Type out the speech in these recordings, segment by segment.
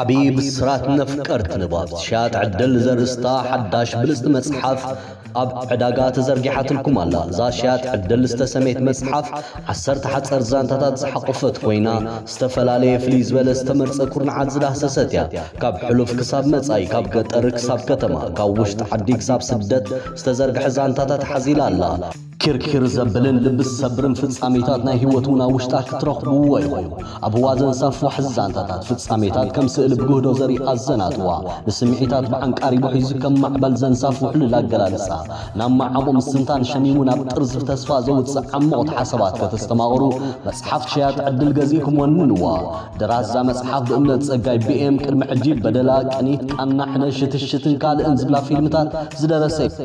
ዓቢ ብስራት ነፍቀርቲ ንባብ፣ ሸያጥ ዕድል ዘርእስታ ሓዳሽ ብልጽቲ መጽሓፍ ኣብ ዕዳጋ ተዘርጊሓትልኩም ኣላ። እዛ ሸያጥ ዕድል ዝተሰመየት መጽሓፍ ዓሰርተ ሓጸር ዛንታታት ዝሓቖፈት ኮይና፣ ዝተፈላለየ ፍልይ ዝበለ ዝተመርጸ ኩርናዓት ዝዳህሰሰት እያ። ካብ ሕሉፍ ክሳብ መጻኢ፣ ካብ ገጠር ክሳብ ከተማ፣ ካብ ውሽጢ ዓዲ ክሳብ ስደት ዝተዘርግሐ ዛንታታት ሓዚላ ኣላ። ኪርኪር ዘብልን ልቢ ዝሰብርን ፍጻሜታት ናይ ህይወት እውን ኣብ ውሽጣ ክትረኽብዎ ኢኹም። ኣብ ህዋ ዘንሳፍሑ ዛንታታት፣ ፍጻሜታት ከም ስእሊ ብግህዶ ዘርኢ ኣዘናትዋ፣ ንስምዒታት ብዓንቃሪቦ ሒዙ ከም ማዕበል ዘንሳፍሑ ልል ኣገላልጻ፣ ናብ መዓሙቕ ምስትንታን ሸሚሙ ናብ ጥርዚ ተስፋ ዘውጽእ ዓሞቕቲ ሓሳባት ከተስተማቕሩ መጽሓፍ ሸያጥ ዕድል ገዚእኩም ወንንዋ። ደራሲ እዛ መጽሓፍ ብእምነት ጸጋይ ቢኤም ቅድሚ ሕጂ በደላ፣ ቅኒት፣ ቃና፣ ሕነ፣ ሽትሽትን ካልእን ዝብላ ፊልምታት ዝደረሰ እዩ።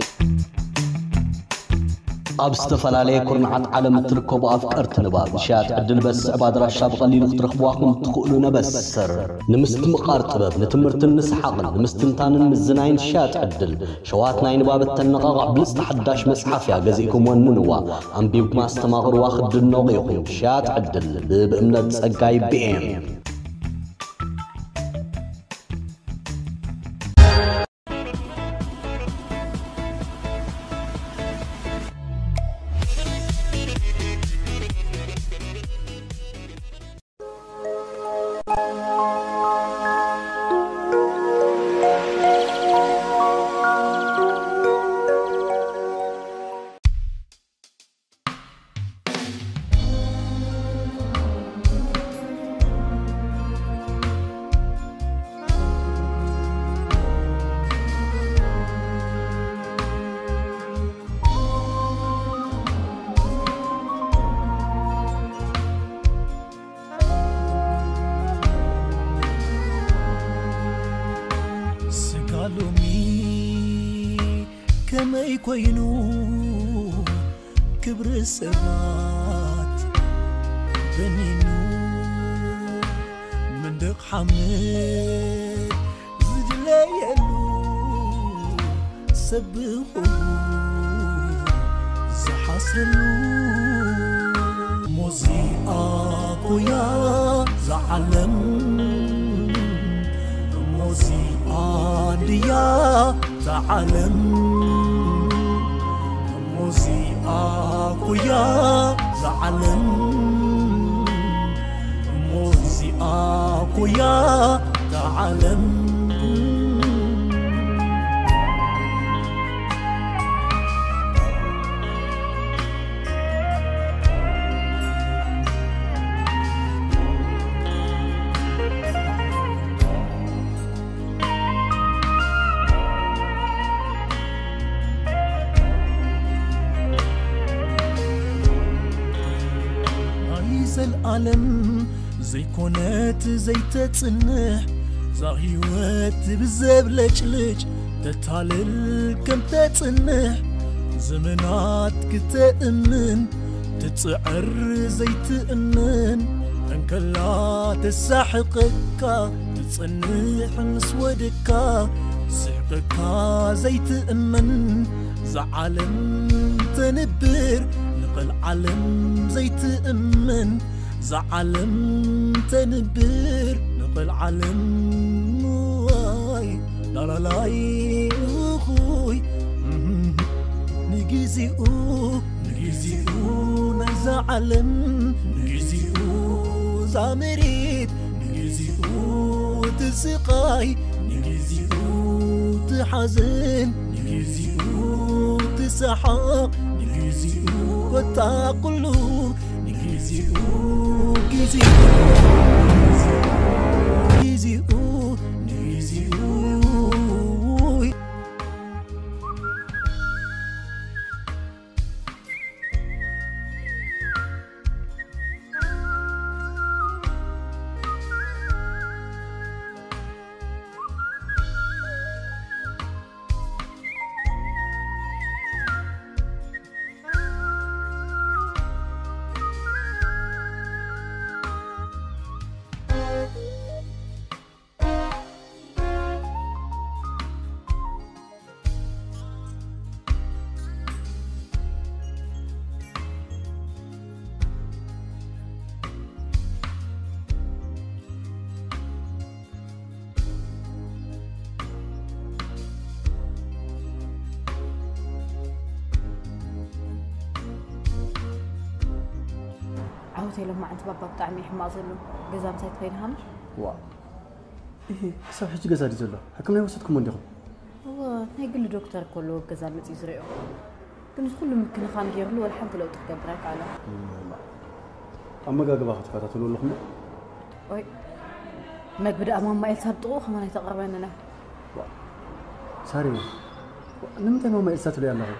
ኣብ ዝተፈላለየ ኩርናዓት ዓለም እትርከቡ ኣፍቀርቲ ንባብ፣ ንሸያጥ ዕድል በስዕብ ኣድራሻ ብቐሊሉ ክትረኽብዋ ከም እትኽእሉ ነበስር። ንምስትምቓር ጥበብ፣ ንትምህርትን ንሰሓቕን፣ ንምስትንታንን ምዝናይን ሸያጥ ዕድል። ሸዋት ናይ ንባብ እተነቓቕሕ ብልጽቲ ሓዳሽ መጽሓፍ እያ፣ ገዚእኩም ወንንዋ። ኣንቢብኩም ኣስተማቕርዋ፣ ክትድነቑ ኢኹም። ሸያጥ ዕድል ብእምነት ጸጋይ ቢኤም። ስጋ ሎሚ ከመይ ኮይኑ ክብሪ ሰባት በኒኑ፣ መንደቕ ሓመድ ዝድለየሉ፣ ሰብ ብኹሉ ዝሓስረሉ። ሞዚኣ ኮያ ዝዓለም፣ ሞዚኣ ድያ ዝዓለም፣ ሞዚኣ ኮያ ዝዓለም፣ ሞዚኣ ኮያ ዝዓለም። ናይ ዘልኣለም ዘይኮነት ዘይተጽንሕ፣ እዛ ህይወት ብዘብለጭልጭ ተታልል ከም ተጽንሕ፣ ዘመናት ክተእምን ትጽዕር ዘይትእምን፣ እንከላ ተሳሕቐካ ትጸንሕ ምስ ወደካ፣ ስሕቀካ ዘይትእመን፣ እዛ ዓለም ተንብር ንቐልዓለም ዘይትእመን፣ እዛ ዓለም ተንብር ንቐልዓለም። ዋይ ላላላይ፣ ኡኹይ፣ እም፣ ንጊዜኡ፣ ንጊዜኡ ናይዛ ዓለም፣ ንጊዜኡ እዛ መሬት፣ ንጊዜኡ እቲ ስቓይ፣ ንጊዜኡ እቲ ሓዘን፣ ንጊዜኡ እቲ ሰሓቕ፣ ንጊዜኡ ኮታ ኩሉ፣ ንጊዜኡ፣ ጊዜኡ፣ ጊዜኡ፣ ንጊዜኡ። ሎማዓንቲ ባባ ብጣዕሚ እዩ ሕማቕ ዘሎ። ገዛ ምሳይ ትኸይድ ሃመሽ? ዋ፣ እህ፣ ክሳብ ሕጂ ገዛ ድዩ ዘሎ? ሕክምና ይወሰድኩሞ እንዲኹም? እወ፣ ናይ ግሊ ዶክተር እኮ ኣለዎ ገዛ መፂኡ ዝሪኦ። ግን እዚ ኩሉ ምክንኻን ገይሩሉ ወላ ሓንቲ ለውጢ ክገብር ኣይከኣለን። እም፣ ኣመጋግባ ክትከታተሉ ኣለኹም ዶ? ኦይ፣ መግቢ ደኣ ማማ ኤልሳ ብጥቕኡ ከማን ኣይተቕርበንን እያ። ዋ፣ ሳሪ፣ ዋ፣ ንምንታይ ማማ ኤልሳ ትብሊ ኣለኹ?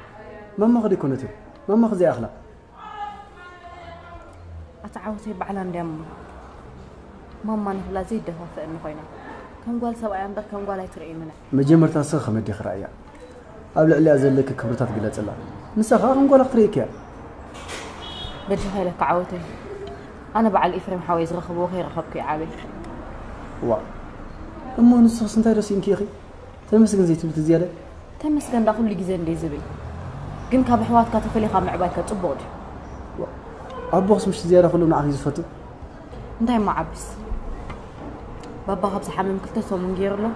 ማማ ኸ ደይኮነት እያ? ማማ ኸ ዘይኣኽላ? ኣታ ዓወተይ ባዕላ እንድያ እሞ ማማ ንኽብላ ዘይደፋፍአኒ ኮይና። ከም ጓል ሰብኣያ እምበር ከም ጓል ኣይትርእየንን እያ። መጀመርታ ንስኺ ከመይ ዲኺ ረኣያ? ኣብ ልዕሊኣ ዘለኪ ክብርታት ግለጽላ። ንሳ ኸኣ ከም ጓላ ክትርእየኪ እያ። በጃኻ ኢለካ ዓወተይ። ኣነ በዓል ኤፍሬም ሓወይ ዝረኸብዎ ከይረኸብኩ እየ ዓብየ። ዋ፣ እሞ ንስኽስ እንታይ ዶ ስኢንኪ ኢኺ? ተመስገን ዘይትብሊ እቲ ዝያዳ? ተመስገን ደኣ ኩሉ ግዜ እንድየ ዝብል። ግን ካብ ኣሕዋትካ ተፈሊኻ ምዕባይካ ጽቡቕ ድዩ? ኣቦኽስ ምሽ ዝያዳ ኩሎም ንዓኺ ዝፈቱ? እንታይ እሞ ዓብስ? ባባ ካብ ዝሓመም ክልተ ሰሙን ገይሩ ኣሎ።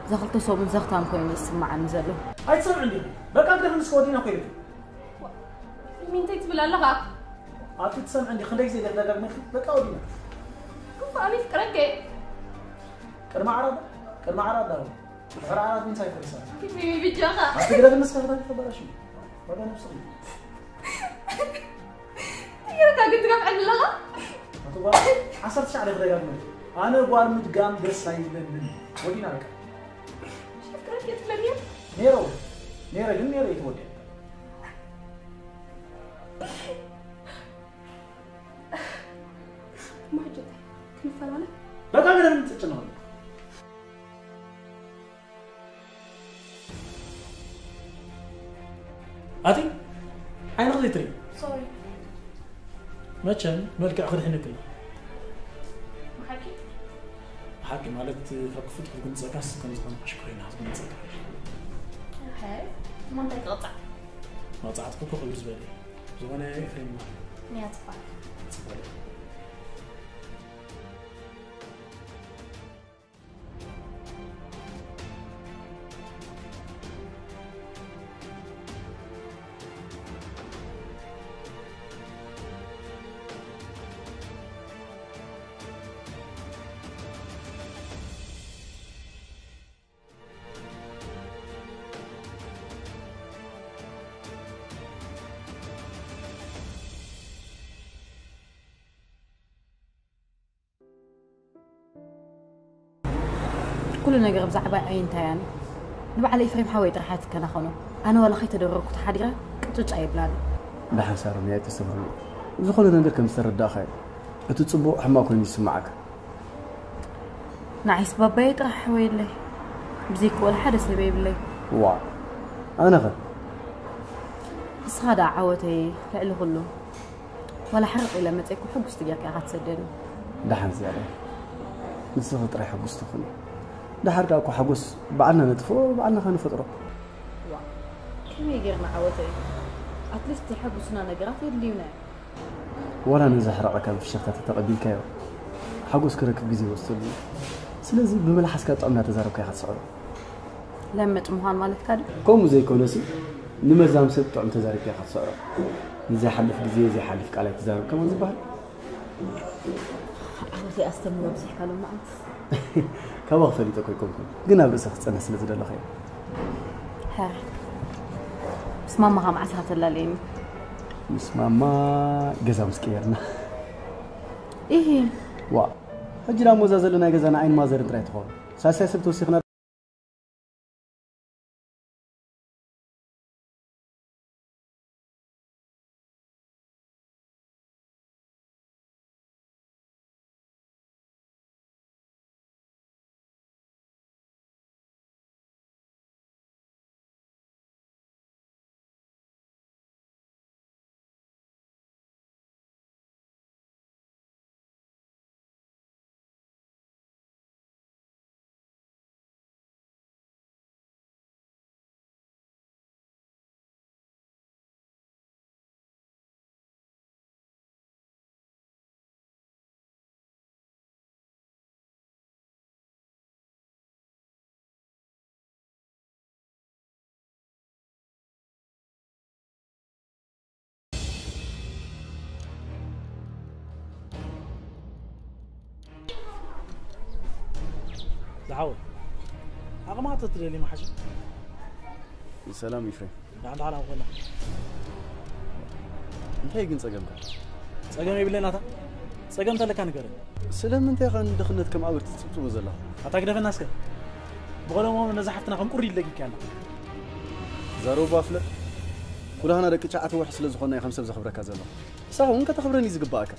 እዛ ክልተ ሰሙን ዘኽታም ኮይኑ ዝስምዓኒ ዘሎ። ኣይትሰምዕን ዲኺ? በቃ ግደፍ፣ ንስኪ ወዲና እኮ ኢለኪ። ሚንታይ ትብል ኣለኻ? ኣቲ ትሰምዕን ዲኺ? ክንደይ ግዜ ኢለኪ ደጋግመልኪ? በቃ ወዲና። እኮ ኣነ ይፍቅረካ እየ። ቅድሚ ዓራት፣ ቅድሚ ዓራት ዳሩ። ድሕሪ ዓራት ምንታይ ፈሪሳ? ኪፊ ብጃኻ። ኣቲ ግደፍ፣ ንስኪ ከተበላሽዊ። ወደ ነብስኺ። ትግርካ ግን ትገፍዐኒ ኣለኻ? ኣቲ ጓል፣ ዓሰርተ ትሽዓተ ክደጋግመልኪ። ኣነ ጓል ምድጋም ደስ ኣይብለንን። ወዲና በቃ። ሽፍቅረት የትብለኒ? ኔሮ፣ ኔረ ግን ኔረ ይትወደድ። ማጀት ክንፈላለ? በቃ ግደፍ፣ ትጭነቕ። ኣቲ ዓይንኺ ዘይትርኢ። ሶሪ። መቸም መልክዕ ክድሕነኪ ኣሎ። ብሓቂ? ብሓቂ ማለት ካብ ክፉት ክትግንጸካስ ከም ዝኾነ ክሽኩር ኢና ክትግንጸካ። ኣይ፣ እሞ እንታይ ክቕጻዕ? መቕጻዕትኪ እኮ ክብር ዝበለ እዩ። ዝኾነ ኤፍሬም ይበሃል። ንያ ትበሃል። ጽቡቕ። ኩሉ ነገር ብዛዕባ ኣይ እንታይ ኣነ ንበዓል ኤፍሬም ሓወይ ጥራሕ ኣይትከናኸኖ። ኣነ ዋላ ከይተደረግኩ ተሓዲረ ቅጭጭ ኣይብላን። ደሓን ሳሮን፣ ኣይተስተብህሉ። ዝኾነ ነገር ከም ዝተረዳእኻ እዩ። እቲ ጽቡቕ ሕማቕ ኮይኑ ይስምዓካ። ንዓይስ ባባየ ጥራሕ ሓወይ የለይ። ብዘይክኡ ዋላ ሓደ ሰብ የብለይ። ዋ፣ ኣነኸ? ንስኻ ደኣ ዓወተይ ልዕሊ ኩሉ። ዋላ ሕርቕ ኢለ መጸ እኮ ሕጉስቲ ጌርካ ኢኻ ትሰደኒ። ደሓን ዝያዳ። ንስኺ ጥራይ ሕጉስቲ ኩኒ። ደሓር ከኣ እኮ ሓጎስ ባዕልና ነጥፍኦ፣ ባዕልና ከኣ ንፈጥሮ። ዋ፣ ከመይ ጌርና ዓወተይ? ኣትሊስት ዘሐጉሱና ነገራት የድልዩና እዮም። ዋላ ነዚ ሕራቕ ካብ ፍሽኽታ ተተቐቢልካዮ፣ ሓጎስ ክረክብ ግዜ ይወስደሉ እዩ። ስለዚ ብመልሓስካ ጥዑም እናተዛረብካ ኢኻ ትስዕሮ። ለምጥ ምዃን ማለትካ ድዩ? ከምኡ ዘይኮነሲ፣ ንመርዛም ሰብ ጥዑም ተዛሪብካ ኢኻ ትስዕሮ። ንዘይሓልፍ ግዜ ዘይሓልፍ ቃል ኣይትዛረብ ከማን ዝበሃል። ዓወተይ ኣስተምህሮ ኣብዚሕካ ሎማዓንቲ። ካባኺ ፈሊጠ እኮ ኣይኮንኩን፣ ግን ኣብ ርእሰ ክጸንሕ ስለ ዝደለኹ እየ። ሕራይ። ምስ ማማኻ መዓስ ኢኻ ተላለየኒ? ምስ ማማ ገዛ ምስ ቀየርና። ኢሂ። ዋ፣ ሕጂ ደኣ እሞ እዛ ዘለናዮ ገዛ ንዓይን ማዘርን ጥራይ ትኸውን። ሳልሳይ ሰብ ተወሲኽና ዝሓወይ፣ ዓቕማ ተትደሊ መሓሸ። ሰላም ኤፍሬም። ደሓን ደሓን ኣብ ኮላ። እንታይ ግን ጸገምካ? ጸገም የብለይ ናታ። ጸገም ተለካ ንገረኒ። ስለምንታይ ኢኻ ንድኽነት ከም ኣበር ትጽብጽቦ ዘለኻ? ኣታ ግደፈና እስከ። ብቐደሙ ነዛ ሓፍትና ከም ቁሪ ለጊካ ኣላ። ዛረባ ፍለጥ። ኩላህና ደቂ ትሽዓተ ወርሒ ስለ ዝኾንና እዩ ከም ሰብ ዘኽብረካ ዘለኹ። ንስኻ እውን ከተኽብረኒ እዩ ዝግባኣካ።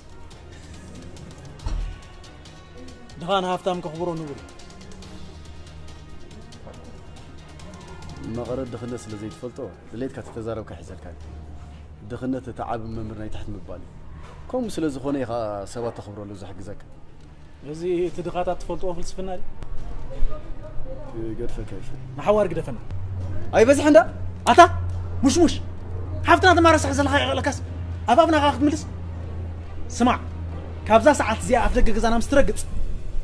ድኻ ንሃፍታም ከኽብሮ ንቡር እዩ። መቐረት ድኽነት ስለ ዘይትፈልጦ ድሌትካ ተተዛረብካ ሒዘልካ እዩ። ድኽነት እቲ ዓቢ መምህር ናይ ታሕቲ ምባል እዩ። ከምኡ ስለ ዝኾነ ኢኻ ሰባት ተኽብረሉ ዝሕግዘካ። እዚ እቲ ድኻታት ትፈልጥዎ ፍልስፍና ድዩ? ገድፈካ ይፈ ንሓዋር ግደፈና። ኣይበዝሕ እንዳ ኣታ ሙሽሙሽ ሓፍትና ተማረስሕ ዘለኻ ይቐለካስ ኣብ ኣፍናኻ ክትምልስ? ስማዕ፣ ካብዛ ሰዓት እዚኣ ኣፍ ደገ ገዛና ምስ ትረግጽ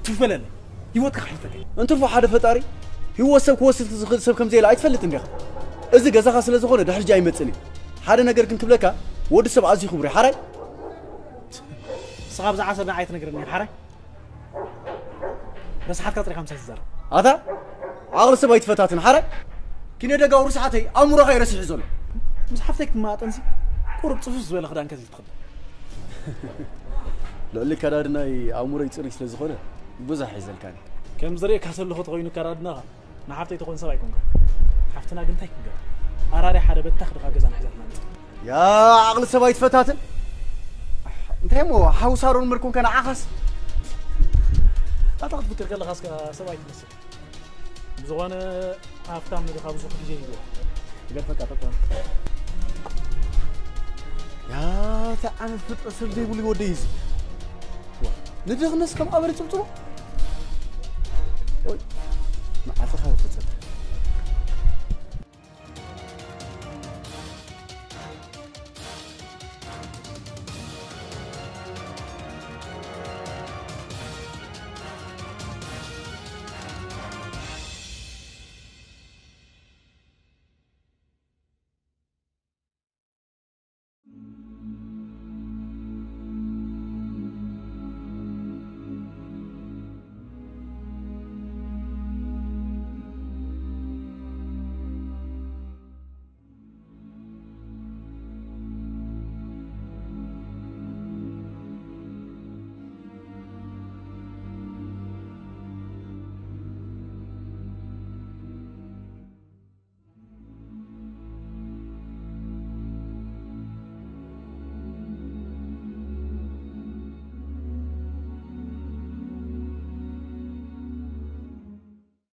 ትፈልፈለለይ። ህይወትካ ክሕልፈካ። እንትርፎ ሓደ ፈጣሪ ህይወት ሰብ ክወስድ ዝኽእል ሰብ ከም ዘየለ ኣይትፈልጥን ዲኻ? እዚ ገዛኻ ስለ ዝኾነ ድሕሪ ሕጂ ኣይመጽእን እዩ። ሓደ ነገር ግን ክብለካ፣ ወዲ ሰብ ኣዝዩ ክቡር እዩ። ሓራይ? ንስኻ ብዛዕባ ሰብ ንዓይ ትነግረኒ ሓራይ? ረስሓትካ ጥሪኻ ምሳይ ትዛረብ። ኣታ ዓቕሊ ሰብ ኣይትፈታትን ሓራይ? ኪነ ደጋዊ ርስሓተይ ኣእምሮኻ እዩ ረሲሑ ዘሎ። ምስ ሓፍተይ ክትመጣጠንሲ ቁሩብ ጽፉፍ ዝበለ ክዳን ከዚ ትኽደን። ልዕሊ ኣከዳድናይ ኣእምሮይ ጽሩይ ስለ ዝኾነ ብዙሕ ኣይዘልካን። ከም ዝርእየካ ዘለኹ ተኾይኑ ኣከዳድናኻ ንሓፍተይ ተኾን ሰብ ኣይኮንካ። ሓፍትና ግን እንታይ ክንገብር? ኣራርያ ሓደ በታኽ ድኻ ገዛና ሒዛትና መጽእ። ያ ዓቕሊ ሰብ ኣይትፈታትን። እንታይ እሞ ሓው ሳሮን ምርኩን ከነዓኻስ? ኣታ ክትፍክር ከለኻስ ከኣ ሰብ ኣይትመስል። ብዝኾነ ሃፍታም ንድኻ ብዙሕ ግዜ ይህልዎ። ይገርፈካ ጠጠ። ያ እንታይ ዓይነት ፍጥረት ሰብ ዘይብሉ ወደይ እዚ። ዋ፣ ንድኽነስ ከም ኣበሪ ጽብጽቦ። ኦይ፣ መዓልትኻ ይፈጸም።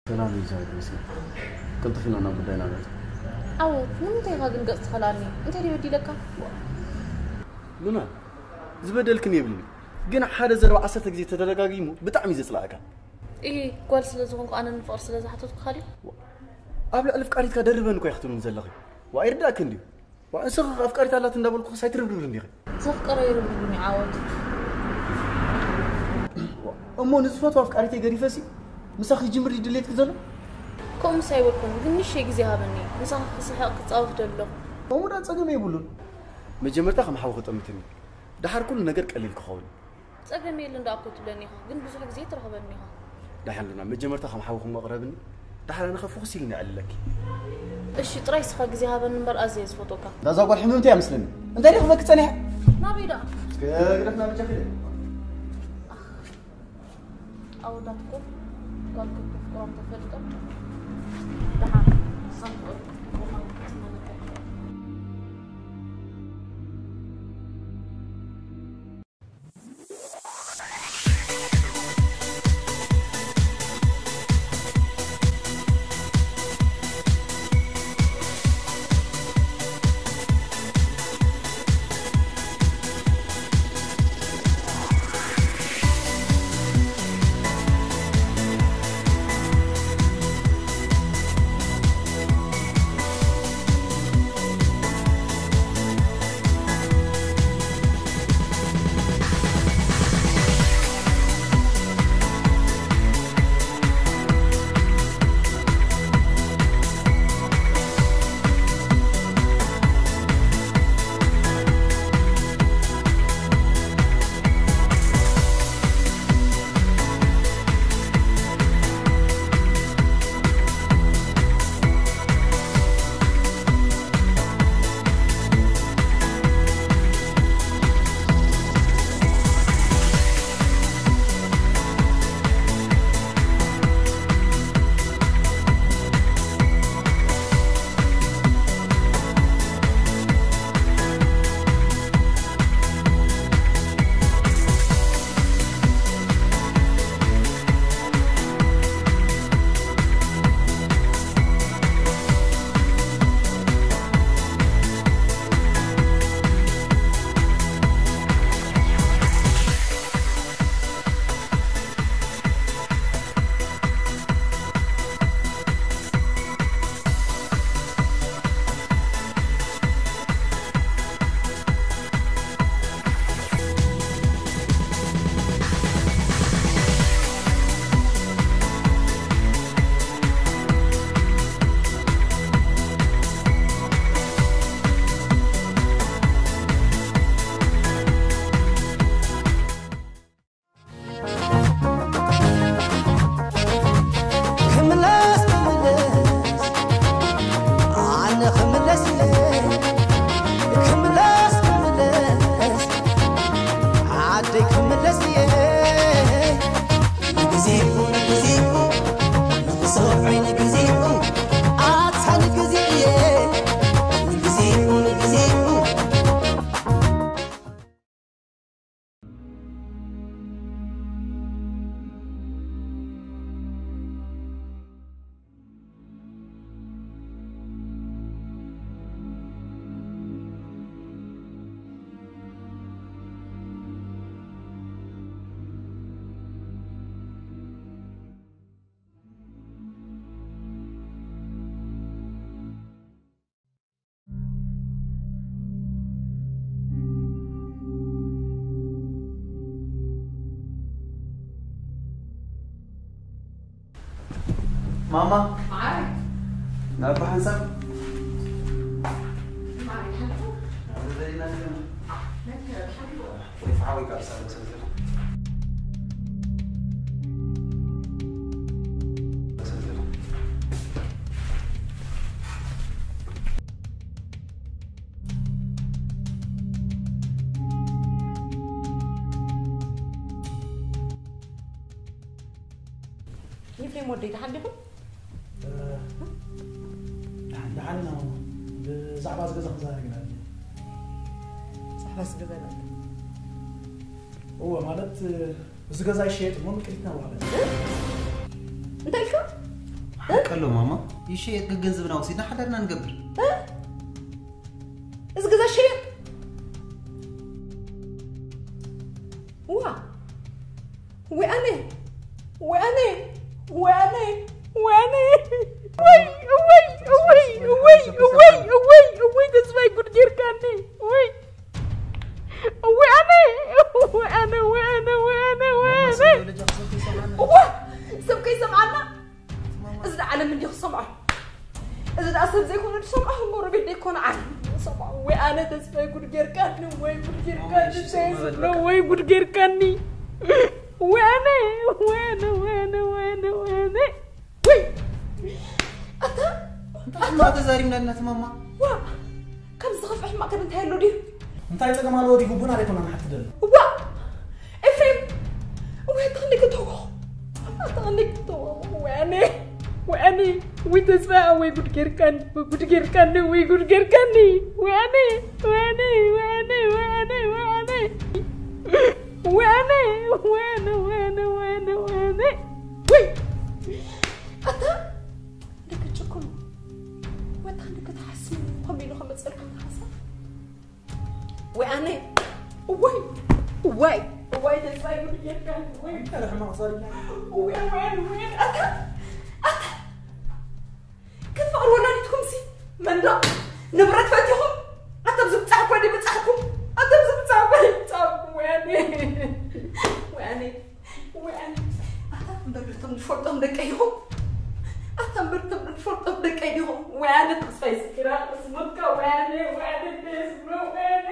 ሰላም እዩ፣ እግዚኣብሔር ይመስገን። ቅልጥፍ ኢና ናብ ጉዳይና ንኣቱ። ዓወት፣ ንምንታይ ኢኻ ግን ገጽ ትኸላኒ? እንታይ ድዩ በዲለካ? ሉና፣ ዝበደልክን የብልን። ግን ሓደ ዘረባ ዓሰርተ ግዜ ተደጋጊሙ ብጣዕሚ እዩ ዘጽላኣካ። እሂ፣ ጓል ስለ ዝኾንኩ ኣነ ንፍቕሪ ስለ ዝሓተትኩኻ ድዩ? ኣብ ልዕሊ ኣፍቃሪትካ ደርበን እኮ ኢኻ ክትብልኒ ዘለኺ። ዋ፣ ኣይርዳእክን ድዩ? ዋ፣ ንስኺ ኣፍቃሪት ኣላት እንዳበልኩ ክሳይ ትርብርብር እንዲኺ። ዘፍቀረ ይርብርብር ይዓወት። ዋ፣ እሞ ንዝፈትዋ ኣፍቃሪተይ ገዲፈሲ ምሳኺ ክጅምር ድዩ ድሌትኪ ዘሎ? ከምኡስ ኣይበልኩን፣ ግን ንእሽተይ ግዜ ሃበኒ። ምሳኺ ክስሕቕ ክጻወት ደለኹ። ከምኡ ደኣ ጸገም የብሉን። መጀመርታ ከም ሓው ክጠምትኒ። ደሓር ኩሉ ነገር ቀሊል ክኸውን። ጸገም የለን ደኣ እኮ ትብለኒ ኢኻ፣ ግን ብዙሕ ግዜ ትረኽበኒ ኢኻ። ደሓን ሉና፣ መጀመርታ ከም ሓውኹም መቕረብኒ፣ ደሓር ኣነ ኸ ፍኹስ ኢልኒ የዕልለኪ። እሺ፣ ጥራይ ስኻ ግዜ ሃበኒ እምበር ኣዝየ ዝፈትወካ። እዛ ጓል ሕምምቲ እያ መስለኒ። እንታይ ደኣ ክብለኪ ጸኒሐ? ናበይ ደኣ? እስከ ግደፍና በጃኺ። ኣወዳት እኮ ጓል ከፍቅሮም ተፈልጦም። ደሓን፣ ንሳም ፍቅር ማማ፣ ማዓረይ። ናብ ብሓንሳብ። ማዓረይ፣ ሓንቲ። ናብ ደሊና ዘለና። ነከ፣ ሓንቲ። ወይ ፍሓ ወይ ካብ ሳሎን ሰልፍ። ሰልፍ። ኤፍሬም ወደይ፣ ደሓን ዲኹም? እ፣ ደሓን፣ ደሓን ኢና ማማ። ብዛዕባ እዚ ገዛ ክዛረብ ኢና ኣለና። ብዛዕባ እዚ ገዛ ኢና። እወ፣ ማለት፣ እዚ ገዛ ይሸየጥ እሞ ምቅሪትና ዋጋ። እንታይ ኢልካ? ሓቂ ኣሎ ማማ። ይሸየጥ፣ ግን ገንዘብና ወሲድና ሓዳርና ንገብር። እ? እዚ ገዛ ይሸየጥ? ዋ! ወይ ኣነ! ወይ ኣነ! ወይ ኣነ! ወይ ኣነ! ወይ፣ ወይ፣ ወይ፣ ወይ፣ ወይ፣ ወይ፣ ወይ፣ ተስፋይ ጉድ ጌርካኒ! ወይ! ወይ ኣነ! ወይ ኣነ! ወይ ኣነ! ወይ ኣነ! ወይ ኣነ! ዋ! ሰብ ከይሰምዓና! እዚ ደኣ ዓለም እንዲዩ ክሰምዖ። እዚ ደኣ ሰብ ዘይኮነ ዝሰምዖ፣ ጎረቤት ዘይኮነ ዓለም ዝሰምዖ። ወይ ኣነ ተስፋይ ጉድ ጌርካኒ፣ ወይ ጉድ ጌርካኒ፣ ማማ፣ እሺ፣ እንታይ ስምዒት ዝብሎ፣ በቃ። ወይ ጉድ ጌርካኒ። ወይ ኣነ፣ ወይ ኣነ፣ ወይ ኣነ፣ ወይ ኣነ፣ ወይ ኣነ። ወይ! ኣታ፣ እንታይ ኣታ። ሕማቕ ተዛሪብና ኣለና፣ ማማ? ዋ! ካብ ዝኸፍአ ሕማቕ ከ እንታይ ኣሎ ድዩ? እንታይ ጸገም ኣለዎ? ድዩ ግቡን ኣሬኮና ንሓቲ ደሎ? ዋ! ኤፍሬም! ወይ ኣታ ክንደይ ከተዎ? ኣታ ክንደይ ከተዎ? ወይ ኣነ! ወይ ኣነ! ወይ ተስፋ! ወይ ጉድ ጌርካኒ! ወይ ጉድ ጌርካኒ! ወይ ጉድ ጌርካኒ! ወይ ኣነ! ወይ ኣነ! ወይ ኣነ! ወይ ኣነ! ወይ ኣነ! ወይ ኣነ! ወይ ኣነ! ወይ ኣነ! ወይ ኣነ! ወይ ኣነ! ወይ ኣነ! ወይ! ኣታ ክንደይ ክትጭክኑ? ወይ ኣታ ክንደይ ክትሓስቡ? ከምኡ ኢሉ ከመጸልኩም ሓሳብ? ወይ ኣነ! ወይ! ወይ! ወይ ተስፋይ ጉድ ጌርካኒ! ወይ! እንታይ ሕማቕ ዛሪብና? ወይ! ወይ! ወይ! ኣታ! ኣታ! ክትፈቕሩ ወላዲትኩምሲ መንደቕ ንብረት ፈቲኹም ኣታ ኣብዚ ብጻሕኩ ወዲ ብጻሕኩም ኣታ ኣብዚ ብጻሕኩ ወዲ ብጻሕኩም! ወይ ኣነ! ወይ ኣነ! ወይ ኣነ! ኣታ እምበር እቶም ዝፈልጦም ደቀይ ዲኹም? ኣታ እምበር እቶም ዝፈልጦም ደቀይ ዲኹም? ወይ ኣነ ተስፋይ ስኪራ፣ ስሙትካ፣ ወይ ኣነ! ወይ ኣነ! ደስ ብሎ፣ ወይ ኣነ!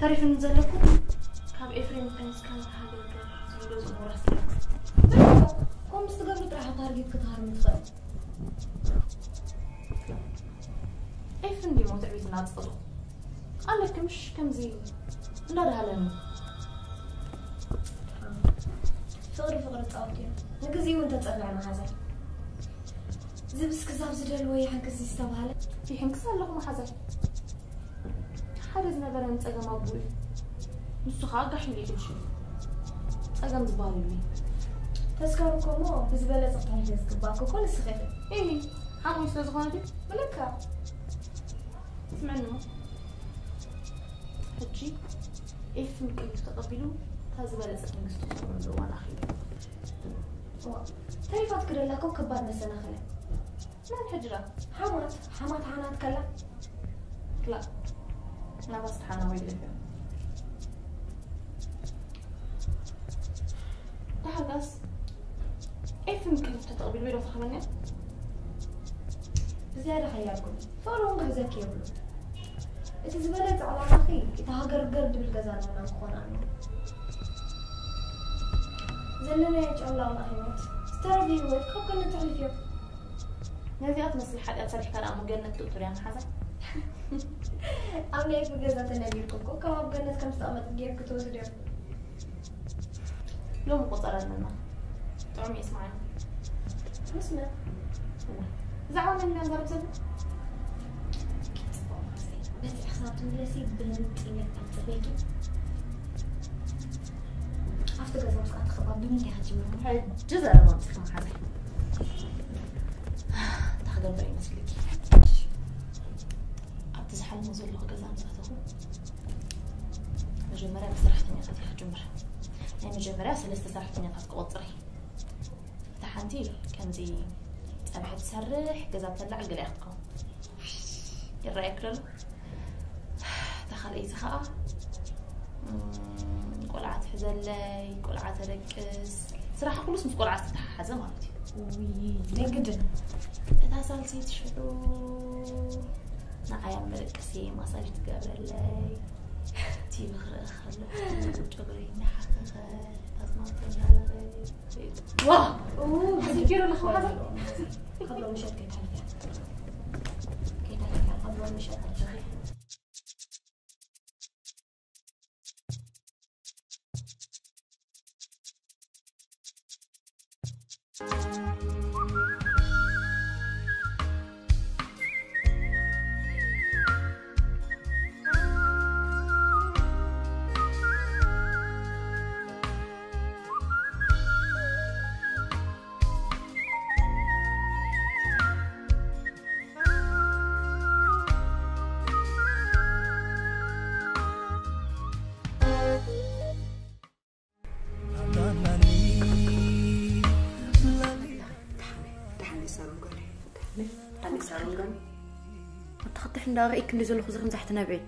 ሪፍን ዘለኩ ካብ ኤፍሬም ቀንስካ ንሃገር ዝገዝኡ ንብረት። ከምኡ ትገብሪ ጥራሕ ታርጌት ክትሃርሚ ትኽእል። ኤፍሬም ዲሞ ትዕቢት እናጸሉ ኣለኪ ምሽ ከምዚ እንዳደሃለኒ። ፍቕሪ ፍቕሪ ጻውቲ እዩ። ንግዚኡ እንተጸንዐ መሓዛይ ዝብስ ክዛብ ዝደልዎ ይሕንክስ ዝተባህለ ይሕንክስ ኣለኹ መሓዛይ። ሓደ ዝነበረ ንጸገም ኣቦኡ እዩ። ንሱ ኸኣ ጋሕ ኢሉ ይልሽው። ጸገም ዝበሃል የብሉን። ተስካሩ እኮ እሞ ብዝበለጸ ክትሕልፊ ዝግባእኪ እኮ ንስኺ ኢኺ። እሂ፣ ሓሙይ ስለ ዝኾነ ድዩ? ብልክዕ። ስምዕኒ እሞ። ሕጂ ኤፍን ቅድሚት ተቐቢሉ እታ ዝበለጸት መንግስቲ ክኸውን ዘለዎ ኣኺሉ። እዋ፣ ተሪፋት ክደላ እኮ ከባድ መሰናኸለ። መን ሕጂ ደኣ? ሓማት፣ ሓማት ሓናት ከላ። ክላ፣ ናባስ ሓና ወይ ግደፍያ። ደሓር ከኣስ ኤፍን ቅድሚት ተቐቢሉ ወይ ዶ ተኸመንያ? ብዝያዳ ሓያል ኩኒ። ፍቕሪ እውን ክሕዘኪ የብሉን። እቲ ዝበለጸ ዕላማኺ እቲ ሃገር ገር ድብል ገዛ ንምናን ክኾን ኣለዎ። ዘለናዮ ጨምላቕላቕ ህይወት፣ ዝተረፈ ህይወት ካብ ገነት ተሕልፍዮ። ነዚኣ ትመስል ሓጢኣት ሰሪሕካ ደኣ እሞ ገነት ትእቱር እያ መሓዛ። ኣብ ናይ ኤፊ ገዛ ተነቢርኩ እኮ ካብ ኣብ ገነት ከም ዝተቐመጥክ ጌርክ ትወስድዮ። ሎሚ ቆጸራ ኣለና። ጥዑም እዩ፣ ስምዓኒ። ምስ መን? እዋ፣ ብዛዕባ መን ኢና ንዛረብ ዘለና? ጽቡቕ መዓሰይ። በቲ ሕሳብ ትምለሲ ብህንጥ ኢለ ካብ ጽበይኪ። ኣብቲ ገዛ ምስ ኣተኽባ ብምንታይ ኢኻ ትጅምሮ? ሕጂ ዘረባ ኣምጺእካ መሓዛይ። እንታይ ክገብር ይመስለኪ? ኣብቲ ዝሓልሞ ዘለኹ ገዛ ምስ ኣተኹ፣ መጀመርያ ብሰራሕተኛታት እየ ክጅምር። ናይ መጀመርያ ሰለስተ ሰራሕተኛታት ክቆጽር እየ። እታ ሓንቲ ከምዚ ጸብሒ ትሰርሕ፣ ገዛ ተላዕል ገለ እያ ክትከውን። ይረኣየኪ ዶ ኣሎ? እታ ካልኣይቲ ኸኣ፣ እም፣ ቆልዓ ትሕዘለይ፣ ቆልዓ ተደቅስ፣ ስራሓ ኩሉስ ምስ ቆልዓ ዝተተሓሓዘ ማለት እዩ። ውይ፣ ናይ ግድን። እታ ሳልሰይቲ ሽዑ ንዓይ ኣብ መደቀሲ ማሳጅ ትገብረለይ። ቲቪ ክርኢ ከለኹ ጨጉረይ እናሓኸኸ፣ ኣዝማልቶ እናረኸ። ዋው! ኡ፣ ሕዚ ጌሩ ኣለኹ፣ ሓዛ። ካብ ሎሚ ምሸት ከይትሓልፍያ። ከይትሓልፍያ፣ ካብ ሎሚ ምሸት ኣጆኺ። ደሓን፣ ደሓን ሳሮን ጓለይ። ደሓን፣ ደሓን ሳሮን ጓለይ። ኣታ ክድሕ እንዳ ርኢክ እንዲ ዘለኹ ዝኽን ዛሕቲ ነብዒ።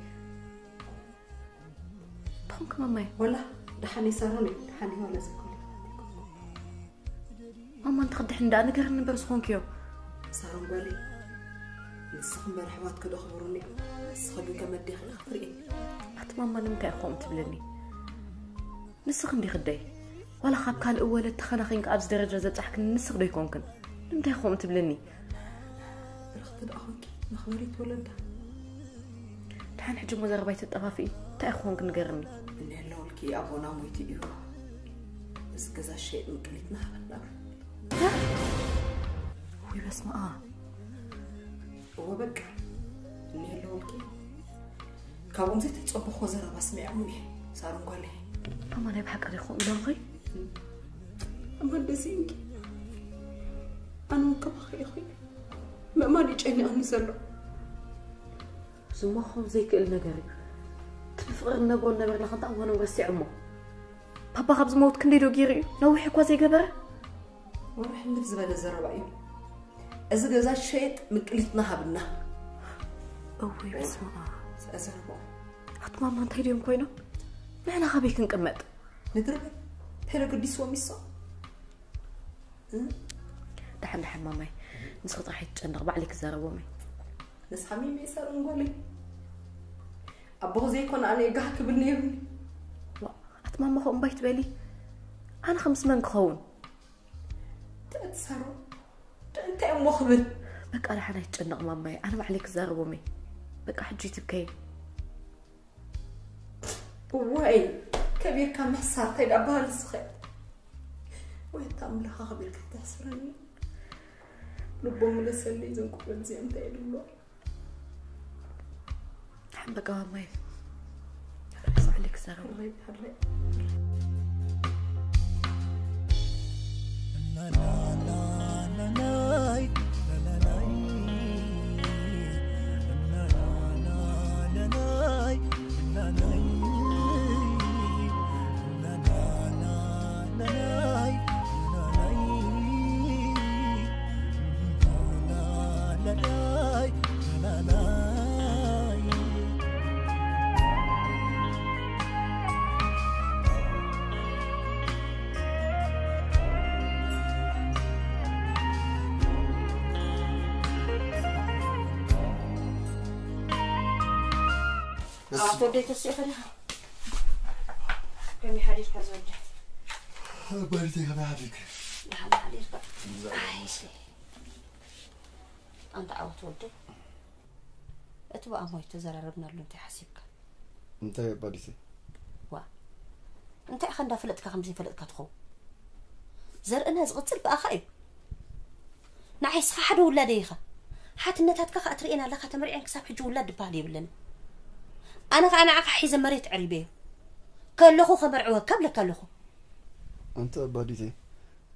ፖንክ ማማይ። ወላ ደሓን ሳሮን፣ ደሓን ዋላ ዝኮነ። ማማ፣ እንተ ክድሕ እንዳ ንገርኒ እምበር ዝኾንክዮ። ሳሮን ጓለይ፣ ንስኺ እምበር ኣሕዋትኪ ዶ ክብሩኒ? ንስኺ ግን ከም ኣዴኺ ኢኺ ትርእይኒ። ኣቲ ማማ፣ ንምንታይ ኢኹም ትብልኒ? ንስኺ እንዲኺ ኣደይ። ዋላ ካብ ካልእ ወለድ ተኸናኺንኪ ኣብዚ ደረጃ ዘብጻሕክኒ ንስኺ ዶ ኣይኮንክን? ንምንታይ ኢኹም ትብልኒ? ብርኽቲ ደኣ ኾንኪ፣ መኽበሪት ወለዳ። ደሓን ሕጂ እሞ ዘረባ ኣይተጠፋፍኢ። እንታይ ኢኹም ክንገርኒ? እኔ ኣለውልኪ፣ ኣቦና ሞይቱ እዩ። እዚ ገዛ ሸይጥ ምቅሊትና ሃበና። ውይ በስመ ኣብ። እወ በቃ፣ እኔ ኣለውልኪ። ካብኦም ዘይተጸበኽዎ ዘረባ ስሚዐ እሞ እየ፣ ሳሮን ጓለይ። ማማ፣ ናይ ብሓቂ ዲኹም ኢሎምኺ? እማ ደስ ኢልኪ። ኣነ እውን ከማኺ ኢኹ። ምእማን እዩ ጨኒቐኒ ዘሎ። ዝመኽሮ ዘይክእል ነገር እዩ። እቲ ብፍቕሪ ንነብሮ ነበርና ክንታ እዋኖም ረሲዖሞ። ፓፓ ካብ ዝመውት ክንደይ ዶ ገይሩ እዩ? ነዊሕ እኳ ዘይገበረ። ወረ ሕልፍ ዝበለ ዘረባ እዩ። እዚ ገዛ ሸየጥ ምቅሊትና ሃብና። እውይ በስመ ኣብ። ዘረባ። ኣቲ ማማ እንታይ ድዮም ኮይኖም? ንሕና ካበይ ክንቅመጥ? ንድርበ። ሄሎ ግዲስዎም ይሶ። እ? ደሓን ደሓን ማማይ። ንስኺ ጥራሕ ኣይትጨነቕ፣ ባዕለይ ክዛረቦም እየ። ንስሓ ሚሚ ሳሮን ጓለይ። ኣቦኹ ዘይኮነ ኣነ ጋህ ክብል ነይሩኒ። ዋ፣ ኣቲ ማማ፣ ከምኡ እምባይ ትበሊ? ኣነ ከምስ መን ክኸውን? ተእትሰሮ እንታይ እሞ ክብል? በቃ፣ ደሓን ኣይትጨነቕ ማማይ፣ ኣነ ባዕለይ ክዛረቦም እየ። በቃ፣ ሕጂ ትብከይ። እዋይ፣ ከቢርካ ምሕሳር እንታይ ደኣ በሃል ዝኸ? ወይ ኣታ ኣምላኽ፣ ከቢርካ ተሕስረኒ። ልቦም ምለሰለይ፣ እዞም ቆልዑ እዚኦም እንታይ ይብሉ? ሓን በቃ ማማይ፣ ርሕስ ዓሊ ክዛረቡ። ኣቶ ወደይ ተሲእኻ ዲኻ? ከመይ ሓዲርካ ዝወደ? በሪተይ ከመይ ሓዲርካ? ደሓን ሓዲርካ? ኣይ፣ ኣንታ ዓወት ወደይ፣ እቲ ብኣሞይ ተዘራረብናሉ እንታይ ሓሲብካ? እንታይ ኣባዲተይ? ዋ፣ እንታይ ኢኻ እንዳፈለጥካ ከም ዘይፈለጥካ ትኸውን? ዘርእና ዝቕጽል ብኣኻ እዩ። ንዓይ እስኻ ሓደ ውላደይ ኢኻ። ሓትነታትካ ከኣ ትርእየና ኣለኻ፣ ተመርዕየን ክሳብ ሕጂ ውላድ ዝበሃል የብለንን። ኣነ ከኣ ንዓኻ ሒዘ መሬት ኣዕሪበዮ። ከለኹ ከመርዕወካ እብለካ ኣለኹ። ኣንቲ ኣባዲተይ፣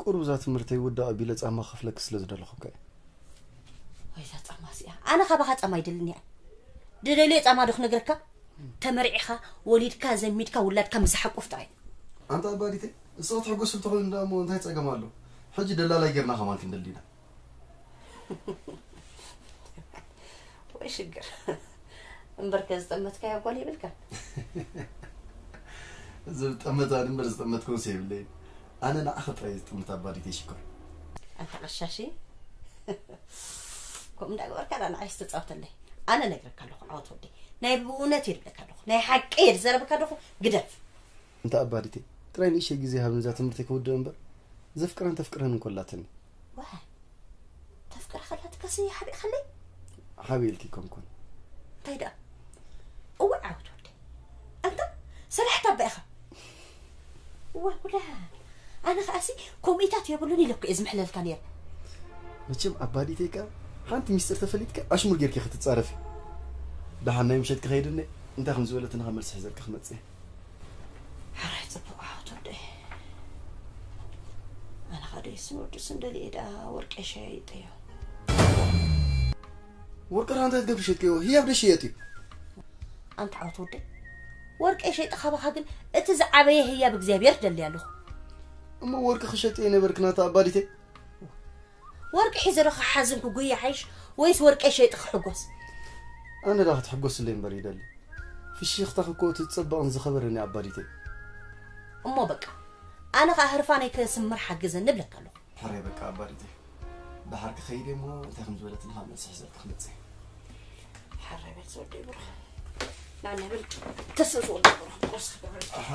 ቁሩብ እዛ ትምህርተይ ውዳቕ ኣቢለ ጻማ ክኸፍለኪ ስለ ዝደለኹ እኮ እየ። ወይ እዛ ጻማ እዚኣ፣ ኣነ ካባኻ ጻማ ኣይደልን እየ። ድደልዮ ጻማ ዶ ክነግረካ? ተመርዒኻ፣ ወሊድካ፣ ዘሚድካ፣ ውላድካ ምስ ዝሓቁፍ ጥራይ። ኣንታ ኣባዲተይ፣ ንስኺ ትሕጎሲ እንተኾይኑ ደኣ እሞ እንታይ ጸገም ኣሎ? ሕጂ ደላላይ ጌርና ከማን ክንደሊ ኢና። ወይ ሽግር። እምበርከ ዝጠመትካዮ ጓል የብልካ። ዝጠመት ኣነ እምበር ዝጠመትኩስ የብለይን። ኣነ ንዓኺ ጥራይ ዝጥምት ኣባዲተይ ሽኮር። ኣንታ ቀሻሺ። ከምኡ እንዳገበርካ ደኣ ንዓይ ዝተጻወተለይ። ኣነ ነግረካ ኣለኹ ዓወት ወደይ። ናይ ብእውነት እየ ዝብለካ ኣለኹ። ናይ ሓቂ እየ ዝዛረበካ ኣለኹ። ግደፍ። እንተ ኣባዲተይ፣ ጥራይ ንእሽተይ ግዜ ሃብኒ እዛ ትምህርተይ ክውድእ እምበር፣ ዘፍቅራን ተፍቅረን እንኮ ኣላትኒ። ዋይ፣ ተፍቅረካ ኣላትካሲ ሓቢእካለይ? ሓቢእልኪ እኮ እንኮን። እንታይ ደኣ? እወ ዓወት ወደይ። ኣንታ ሰላሕታ እባ ኢኻ። እወ ጉዳ። ኣነ ከኣሲ ከምኢታት የብሉን ኢለ እኮ እየ ዝምሕለልካ ነይረ። መቸም ኣባዲተይ ከኣ ሓንቲ ሚስጥር ተፈሊጥካ ኣሽሙር ጌርኪ ክትጻረፊ። ደሓን ናይ ምሸት ክኸይድ እነ፣ እንታይ ከም ዝበለትኒ ከ መልሲ ሒዘልካ ክመጽእ እየ። ሕራይ ጽቡቕ ዓወት ወደይ። ኣነ ኸኣ ደይስን ወዱስን ደልየ ደኣ ወርቀይ ሸይጠዮ። ወርቂ ደኣ እንታይ ትገብሪ ሸጥክዮ? ህያብ ዶ ይሽየጥ እዩ? ኣንታ ዓወት ወደይ፣ ወርቀይ ሸይጠ ካባኻ ግን እቲ ዝዓበየ ህያብ እግዚኣብሔር ደሊ ኣለኹ። እሞ ወርቂ ክሸጥ እየ ነበርክ ናታ ኣባዲተይ? ወርቂ ሒዘ ዶ ክሓዝን ክጉየ ሓይሽ ወይስ ወርቀይ ሸይጠ ክሕጎስ? ኣነ ደኣ ክትሕጎስለይ እምበር ይደሊ። ፍሽኽታኺ እኮ እቲ ዝጸበቕን ዝኸበረን እዩ ኣባዲተይ። እሞ በቃ፣ ኣነ ኸኣ ህርፋነይ ከስምር ሓግዘኒ እብለካ ኣለኹ። ሕራይ በቃ ኣባዲተይ። ደሓር ክኸይድ እየ እሞ እንታይ ከም ዝበለትኒ ከኣ መልሲ ሒዘልካ ክመጽእ እየ። ሕራይ በል ዝወደይ ብሩኽ። ና ንብል። ተስእ ዝወደይ ብሩኽ። ቁርሲ ክገብረልካ። ኣሓ።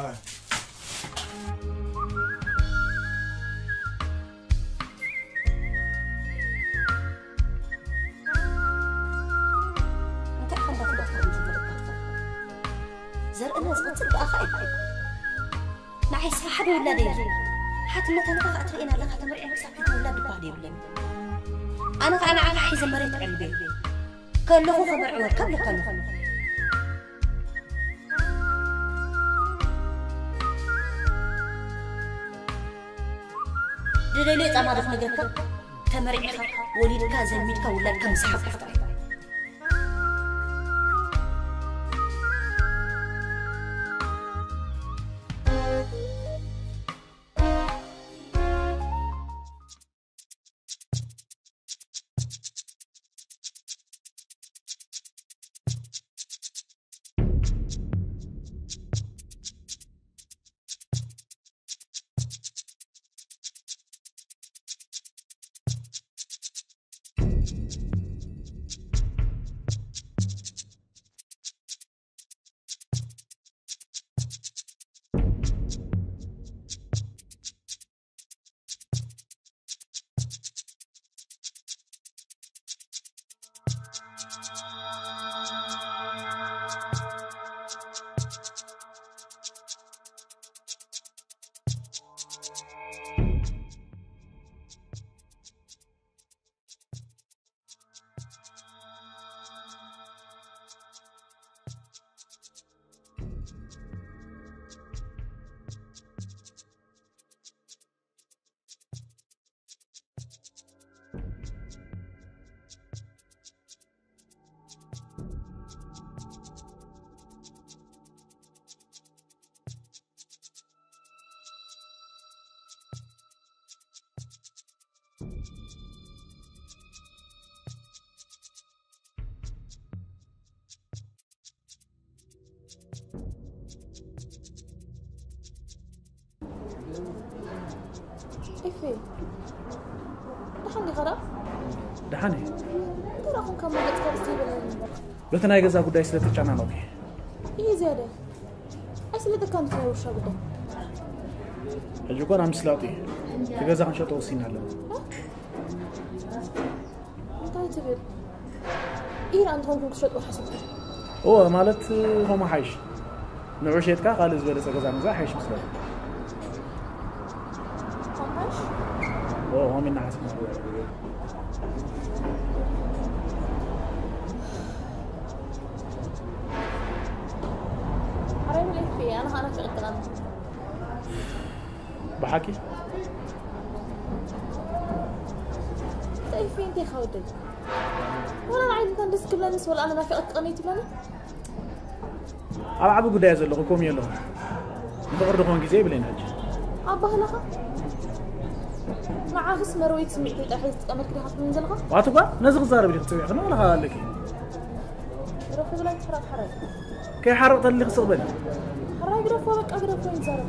እንታይ ኢኻ እንዳፈለጥካ ከምዚ ትብል? ዘርእና ዝቕጽል ብኣኻ እዩ። ንዓይ ስኻ ሓደ ውላደይ ኢኻ። ሓትነታትካ ከኣ ትርእየና ኣለኻ፣ ተመርዕየን ክሳብ ሕጂ ውላድ ዝበሃል የብለይን። ኣነ ከኣ ንዓኻ ሒዘ መሬት ኣዕሪበ ከለኹ ከመርዕወካ እብለካ ኣለኹ። ዝደልዮ ጻማ ዶ ክነግረካ? ተመርዒኻ፣ ወሊድካ፣ ዘሚድካ፣ ውላድካ ምስ ሓቁፍ ጥራይ። ኤፌ፣ ደሓን ዲኻ ደኣ? ደሓን እየ። እንታይ ደኣ ኾንካ መገጽካ ደስ ይበለኒ እምበር። በቲ ናይ ገዛ ጉዳይ ስለ ተጨናነቑ እየ። ይሄ ዝያዳ ኣይስለጠካን እቲ ናይ ውርሻ ጉዳይ። ሕጂ እኮ ናብ ምስላጡ እዩ። እቲ ገዛ ክንሸጦ ወሲና ኣለና። እንታይ ትብል? ኢራ እንተኾንኩም ክትሸጥዎ ሓሰብኩም? እወ፣ ማለት ሆሞ ሓይሽ። ንዑ ሸጥካ ካልእ ዝበለጸ ገዛ ምግዛእ ሓይሽ ምስለኒ። ሓምባሽ? እወ፣ ሆም ኢና ሓሲብና። ሓራይ ብለይፊ ኣነ ኸኣ ናፊቕክና። ብሓቂ ጠይፊ እንታይ ኻወደይ? ወላ ንዓይ እንኳን ደስ ክብለንስ ወላ ኣነ ናፊቐክኒ ትብለኒ? ኣብ ዓቢ ጉዳይ ዘለኹ ኮም የለኹ። ንፍቕሪ ድኾን ግዜ ይብለና ሕጂ። ኣብ ባህልኻ ንዓኽስ መርወይት ስምዒተይ ጥራሕ ዝጥቀመልኪ ዲኻ ትብለኒ ዘለኻ? ዋትኳ ነዚ ክዛረብ ዲኺ ትጽውዒ ክነግረኻ ኣለኪ። ረፍ ብላ ትፍራት ሓራይ። ከይሓርቕ ተልኺ ስቕ በሊ። ሓራይ ግደፎ በቃ ግደፎ ይዛረብ።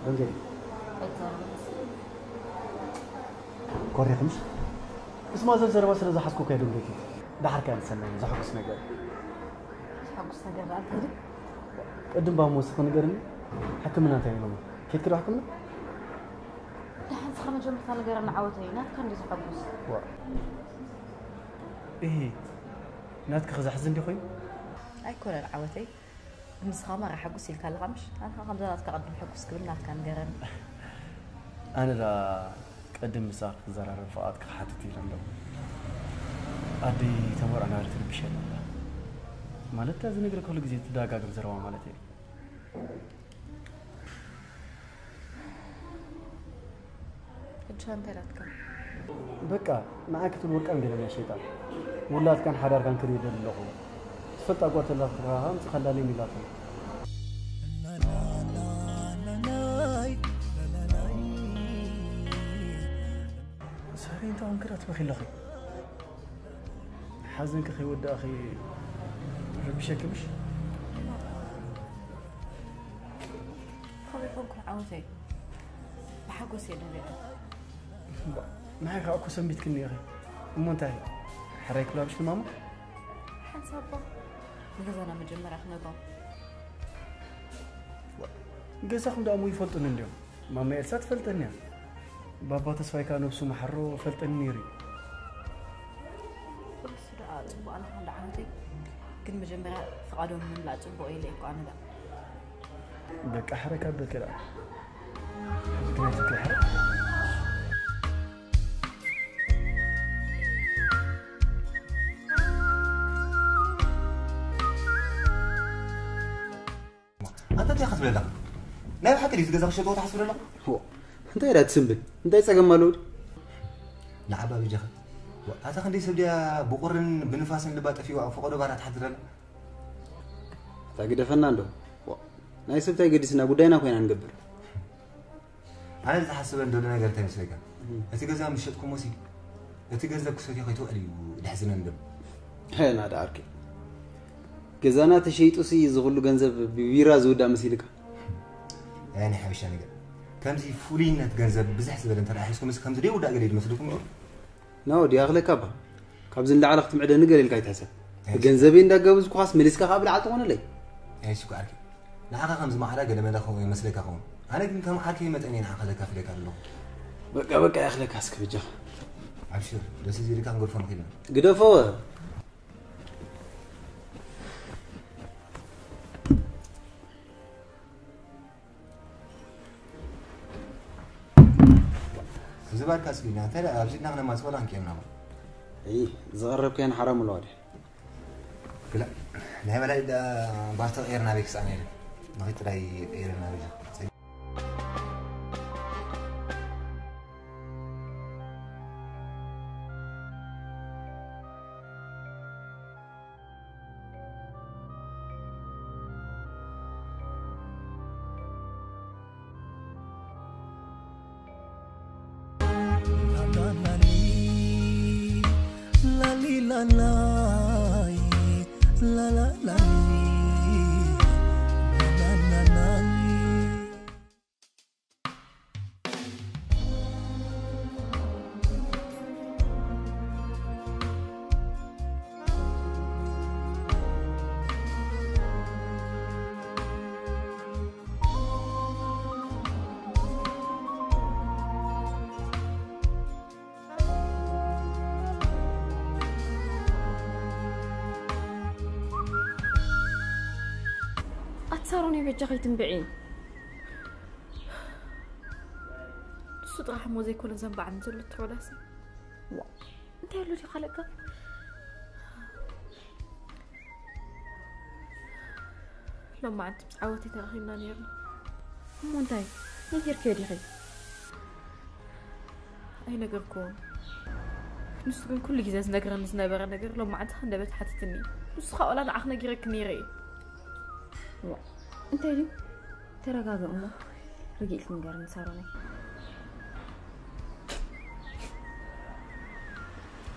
ደንገል ኮሪኽምሽ? እስማ ዘዘረባ ስለ ዝሓዝኩ ከ ደንገል ደሓር ከ ንሰናይ ዘሐጉስ ነገር ዝሐጉስ ነገር ደኣ እንታይ ድዩ? ቅድም ባሞ ስኽ ንገርኒ። ሕክምና እንታይ ኢሎም? ኬድኪ ዶ ሕክምና? ደሓን ስኻ መጀመርታ ንገረኒ ዓወተይ፣ ናትካ እንዲ ዝሐጉስ። ዋ እሂ ናትኪ ክዘሕዝን ዲ ኮይኑ? ኣይኮነን ዓወተይ፣ ንስኻ ማራ ሕጉስ ኢልካ ኣለኻ ምሽ? ኣንታ ከምዛ ናትካ ቅድም ሕጉስ ክብል ናትካ ንገረኒ። ኣነ ዳ ቅድም ምሳኻ ክዘራረብ ፍቓድ ክሓትት ኢለ ኣለኹ። ኣደይ ተመርዖ ናበለ ትርብሸኒ ኣላ። ማለት እዚ ነገር ኩሉ ግዜ ትደጋግም ዘረባ ማለት እዩ። ሕጂ እንታይ ኢላትካ? በቃ ንዓይ ክትብል ወርቃን ገለመ ሸይጣን ውላድካን ሓዳርካን ክርኢ ይደሊ ኣለኹ። ትፈልጣ ጓል ተላ ክትረኻ ምጽእ ከላልየኒ ኢላትኒ። ሳሪ እንታይ ኾንኪ ትበኺ ኣለኺ? ሓዘንኪ ከይወዳእኺ ረቢሸኪ ምሽ? ከመይ ኮንኩ ዓወተይ? ብሓጎስ እየ ነቢዐ። ንዓይ ከዓ እኮ ሰንቢትክኒ ኢኺ። እሞ እንታይ ሕራይ ክብላ ምሽ ንማማ? ሓንሳብ እባ ንገዛና መጀመርያ ክነግሮም። ገዛኹም ደኣ እሞ ይፈልጡኒ እንድዮም። ማማ ኤልሳ ትፈልጠኒ እያ። ባባ ተስፋይ ከዓ ነብሱ መሓሮ ፈልጠኒ ነይሩ እዩ። እሱ ደኣ ጽቡቕ ኣለኻ እንዳ ዓወተይ። ግን መጀመርያ ፍቓዶም ምምላእ ጽቡቕ ኢለ እኮ ኣነ ደኣ። በቃ ሕረ ካብ በልኪ ደኣ። ሕጂ ግን ኣይትብኪ ሕረ። ኣንታ እንታይ ክትብል ኣለኻ? ናይ ብሓቂ ድዩ እቲ ገዛ ክሸጥዎ ትሓስብ ዘለኹም? ዎ፣ እንታይ ኢላ ትስንብድ? እንታይ ጸገም ኣለዎ? ንዓባ በጃኻ። ዋ፣ ኣታ ክንደይ ሰብ ድያ ብቑርን ብንፋስን ልባ ጠፊዋ ኣብ ፈቐዶ ባራ ትሓድር ኣላ? ኣታ ግደፈና እንዶ። ዋ፣ ናይ ሰብ እንታይ ገዲስና ጉዳይና ኮይና ንገብር። ኣነ ዝሓስበን ዘሎ ነገር እንታይ መስለካ? እቲ ገዛ ምስ ሸጥኩሞ ሲ እቲ ገንዘብ ክሰትዮ ከይትውዕል እዩ ደሕዝነን ዘሎ። ናዳ ዓርከይ፣ ገዛና ተሸይጡ ሲ እዚ ኩሉ ገንዘብ ብቢራ ዝውዳእ መሲልካ? ኣይ ናይ ሓበሻ ነገር ከምዚ ፍሉይነት ገንዘብ ብዝሕ ዝበለ እንተ ሒዝኩም ሲ ከምዚ ደይውዳእ ገለ እዩ ዝመስልኩም? ናው ዲኣ ክለካ ባ ካብዚ ንላዕሊ ክትምዕደኒ ገለ ኢልካ ይትሕሰብ። ብገንዘበይ እንዳጋበዝኩኻስ መሊስካ ካብ ላዕሊ ትኾነለይ። ኣይስኩ ዓርከይ ንዓኻ ከምዚ ማዕዳ ገለ መለ ይመስለካ ኸውን። ኣነ ግን ከም ዓርከይ መጠን እየ ንዓኻ ዘካፍለካ ዘለኹ። በቃ በቃ ያኽለካ እስከ በጃኻ። ኣብሽር ደስ ዝብልካ ክንገድፎ ንኽእል ኢና። ግደፎ። እዚ ባርካ እስኪ ኢና እንታይ ኣብዚ ድና ክነማጽወላ እንቅየምና። እይ ዝቐረብካያን ሓራም ኣለዋ ድያ? ክላ ናይ በላይ ዳ ባርቶ ኤርና ቤክስ ኣሜሪ ንኺ ጥራይ ኤርና ቤክስ ኣትሳሮን የበጃ ከይትንብዒ። ንሱ ጥራሕ እሞ ዘይኮነ ዘንባዕን ዘሎ ትሮዳሲ። ዋ፣ እንታይ ኣሎ ድዩ ካልእካ? ሎማዓንቲ ብዓወት ተራኺብና ነይርና። እሞ እንታይ ነጊርክዮ ዲኺ? ኣይነገርክዎን። ንሱ ግን ኩሉ ግዜ ዝነግረኒ ዝነበረ ነገር ሎማዓንቲ ከንደበት ሓትትኒ። ንሱ ኸኣ ወላ ንዓኽ ነጊረኪ ነይረ እዩ። ዋ፣ እንታይ ድዩ? ተረጋግእ እሞ ርግኢት ንገርኒ ሳሮነይ።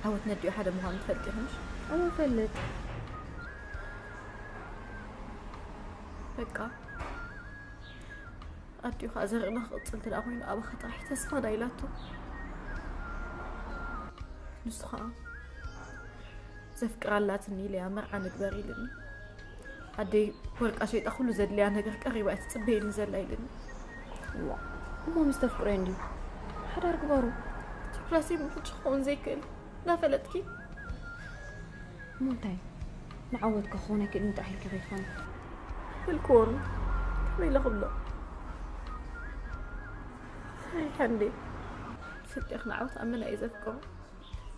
ዓወት ነዲኡ ሓደ ምዃኑ ትፈልጢ ኢኺ ምሽ? እወ እፈልጥ። በቃ ኣዲኡ ኸኣ ዘርእና ክቕጽል እንተ ደኣ ኮይኑ ኣባኻ ጥራሕ ተስፋ ዳ ኢላቶ። ንሱ ኸኣ ዘፍቅራ ኣላትኒ ኢለያ መርዓ ንግበር ኢሉኒ። ኣደይ ወርቃ ሸይጣ ኩሉ ዘድልያ ነገር ቀሪባ እያ ትጽበየኒ ዘላ ኢሉኒ። ዋ፣ እሞ ምስ ተፍቅሮ እንድዩ ሓዳር ግበሩ። ራሴ ሕጂ ክኸውን ዘይክእል እናፈለጥኪ። እሞ እንታይ ንዓወት ክኸውን ኣይክእልን ጥራሕ ኢልኪ ከይትኾኒ? ኢልክዎን ከመይ ኢለ ክብሎ? ፈሪሐ እንዴ? ፍቅር ንዓወት ኣመና እየ ዘፍቅሮ።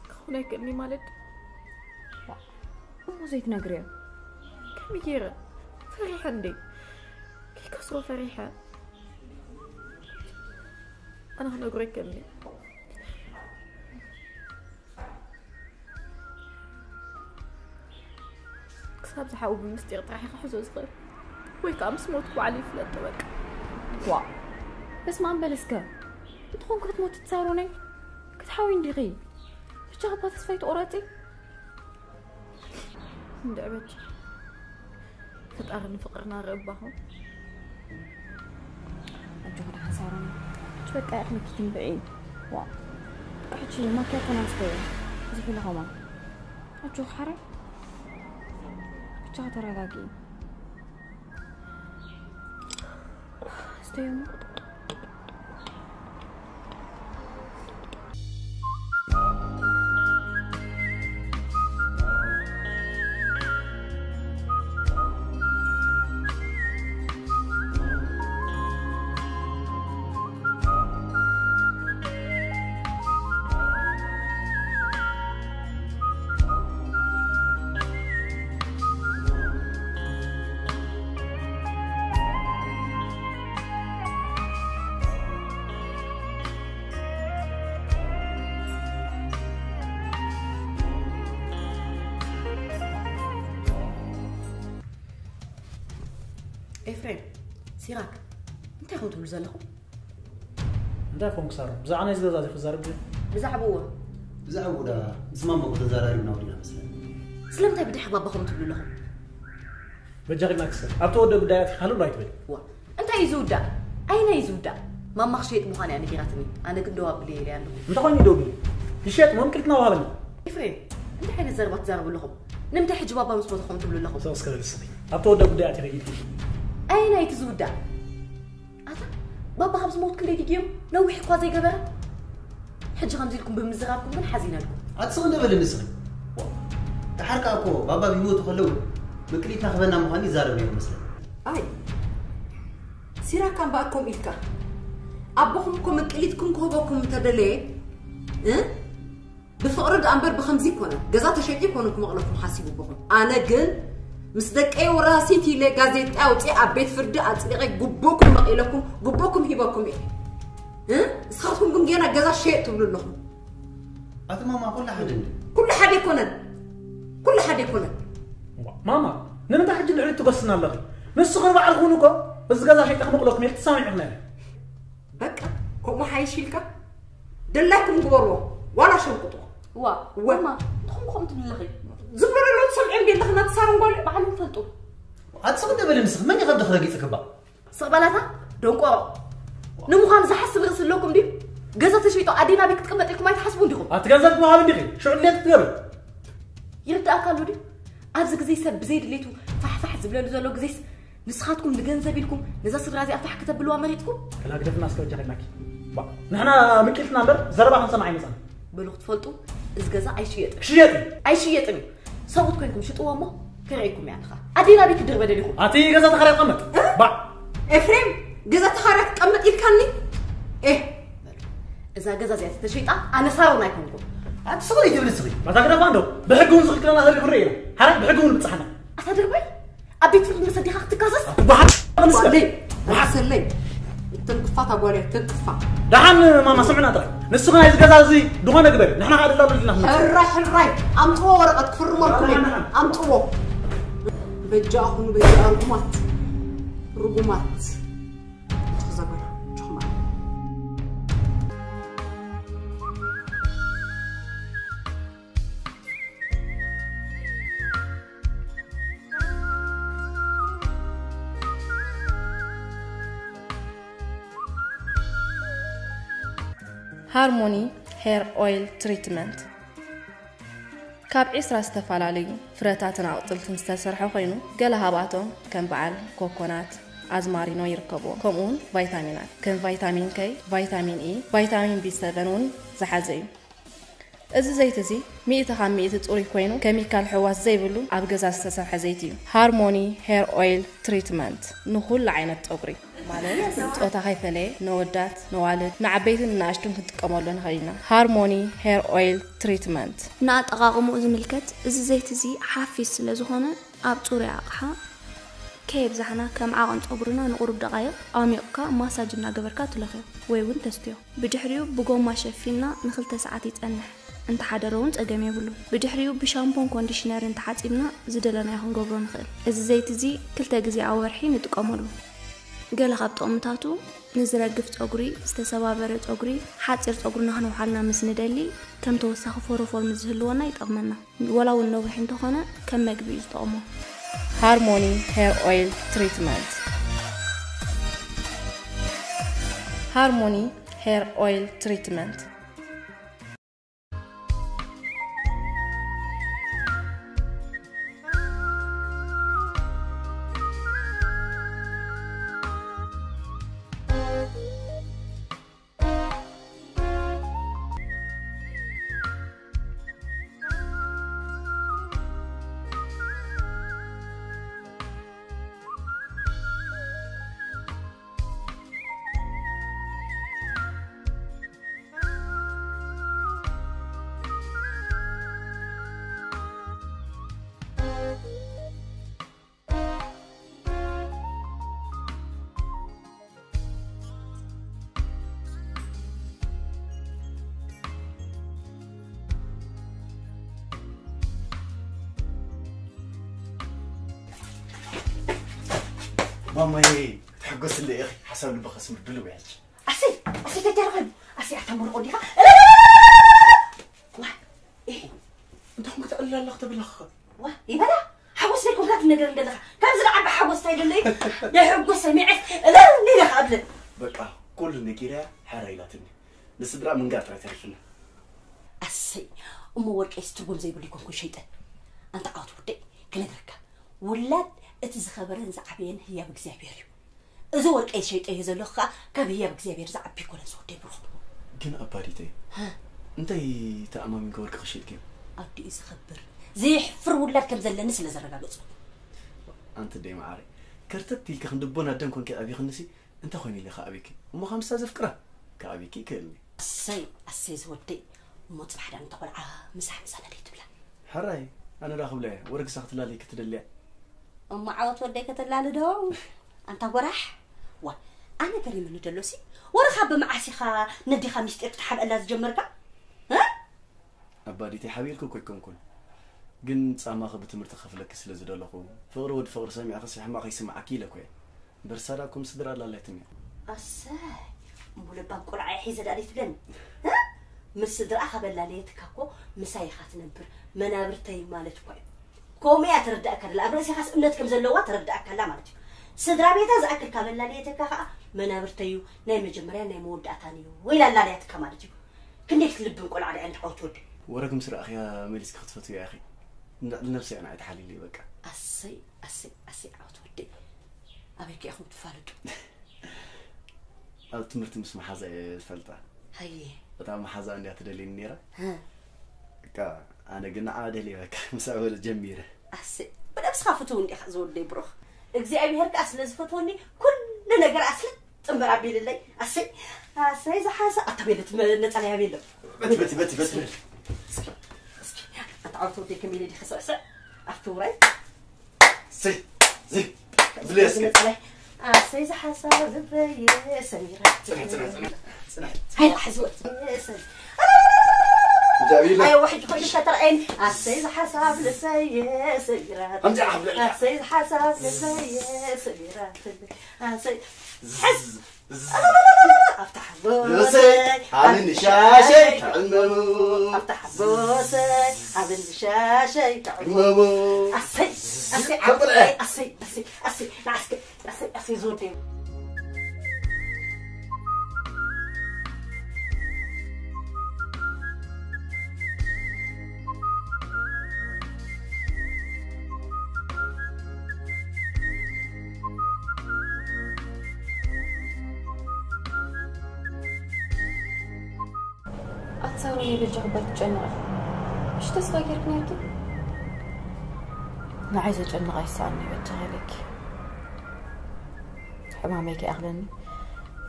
ክኾን ኣይክእልኒ ማለት ድዩ? እሞ ዘይትነግርዮ? ከመይ ገይረ? ፈሪሐ እንዴ? ከይከስሮ ፈሪሐ። ኣነ ክነግሮ ኣይክእልኒ። ክሳብ ዝሓው ብምስጢር ጥራሕ ክሕዞ ዝኽእል ወይ ከዓ ምስ ሞትኩ ባዕሉ ይፍለጦ በቃ። ዋ፣ በስመ ኣብ በል እስከ። እንተኾንኩ ክትሞት ትሳሮነይ ክትሓዊ እንዲኺ። ብቻ እባ ተስፋ ኣይትቑረፂ። እንድዕበች ፈጣሪ ንፍቕርና ርእ እባኹም። ኣጆኺ ደሓን ሳሮን። ሕጂ በቃ ኢኺ መኪ ትንብዒ። ዋ፣ በቃ ሕጂ ማኪያቶ ናስተዮ። እዚ ሒለ ከማን። ኣጆኺ ሓራይ። ብቻ ተረጋጊ። ስተዮ እሞ። ኤፍሬም፣ ሲራክ፣ እንታይ ኢኹም ትብሉ ዘለኹም? እንታይ ኮንክ ሳሮን? ብዛዕባ ናይዚ ገዛ ዲኺ ትዛረቢ? ብዛዕባኡ? ብዛዕባኡ ዳ ምስ ማማ እኮ ተዘራሪብና ወዲና መስለኒ። ስለምንታይ ብድሕሪ ባባኹም ትብሉ ኣለኹም? በጃኺ ማክሰ፣ ኣብቲ ወደ ጉዳይ ኣቲኺ ሃለሉ ኣይትበሊ። ዋ፣ እንታይ እዩ ዝውዳእ? ኣየናይ እዩ ዝውዳእ? ማማ ክሸይጥ ምዃኑ እያ ነጊራትኒ። ኣነ ግን ደው ኣብለይ ኢለያ ኣለኹ። እንታይ ኮይኑ ደው ቢሉ? ይሸጥ፣ መምቅልትና ወሃበና። ኤፍሬም፣ እንታይ ዓይነት ዘረባ ትዛረቡ ኣለኹም? ንምንታይ ሕጂ ባባ ምስ ሞተ ከምኡ ትብሉ ኣለኹም? ሰው እስከ በል እስኺ። ኣብቲ ወደ ጉዳይ ኣቲኺ ኢልኪ። ኣየናይ እቲ ዝውዳእ? ኣታ፣ ባባ ካብ ዝሞት ክንደይ ግዜ እዩ? ነዊሕ እኳ ዘይገበረ። ሕጂ ከምዚ ኢልኩም ብምዝራብኩም ግን ሓዚነልኩም። ኣቲ ስቕ እንደ በሊ ንስኺ። ደሓር ከኣ እኮ ባባ ቢሞቱ ከለዉ ምቅሊት ናኽበና ምዃኑ ይዛረብ ነይሩ መስለኒ። ኣይ፣ ሲራክ እምበኣር ከምኡ ኢልካ። ኣቦኹም እኮ ምቅሊትኩም ክህበኩም እንተደለየ፣ እ? ብፍቕሪ ደኣ እምበር ብኸምዚ ኣይኮነን። ገዛ ተሸይጡ ኣይኮነን ክመቕለኩም ሓሲቡ ኣቦኹም። ኣነ ግን ምስ ደቀይ ወራሲት ኢለ ጋዜጣ ኣውፅኤ ኣብ ቤት ፍርዲ ኣፅዲቐ ግቦኩም መቒለኩም፣ ግቦኩም ሂበኩም እየ። እ? ንስኻትኩም ግን ገና ገዛ ሸየጥ ትብሉ ኣለኹም። ኣቲ ማማ፣ ኩሉ ሓደ እንደ ኩሉ ሓደ ኣይኮነን። ኩሉ ሓደ ኣይኮነን። ዋ፣ ማማ፣ ንምንታይ ሕጂ ልዕሊ ትጎስና ኣለኺ? ንስኺ ንባዕልኺ እውን እኮ እዚ ገዛ ሸይጠ ክመቕለኩም ኢልኪ ተሰማሚዕኽና ኢኺ። በቃ፣ ከምኡ ሓይሽ ኢልካ ደላይኩም ግበርዎ፣ ዋላ ሸንቁጥዎ። ዋ፣ እወ። ማማ፣ ንኹም ከምኡ ትብሊ ኣለኺ። ዝብሎ ዘለዉ ትሰምዒ እንዲ ኣለኺ፣ ናቲ ሳሮን ጓል። ባዕሎም ይፈልጡ። ኣቲ ስቕ እንደ በሊ ንስኺ፣ መን ኢኺ ኣብ ደኺ ረጊጽ ክባ? ስቕ በላታ፣ ደንቆሮ። ንምዃኑ ዝሓስብ ርእሲ ኣለኩም ድዩ? ገዛ ተሸይጡ ኣዴና ቤት ክትቅመጥ ኢልኩም ኣይትሓስቡን ዲኹም? ኣቲ ገንዘብ ክወሃብ እንዲኺ፣ ሽዑ ድሌት ክትገብር። ይርድኣካ ኣሎ ድዩ? ኣብዚ ግዜ ሰብ ብዘይ ድሌቱ ፋሕፋሕ ዝብለሉ ዘሎ ግዜስ፣ ንስኻትኩም ንገንዘብ ኢልኩም ነዛ ስድራ እዚኣ ፋሕ ክተብልዋ መሪጽኩም? ከላ ግደፍና እስከ በጃኺ ኢልናኪ። ባ፣ ንሕና ምቅልትና እምበር ዘረባ ክንሰማዕ ኣይመጻና። በሉ ክትፈልጡ፣ እዚ ገዛ ኣይሽየጥን። ክሽየጥ እዩ። ኣይሽየጥን እዩ። ሰብኡት ኮይንኩም ሽጥዎ እሞ ክርእየኩም እያ ንኻ። ኣዴና ቤት ክድር በደል ኢኹም። ኣቲ ገዛ ተኻርያ ትቐመጥ። እ? ባ። ኤፍሬም፣ ገዛ ተኻርያ ትቀመጥ ኢልካኒ? ኤህ፣ በሉ። እዛ ገዛ እዚኣ ተሸይጣ ኣነ ሳሮን ኣይኮንኩም። ኣቲ ስቕ ኢትብሊ ስኺ። ኣታ ግደፋ እንዶ፣ ብሕጊ እውን ዝኽልክለና ተሪፉ ንርኢ ኢና። ሓራይ ብሕጊ እውን ንብጽሓና። ኣታ ድርባይ፣ ኣብ ቤት ፍርዲ መሰዲኻ ክትካሰስ? በሓ-፣ ጓለይ፣ መሓሰለይ። ተንክፋ እታ ጓለይ፣ ተንክፋ። ደሓን ማማ ስምዕና ጥራይ። ንስኺ ናይዚ ገዛ እዚ ዝኾነ ግበሪ። ንሕና ከዓ ደላሉ ኢልና ክንመጽእ። ሕራይ፣ ሕራይ። ኣምጥዎ ወረቐት ክፍርመልኩም እየ። ኣምጥዎ። በጃ ኣኹኑ፣ በጃ ርጉማት። ርጉማት። ተዘበላ። ችኹማ። ሃርሞኒ ሄር ኦይል ትሪትመንት ካብ ዒስራ ዝተፈላለዩ ፍረታትን ኣቑፅልትን ዝተሰርሐ ኮይኑ፣ ገለ ካብኣቶም ከም በዓል ኮኮናት፣ ኣዝማሪኖ ይርከብዎም። ከምኡውን ቫይታሚናት ከም ቫይታሚን ከይ፣ ቫይታሚን ኢ፣ ቫይታሚን ቢ ሰቨን እውን ዝሓዘ እዩ። እዚ ዘይቲ እዚ ሚእቲ ካብ ሚእቲ ፅሩይ ኮይኑ፣ ኬሚካል ሕዋስ ዘይብሉ ኣብ ገዛ ዝተሰርሐ ዘይቲ እዩ። ሃርሞኒ ሄር ኦይል ትሪትመንት ንኹሉ ዓይነት ፀጉሪ ማለት ፆታ ከይፈለየ ነወዳት፣ ነዋልድ፣ ንዓበይትን ንናእሽቱን ክንጥቀመሉ ንኽእል ኢና። ሃርሞኒ ሄር ኦይል ትሪትመንት። ንኣጠቓቕምኡ ዝምልከት፣ እዚ ዘይቲ እዚ ሓፊስ ስለ ዝኾነ ኣብ ፅሩይ ኣቕሓ ከየብዛሕና ከም ዓቐን ፀጉርና ንቑሩብ ደቓይቕ ኣሚቕካ ማሳጅ እናገበርካ ትለኽዮ ወይ እውን ተስትዮ። ብድሕሪኡ ብጎማ ሸፊንና ንኽልተ ሰዓት ይፀንሕ። እንተሓደረ እውን ፀገም የብሉን። ብድሕሪኡ ብሻምፖን ኮንዲሽነርን ተሓፂብና ዝደለናዮ ክንገብሮ ንኽእል። እዚ ዘይቲ እዚ ክልተ ግዜ ኣብ ወርሒ ንጥቀመሉ። ገለ ካብ ጥቕምታቱ ንዝረግፍ ፀጉሪ፣ ዝተሰባበረ ፀጉሪ፣ ሓፂር ፀጉርና ክነውሓልና ምስ ንደሊ ከም ተወሳኺ ፎሮፎር ምስ ዝህልወና ይጠቕመና። ወላ እውን ነዊሕ እንተኾነ ከም መግቢ እዩ ዝጠቕሞ። ሃርሞኒ ሄር ኦይል ትሪትመንት። ሃርሞኒ ሄር ኦይል ትሪትመንት። ማማይ ክትሕጎስለ ኢኺ፣ ሓሳብ ልብኻ ስምር ድልው ያልች። ኣሰይ ኣሰይ ተጃርኸን ኣሰይ ኣታ መርቆ ዲኻ። ዋ፣ እ፣ እንታይ ኹም ክትዕልል ኣለኽ ተብለኽ? ዋ፣ ይበላ ሓጎስ ዘይኮንካ ትነገር እንደለኻ። ካብዚ ንዓቢ ሓጎስ እንታይ ደለይ? ደሕጎስ ሰሚዐ እለ ሊለኻ ኣብለ። በቃ ኩሉ ነጊረያ ሓራ ኢላትኒ። ንስድራ ምንጋር ጥራይ ተሪፍና። ኣሰይ፣ እሞ ወርቀይስ ትርጉም ዘይብሉ ይኮንኩን ሸይጠ። ኣንታ ዓወት ወደይ፣ ክነግረካ። ውላድ እቲ ዝኸበረን ዝዓበየን ህያብ እግዚኣብሔር እዩ። እዚ ወርቀይ ሸይጠዮ ዘለኹ ከዓ ካብ ህያብ እግዚኣብሔር ዝዓቢ ኣይኮነን ዝወደይ ብሩኽ። ግን ኣባዲተይ፣ ሃ? እንታይ ተኣማሚንካ ወርቂ ክሸይጥክዮ? ኣዲኡ ዝኸብር፣ ዘየሕፍር ውላድ ከም ዘለኒ ስለ ዘረጋገጽኩ። ኣንቲ ደይ መዓረይ፣ ከርተት ኢልኪ ክንዲ ኣቦን ኣደን ኮንኪ ኣዕቢኽንሲ፣ እንታይ ኮይኑ ኢለ ክኣቢኪ? እሞ ከምሳ ዘፍቅራ ክኣቢኪ ይክእልኒ። ኣሰይ፣ ኣሰይ ዝወደይ፣ እሞ ጽባሕ ዳን ተቆልዓ ምሳሕ ምሳና ደይ ትብላ። ሕራይ፣ ኣነ ዳ ክብለያ፣ ወርግሳ ክትላሊ ክትደልያ። እሞ ዓወት ወደይ ከተላሊ ዶ? ኣንታ ጎራሕ፣ ዋ፣ ኣነ ገሪምኒ ደሎሲ፣ ወርኻ ብመዓስ ኢኻ ነዲኻ ሚስጢር ክትሓብአላ ዝጀመርካ? እ? ኣባዲተይ ሓቢርኩ እኮ ኣይኮንኩን። ግን ጻማኺ ብትምህርቲ ከፍለኪ ስለ ዝደለኹ፣ ፍቕሪ ወዲ ፍቕሪ ሰሚዕኺ ሕማቕ ይስምዓኪ ኢለ እኮ እየ። እምበር ሳዳ እኮ ምስ ስድራ ኣላልያትኒ እያ። ኣሰይ፣ እሞ ለባም ቆልዓ እየ ሒዘ ደኣ ደይ ትብለኒ? እ? ምስ ስድራኣ ካብ ኣላለየትካ እኮ ምሳይ ኢኻ ትነብር። መናብርተይ ማለት እኮ እዩ። ከምኡ እያ ተረዳእካ ደላ። ኣብ ርእሴኻስ እምነት ከም ዘለዋ ተረዳእካ ኣላ ማለት እዩ። ስድራ ቤታ ዝኣክል ካብ ኣላለየትካ ኸኣ መናብርተይ እዩ፣ ናይ መጀመርያን ናይ መወዳእታን እዩ ኢላ ኣላለያትካ ማለት እዩ። ክንደይ ክትልብም ቆልዓ ደኣ እንድሕር ትወዲ። ወረግ ምስ ረኣኽያ መሊስኪ ክትፈትውያ ኢኺ። ንልዕሊ ነብሰይ ኣነ ኣይትሓልይለይ በቃ። ኣሰይ፣ ኣሰይ፣ ኣሰይ ዓወት ወደይ። ኣበይ ከ ኢኹም ትፋለጡ? ኣብ ትምህርቲ ምስ መሓዛ እየ ዝፈልጣ። ሃየ። እታ መሓዛ እንድያ ትደልየኒ ነይራ። ህ። እካ ኣነ ግን ንዓ ደልየ በቃ ምስ ኣወለ ጀሚረ። ኣሰይ፣ ብነብስኻ ፍትው እንዲኻ ዝወደይ ብሩኽ። እግዚኣብሄር ከኣ ስለ ዝፈትወኒ ኩሉ ነገር ኣስለ ጽምበር ኣቢልለይ። ኣሰይ፣ ኣሰይ ዝሓሳ ኣታ ቤለት ነጸላ ያቤሎ። በቲ፣ በቲ፣ በቲ፣ በቲ። እስኪ፣ እስኪ፣ ኣታ ዓወት ወደይ ከመይ ኢለ ዲኸ ስዕስዕ? ኣብቲ ውራይ። ስይ፣ ስይ፣ ዝለየ እስኪ። ነጸላ። ኣሰይ ዝሓሳ ልበየ ሰሚራ። ጽንሕ፣ ጽንሕ፣ ጽንሕ፣ ጽንሕ። ሃይ፣ ሓዝወት። ሰሚ-፣ እንታይ ኣቢለ? ኣይ፣ ዋሕድ ኮይኑ ከተርኣየኒ። ኣሰይ ዝሓሳብ ልበየ ሰሚራ። ኣምጺኣ ሓብለልካ። ኣሰይ ዝሓሳብ ልበየ ሰሚራ። ኣሰይ፣ ዝዝ፣ ዝዝ። ኣብታ ሓጎሰይ፣ እሰይ፣ ሓብን ሻሸይ ትዕመሙ። ኣብታ ሓጎሰይ፣ ሓብን ሻሸይ ትዕመሙ። ኣሰይ፣ ኣሰይ፣ ሓብለ። ኣሰይ፣ ኣሰይ፣ ኣሰይ፣ ንዓስከ፣ ኣሰይ፣ ኣሰይ፣ ዝወደይ። ኣቲ ሳሮን፣ በጃኺ እባ ኣይትጨነቒ። እሺ፣ ተስፋ ጌርኪ ኔርኪ? ንዓይ ዘጨንቕ ኣይሰኣን እዩ፣ በጃኺ ኢለኪ። ሕማመይ ከይኣኽለኒ፣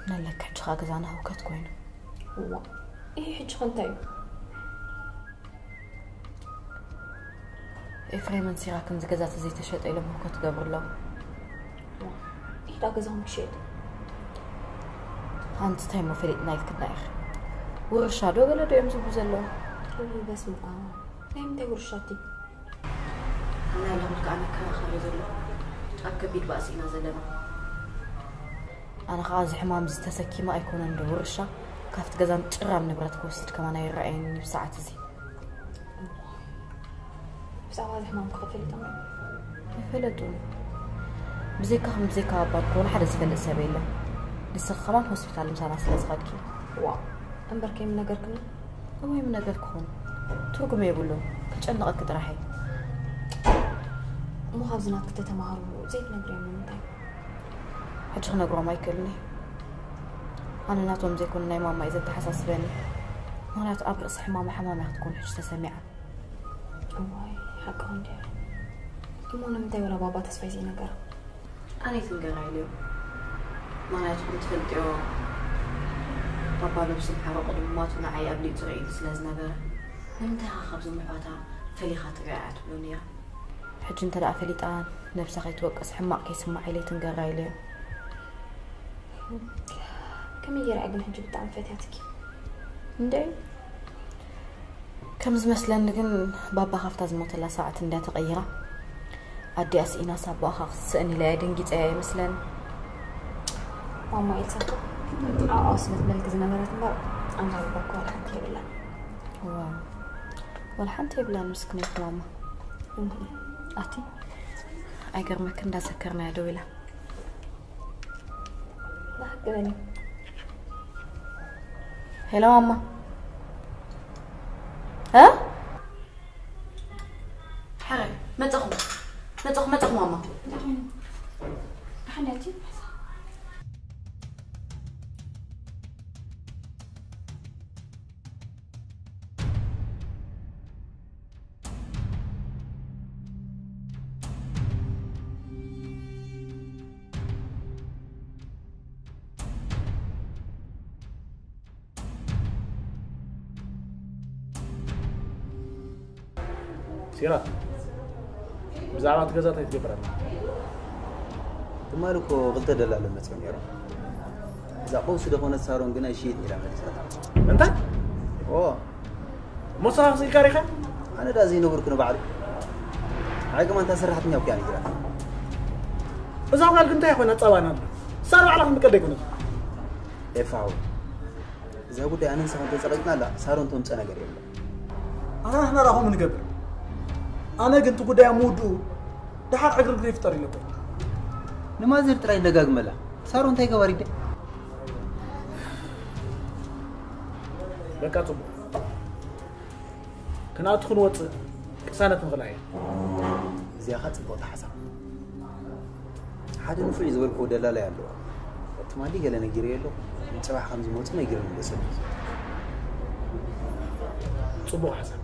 ነለካ ሕጂ ኸኣ ገዛና ህውከት ኮይኑ። እዋ፣ ይሄ ሕጂ ኸ እንታይ እዩ? ኤፍሬምን ሲራክን እዚ ገዛ ተዘይተሸጠ ኢሎም ህውከት ይገብሩ ኣለዉ። ዋ፣ ኢዳ ገዛኹም ክሸየጥ? ኣንቲ እንታይ እሞ ፈሊጥና ኢልክና ኢኺ? ውርሻ ዶ ገለ ዶ እዮም ዝብሉ ዘለዉ? እይ፣ በስመ ኣብ። ናይ ምንታይ ውርሻ እቲ? ኣነ ኣለኹልካ፣ ኣነ እከላኸሎ ዘለኹ። ኣብ ከቢድ ባእሲ ኢና ዘለና። ኣነ ኸኣ እዚ ሕማም እዚ ተሰኪመ ኣይኮነን ዶ ውርሻ ካብቲ ገዛን ጭራም ንብረት ክወስድ ከማን ኣይረኣየንን ብሰዓት እዚ። ብዛዕባ እዚ ሕማምኪ ከ ፈሊጦም እዮም? ኣይፈለጡን። ብዘይካኹም፣ ብዘይካ ኣባ እኮ ወላ ሓደ ዝፈልጥ ሰብ የለን። ንስኺ ከማን ሆስፒታል ምሳና ስለ ዝኸድኪ። ዋእ፣ እምበር ከይምነገርክኒ? እወ፣ ይምነገርክኹን። ትርጉም የብሉን። ከጨንቐኪ ጥራሕ እዩ። እሞ ካብዚ ናትኪ ተተማሃሩ ዘይትነግርዮም ንምንታይ? ሕጂ ክነግሮም ኣይክእልን እየ። ኣነ ናቶም ዘይኮነ ናይ ማማ እዩ ዘተሓሳስበኒ። ምኽንያቱ ኣብ ርእሲ ሕማማ ሕማም እያ ክትኮን ሕጂ ተሰሚዓ። እዋይ፣ ሓቅኻ እንድያ። እሞ ንምንታይ ወላ ባባ ተስፋይ ዘይነገራ? ኣነ ኣይትንገራ ኢለዮ። ምኽንያቱ ከም ትፈልጥዮ፣ ባባ ነብሱ ምሓረቑ ድሙማቱ ንዓይ ኣብሊጹ ርእዩኒ ስለ ዝነበረ፣ ንምንታይ ኢኻ ካብዞም ኣሕዋታ ፈሊኻ ትሪኣ እያ ትብሎ ነይራ። ሕጂ እንተ ደኣ ፈሊጣ ነብሳ ከይትወቅስ ሕማቕ ከይስምዓ ኢለ ኣይትንገራ ኢለዮ። ከመይ ገይራ እያ ግን ሕጂ ብጣዕሚ ፈትያትኪ? እንዴ፣ ከም ዝመስለኒ ግን ባባ ካብታ ዝሞተላ ሰዓት እንድያ ተቐይራ። ኣዲኣ ስኢናስ ኣቦኣ ኸኣ ክትስእን ኢላ እያ ደንጊጸያ ይመስለኒ። ማማ ኢልሳ ኣብኣ ስለ ትብለልኪ ዝነበረት እምበር ኣንዳ ባባ እኮ ዋላ ሓንቲ የብላን። ዋው፣ ዋላ ሓንቲ የብላን ምስክነይቲ ማማ። እህ። ኣቲ ኣይገርመኪ እንዳዘከርናያ ደው ኢላ። ብሓቂ በሊ። ሄሎ ማማ። እ? ሕራይ፣ መጸኹ። መጸኹ፣ መጸኹ ማማ። ደሓን፣ ደሓን ኣቲ። ሲራክ፣ ብዛዕባ እቲ ገዛ እንታይ ትገብር ኣለኻ? ትማሊ እኮ ክልተ ደላሎ መፅዮም ነይሮም። እዛ ቀውሲ ዝኾነት ሳሮን ግን ኣይሽይጥ ኢላ መሊሳታ። እንታይ? ኦ። እሞ ንስኻ ክስኢልካ ሪኻ? ኣነ ዳ ዘይነብርኩ ንባዕሉ። ንዓይ ከማን እታ ሰራሕተኛ እኮ እያ ነጊራታ። እዛ ጓል ግን እንታይ ኮይና ጸባና ኣሎ? ሳር ባዕላ ክንጥቀል ኣይኮነትን። ኤፋው። እዛ ጉዳይ ኣነ ንስኻ እንተጸቒጥናላ ሳሮን ተምፀ ነገር የለን። ኣታ ንሕና ዳኹም ንገብር። ኣነ ግን እቲ ጉዳይ ኣብ ምውድኡ ደሓር ዕግርግር ይፍጠር ኢለኩም። ንማዘር ጥራይ ደጋግመላ። ሳሮን እንታይ ገባሪት ድያ? በቃ ጽቡቕ። ክንኣቱ ክንወጽእ ቅሳነት ንኽልኣየ። እዚኣ ኸኣ ጽቡቕቲ ሓሳብ። ሓደ ንፉዕ ዝበልክዎ ደላላይ ኣለዎ። ትማሊ ገለ ነጊረዮ ኣለኹ። ንጽባሕ ከም ዝመጹ ነጊሩኒ ኣሎ ሰብ። ጽቡቕ ሓሳብ።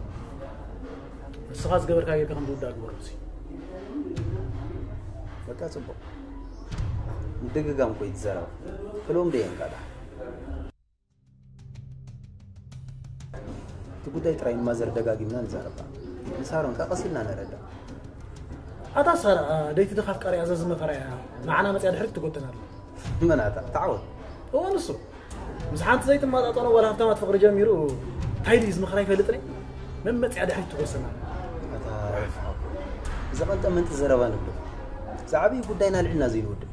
ንስኻ ዝገበርካዮ ጌርካ ከም ዝውዳእ ግበሮ እስኪ። በቃ ጽቡቕ። ምድግጋም እኮ እዩ እቲ ዘረባ። ክልኦም ደየን ካዳ። እቲ ጉዳይ ጥራይ ንማዘር ደጋጊምና ንዛረባ። ንሳሮን ከኣ ቀስ ኢልና ነረዳ። ኣታ ሳራ፣ ደይቲ ድኻ ኣፍቃሪ ኣዘዝ መኸራ እያ። ንዓና መጽያ ድሕሪት ትጎተና ኣላ። መን ኣታ? ተዓወት። እወ፣ ንሱ። ምስ ሓንቲ ዘይትመጣጠኖ ዋላ ሃብታማት ፍቕሪ ጀሚሩ፣ እንታይ ኢሉ እዩ ዝመኽራ ይፈልጥን እዩ። መመጽያ ድሕሪት ትጎሰና። ኣታ ርፍሓ። እዚ ቐንጠ መንጢ ዘረባ ንብሎ። ዝዓበየ ጉዳይና ኣልዒልና ዘይንውድእ።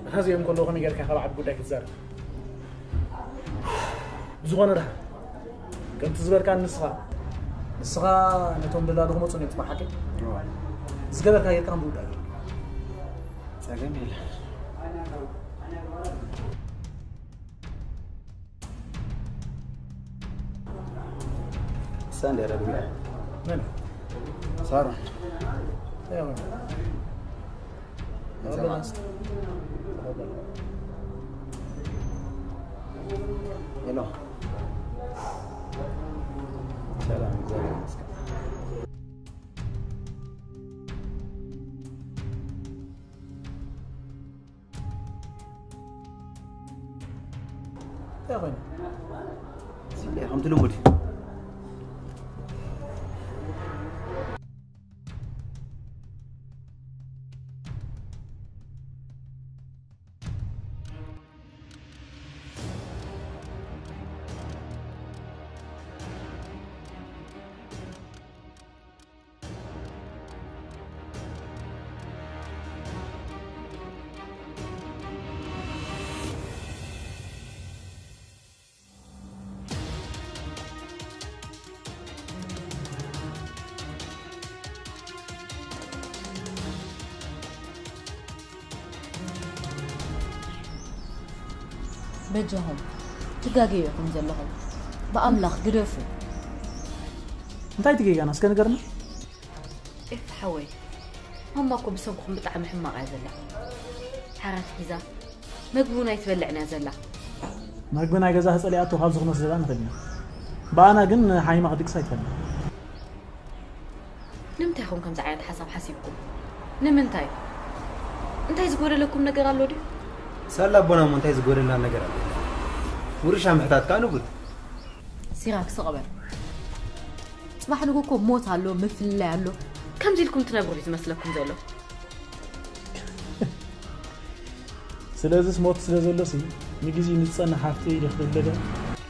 ኣታ እዚኦም ከለዉ ከመይ ጌርካ ካብ ዓቢ ጉዳይ ክትዛረብ? ብዝኾነ ደሓን፣ ከምቲ ዝበልካ ንስኻ፣ ንስኻ ነቶም ደላሎ ክመጹ እዮም ጽባሕ ሓቂ? እዋ። ዝገበርካ ጌርካ ከም ዝውዳእ። ጸገም የለን። ሳንዴ ረግቢ። መን? ሳሮን። ያው። ሰላም። ሄሎ። ሰላም፣ እግዚአብሔር ይመስገን። እንታይ ኮይኑ? ከምቲ ልሙድ። በጃኹም፣ ትጋገዩ ኢኹም ዘለኹም። ብኣምላኽ ግደፉ። እንታይ ትጌጋና? እስከ ንገርና። ኤፍ ሓወይ፣ ማማ እኮ ብሰንኩኹም ብጣዕሚ ሕማቕ እያ ዘላ። ሓራት ሒዛ፣ መግቢ እውን ኣይትበልዕን እያ ዘላ። መግቢ ናይ ገዛ ጸሊኣቶ ካብዚ ክነስደዳ ንኽእል ኢና። ብኣና ግን ሓይማ ክድቅስ ኣይትፈልጥን። ንምንታይ ኢኹም ከምዚ ዓይነት ሓሳብ ሓሲብኩም? ንምንታይ? እንታይ ዝጎደለኩም ነገር ኣሎ ድዩ? ሳላ ኣቦና እሞ እንታይ ዝጎደልና ነገር ኣሎ? ውርሻ ምሕታት ከኣ ንቡር። ሲራክ፣ ስቕ በል። ጽባሕ ንግሆ እኮ ሞት ኣሎ፣ ምፍልላይ ኣሎ። ከምዚ ኢልኩም ትነብሩ ድዩ ዝመስለኩም ዘሎ? ስለዚስ ሞት ስለ ዘሎሲ፣ ንግዜኡ ንዝጸንሕ ሃፍቲ ኢልኪ ክትብሊ ዶ?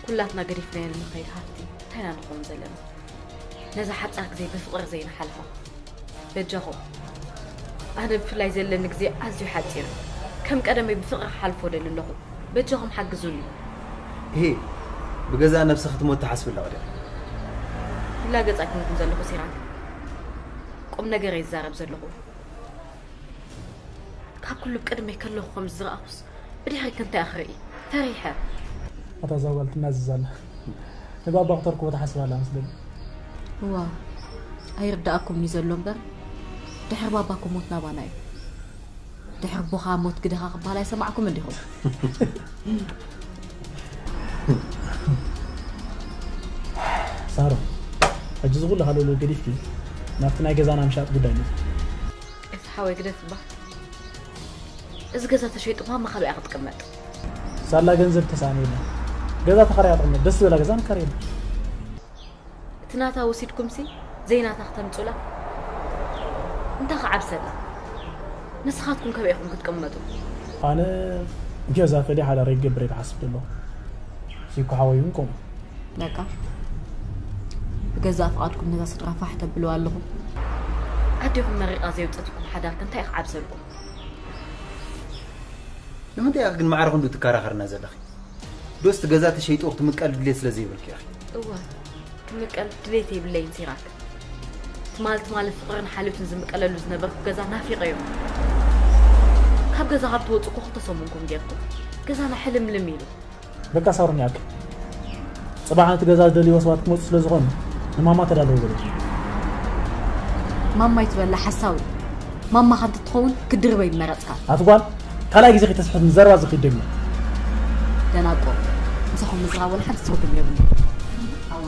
ኩላትና ገዲፍናዮ ንኸይድ ሃፍቲ እንታይ ኢና ንኸውን ዘለና? ነዛ ሓጻር ግዜ ብፍቕሪ ዘይንሓልፋ። በጃኹም። ኣነ ብፍላይ ዘለኒ ግዜ ኣዝዩ ሓጺር እዩ። ከም ቀደመይ ብፍቕሪ ክሓልፎ ደሊ ኣለኹ። በጃኹም ሓግዙኒ። እሄ፣ ብገዛእ ነብሲ ክትሞት ትሓስቢ ኣለኺ ድያ? ይላገጽ ኣይኮንኩን ዘለኹ ሲራክ። ቁም ነገር እየ ዝዛረብ ዘለኹ። ካብ ኩሉ ቅድመይ ከለኹ ከም ዝረኣኹስ፣ ብድሕሪት እንታይ እየ ክርኢ? ፈሪሐ። ኣታ እዛ ጓል ትናዝዝ ኣላ። ንባባ ክተርክቦ ትሓስብ ኣላ መስለኒ። እዋ፣ ኣይርድኣኩምን እዩ ዘሎ እምበር፣ ድሕሪ ባባ እኮ ሞት ናባና እዩ። ድሕሪ ኣቦኻ ሞት ግደኻ ክበሃል ኣይሰማዕኩምን ዲኹም? ሳሮ፣ ሕጂ እዚ ኩሉ ሃለውለው ገዲፍኪ ናብቲ ናይ ገዛና ምሻጥ ጉዳይ ንእቱ። ኤፍ ሓወይ ግደፍ እባ። እዚ ገዛ ተሸይጡ ማማ ካበይ ክትቅመጥ? ሳላ ገንዘብ ተሳእነ የለን። ገዛ ተኸራያ ትቕመጥ፣ ደስ ዝበላ ገዛ ንከረየላ። እቲ ናታ ወሲድኩምሲ ዘይናታ ክተምጹላ እንታይ ክዓብሰላ? ንስኻትኩም ከበይ ኢኹም ክትቅመጡ? ኣነ ገዛ ፈሊ ሓዳር ይገብር እየ ዝሓስብ ዘሎ። ሲኩ ሓወይ እውን ከምኡ። በቃ ብገዛእ ፍቓድኩም ነዛ ስድራ ፋሕ ተብልዋ ኣለኹም። ኣዴኹም መሪቓ ዘየውፀትኩም ሓዳር ከ እንታይ ክዓብሰልኩም? ንምንታይ ኢኺ ግን ማዕረ ክንዱ ትከራኸርና ዘለኺ? ዶስ እቲ ገዛ ተሸይጡ ክትምቀል ድሌት ስለ ዘይብልኪ ኢኺ? እወ ክምቀል ድሌት የብለይን ሲራክ። ትማል ትማል ፍቕርን ሓልዮትን ዝምቀለሉ ዝነበርኩ ገዛ ናፊቐዮ። ካብ ገዛ ካብ ትወፁ እኮ ክልተ ሰሙንኩም ጌርኩም። ገዛና ሕልምልም ኢሉ። በቃ ሳሮን ይኣክል። ፅባሕ ነቲ ገዛ ዝደልይዎ ሰባት ክመፁ ስለ ዝኾኑ ንማማ ተዳለዉ በለኪ። ማማ ይትበላ ሓሳዊ። ማማ ካብ ትኸውን ክድርበ ይመረፅካ። ኣቲ ጓል ካልኣይ ግዜ ከይተስሕት ንዘረባ ዝኽይድ ደግሞ። ደናቆ። ምሳኹም ምዝራብ ወላ ሓንቲ ትርጉም የብሉ። ኣዋ።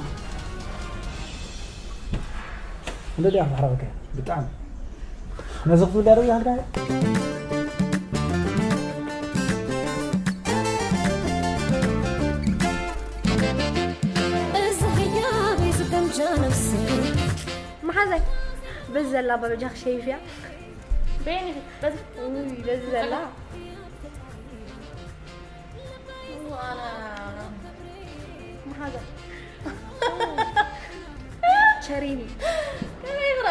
እንደ ዲያ ማሕረቀከ ብጣዕሚ ነዚ ክትብል ያደው ያልካ እዚ ህያብ እዚ ደምጃ ነፍሲ መሓዛይ በዚ ዘላ በበጃ ክሸይፍያ በይኒ በዚ ውይ በዚ ዘላ ዋና መሓዛ ቸሪኒ ከመይ ይግራ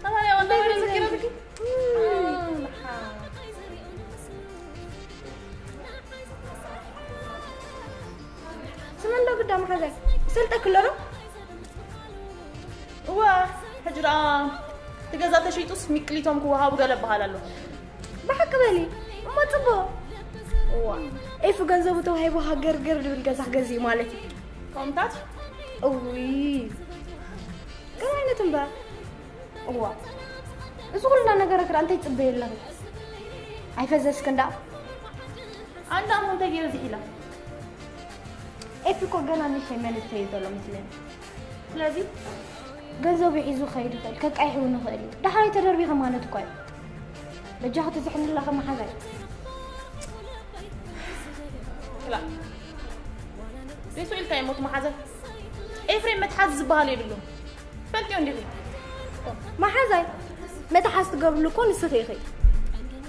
ጠባያ ወላ ወደ ዘኪረትኪ ስመንዶ ግዳ መሓዛይ ይሰልጠክ ኣሎ ዶ እዋ ሕጂ ደኣ እቲ ገዛ ተሸይጡስ ሚቅሊቶም ክወሃቡ ገለ በሃል ኣሎ ብሓቂ በሊ እሞ ፅቡቅ እዋ ኤፉ ገንዘቡ ተዋሂቡ ሃገርገር ድብል ገዛ ክገዝእ ማለት እዩ ከምታት እውይ ከም ዓይነት እምበር እዋ እዚ ኩልና ነገር ክዳ እንታይ ፅበየ ኣለኺ ኣይፈዘስክ እንዳ ኣንዳ እሞ እንታይ ገይረ ዝሒላ ኤፊ እኮ ገና ንእሽተይ መንእሰይ እዩ ዘሎ ምስለኒ ስለዚ ገንዘቡ ሒዙ ክኸይድ ይኽእል ከቃይሕ እውን ይኽእል እዩ ዳሕራይ ተደርቢኺ ማለት እኳ እዩ በጃኺ ትዝሕኒ ኣለኺ መሓዛይ ክላ ሪሱ ኢልካ ይሞት መሓዘ ኤፍሬም መትሓዚ ዝበሃል የብሉን ፈልጥዮ እንዲኺ መሓዛይ መትሓዝ ትገብርሉ እኮ ንስኺ ኢኺ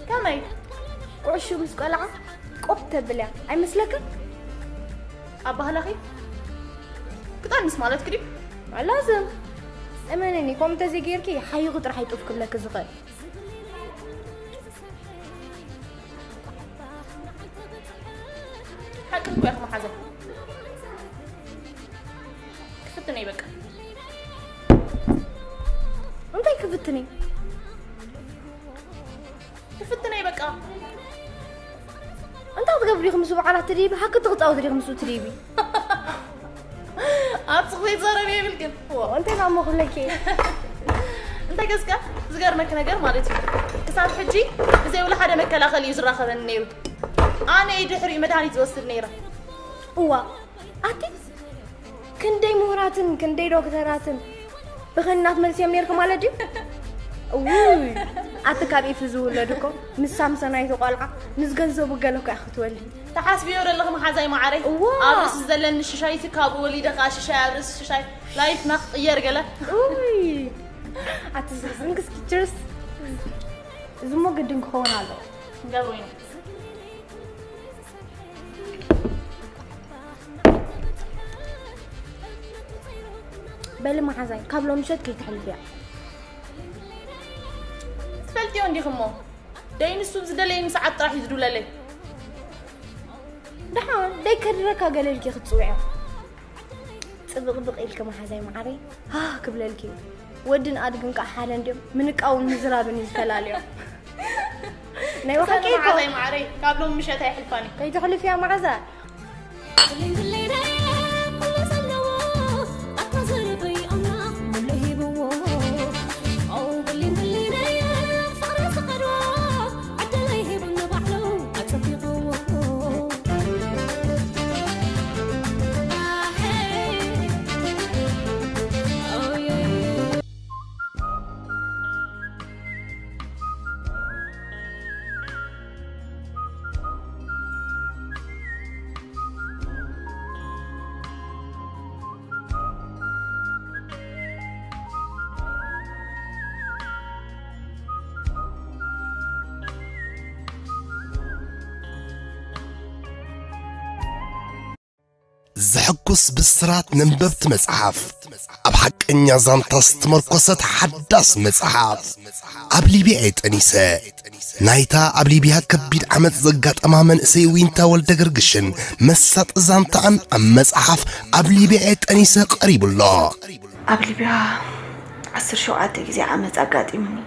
ከመይ ቁዕሹ ምስ ቆልዓ ቆብ ተብል እያ ኣይመስለክን ኣባህላኺ ክጠንስ ማለት ክዲ ላዝም እመነኒ ከምኡ እንተዘይጌርኪ ሓይኹ ጥራሕ ይጡፍ ክብለኪ ዝኽእል ሓቂ እኮ ኢኺ መሓዘ ክፍትነይ በቃ እንታይ ክፍትኒ ክፍትነይ በቃ እንታይ ክትገብሪ ኢኹ ምስ በዓላት ትድይቢ ሓቂ ትኽፃወት ዲኹ ምስኡ ትድይቢ ኣብ ፅኽሪ ዘረብ የብልክን እንታይ ናሞ ክብለኪ እንታይ ገዝካ ዝገርመክ ነገር ማለት እዩ ክሳብ ሕጂ ብዘይብሉ ሓደ መከላኸሊ እዩ ዝራኸበኒ ነይሩ ኣነ እዩ ድሕሪኡ መድሃኒት ዝወስድ ነይረ እዋ ኣቲ ክንደይ ምሁራትን ክንደይ ዶክተራትን ብኽናት መልስዮም ነርኪ ማለት ድዩ እውይ ኣቲ ካብ ኢፊ ዝውለድ እኮ ምስ ሳምሰናይቲ ቆልዓ ምስ ገንዘቡ ገለ እኮ ክትወልዲ ተሓስብዮ ዘለኹ መሓዛይ ማዓረይ እዋ። ኣብ ርእሲ ዘለኒ ሽሻይቲ ካብኡ ወሊደ ከዓ ሽሻይ ኣብ ርእሲ ሽሻይ ላይፍና ክቕየር ገለ ውይ ኣቲ ዝሕዝን ክስኪ ችርስ እዚ እሞ ግድን ክኸውን ኣለዎ ክንገብሮ ኢና በሊ መሓዛይ ካብ ሎም ምሸት ከይትሕልፍያ ትፈልጥዮ እንዲኹሞ ደይ ንሱ ብዝደለየኒ ሰዓት ጥራሕ እዩ ዝድውለለይ ደሓን ደይ ከድረካ ገለልኪ ክትፅውዕዮ ፅብቕብቕ ኢልኪ መሓዛይ መዓረይ ሃህ ክብለልኪ እዩ ወድን ኣድግን ከዓ ሓደ እንድዮም ምንቃውን ምዝራብን እዩ ዝፈላልዮም ናይ ወሓቂ እኮ ሰላም ዓለይ ማዓረይ ካብ ሎም ምሸት ኣይሕልፋኒ ከይትሕልፍያ መዓዛ ዘሐጉስ ብስራት ነንበብቲ መጽሓፍ፣ ኣብ ሓቀኛ ዛንታ ዝተመርኮሰት ሓዳስ መጽሓፍ፣ ኣብ ሊብያ የጠኒሰ። ናይታ ኣብ ሊብያ ከቢድ ዓመጽ ዘጋጠማ መንእሰይ ዊንታ ወልደ ገርግሽን መሳጢ ዛንታኣን ኣብ መጽሓፍ ኣብ ሊብያ የጠኒሰ ቀሪቡ ኣሎ። ኣብ ሊብያ ዓሰርተ ሸውዓተ ግዜ ዓመጽ ኣጋጢሙኒ።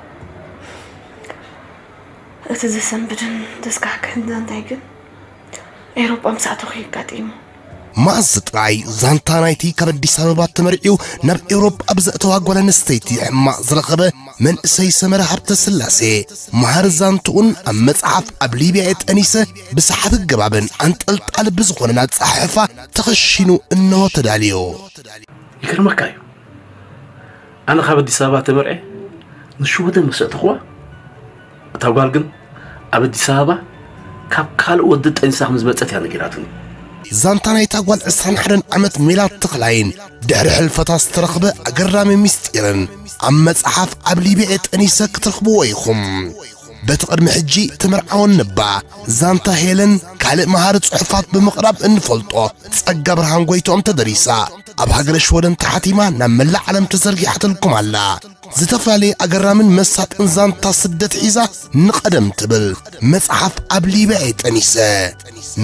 እቲ ዘሰንብድን ዘስካሕክሕን ዛንታይ ግን ኤውሮጳ ምስ ኣተኹ የጋጢሙ። መኣዝ ጥራይ ዛንታ ናይቲ ካብ ኣዲስ ኣበባ ተመርዕዩ ናብ ኤውሮጳ ብዘእተዋ ጓል ኣንስተይቲ ሕማቕ ዝረኸበ መንእሰይ ሰመረ ሃብተ ስላሴ፣ መሃሪ ዛንትኡን ኣብ መጽሓፍ ኣብ ሊብያ የጠኒሰ ብሰሓቢ ገባብን ኣንጠልጣሊ ብዝኾነን ኣጸሓሕፋ ተኸሺኑ እንሆ ተዳልዮ። ይገርመካ እዩ። ኣነ ካብ ኣዲስ ኣበባ ተመርዐ ንሽወደን መሰጥኽዋ። እታ ጓል ግን ኣብ ኣዲስ ኣበባ ካብ ካልእ ወዲ ጠኒሳ ከም ዝመጸት እያ ነጊራትኒ። ዛንታ ናይታ ጓል ዕስራን ሓደን ዓመት ሜላት ተኽላይን ድሕሪ ሕልፈታ ዝተረኽበ ኣገራሚ ምስጢርን ኣብ መጽሓፍ ኣብ ሊብያ የጠኒሰ ክትረኽብዎ ኢኹም። በቲ ቅድሚ ሕጂ ተመርዓወን ነባ ዛንታ ሄለን ካልእ መሃሪ ጽሑፋት ብምቕራብ እንፈልጦ ጸጋ ብርሃን ጎይትኦም ተደሪሳ ኣብ ሃገረ ሽወደን ተሓቲማ ናብ መላእ ዓለም ተዘርጊሓትልኩም ኣላ። ዝተፈላለየ ኣገራምን መሳጥን ዛንታ ስደት ሒዛ ንቐደም ትብል መጽሓፍ ኣብ ሊብያ የጠኒሰ።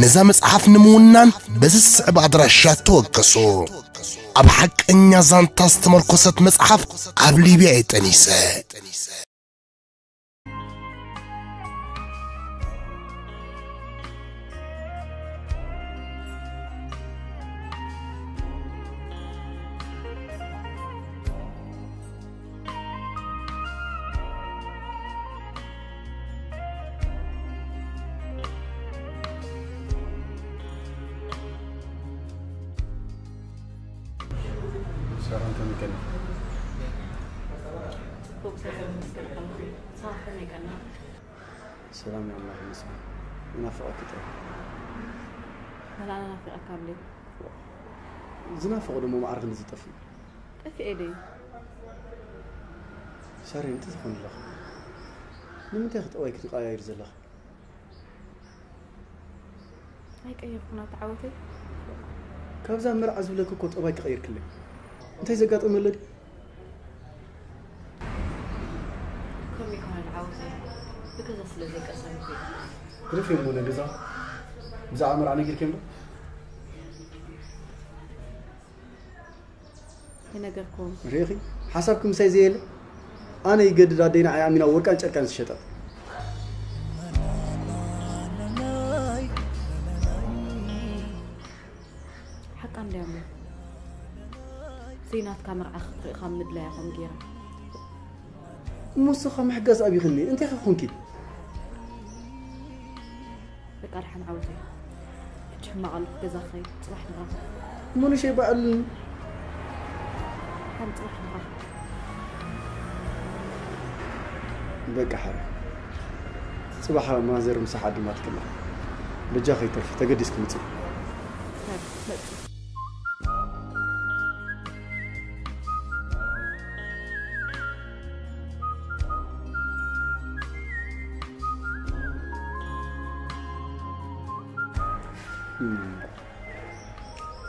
ነዛ መጽሓፍ ንምውናን በዚ ዝስዕብ ኣድራሻ ተወከሱ። ኣብ ሓቀኛ ዛንታ ዝተመርኮሰት መጽሓፍ ኣብ ሊብያ የጠኒሰ። ሰላም ከመይ ቀኒኺ? ጽቡቕ ሰላም መስገን ከለኹ ንስኻ ከመይ ቀና? ሰላም ኣምላኽ ይመስገን። ይናፍቐኪ ጥራሕ። ዋላ ኣነ ናፊቐካ ኣብለይ። ዝናፍቕ ደሞ ማዕረ ክንዲ ዝጠፍእ። ጠፊኤ ደይ? ሳሪ እንታይ ዝኾን ኣለኹ? ንምንታይ ጠባይ ክትቀያይሪ ዘለኺ? ኣይቀየርኩን ኣታ ዓወተይ። ካብዛ መርዓ ዝብለኪ እኮ ጠባይ ተቐይርክለይ። እንታይ ዘጋጠመ ኣሎ ድዩ? ከምኡ ይኮነን ዓወተይ፣ ብገዛ ስለ ዘይቀሰንኩ እየ። ግደፊ እሞ ነገዛ ብዛዕባ መርዓ ነጊርክዮም ዶ? ኣይነገርኩዎን። ርኢኺ ሓሳብኪ ምሳይ ዘየለ ኣነ ይገድድ ኣደይ ንዓይ ኣሚና ወርቃን ጨርቃን ዝሸጠት። ሓቃ እንድያ እሞ ዘይናትካ መርዓ ክትርኢ ካብ ምድላያ ከም ገይራ። እሞ ንስኻ ምሕጋዝ ኣብይኽኒ እንታይ ከ ኮንኪ? በቃ ድሓን ዓወተይ። ሕጂ ሕማቕ ኣለኹ ገዛ ክኸይድ ጽባሕ ንራኸብ። እሞ ንሸይ በዓል ድሓን ጽባሕ ንራኸብ። በቃ ሓረ ጽባሕ ማዘር ምሳሕ ዓዲ ማትክላ በጃ ከይተርፊ ተገዲስኪ ምጽእ። ሰብ መጽእ።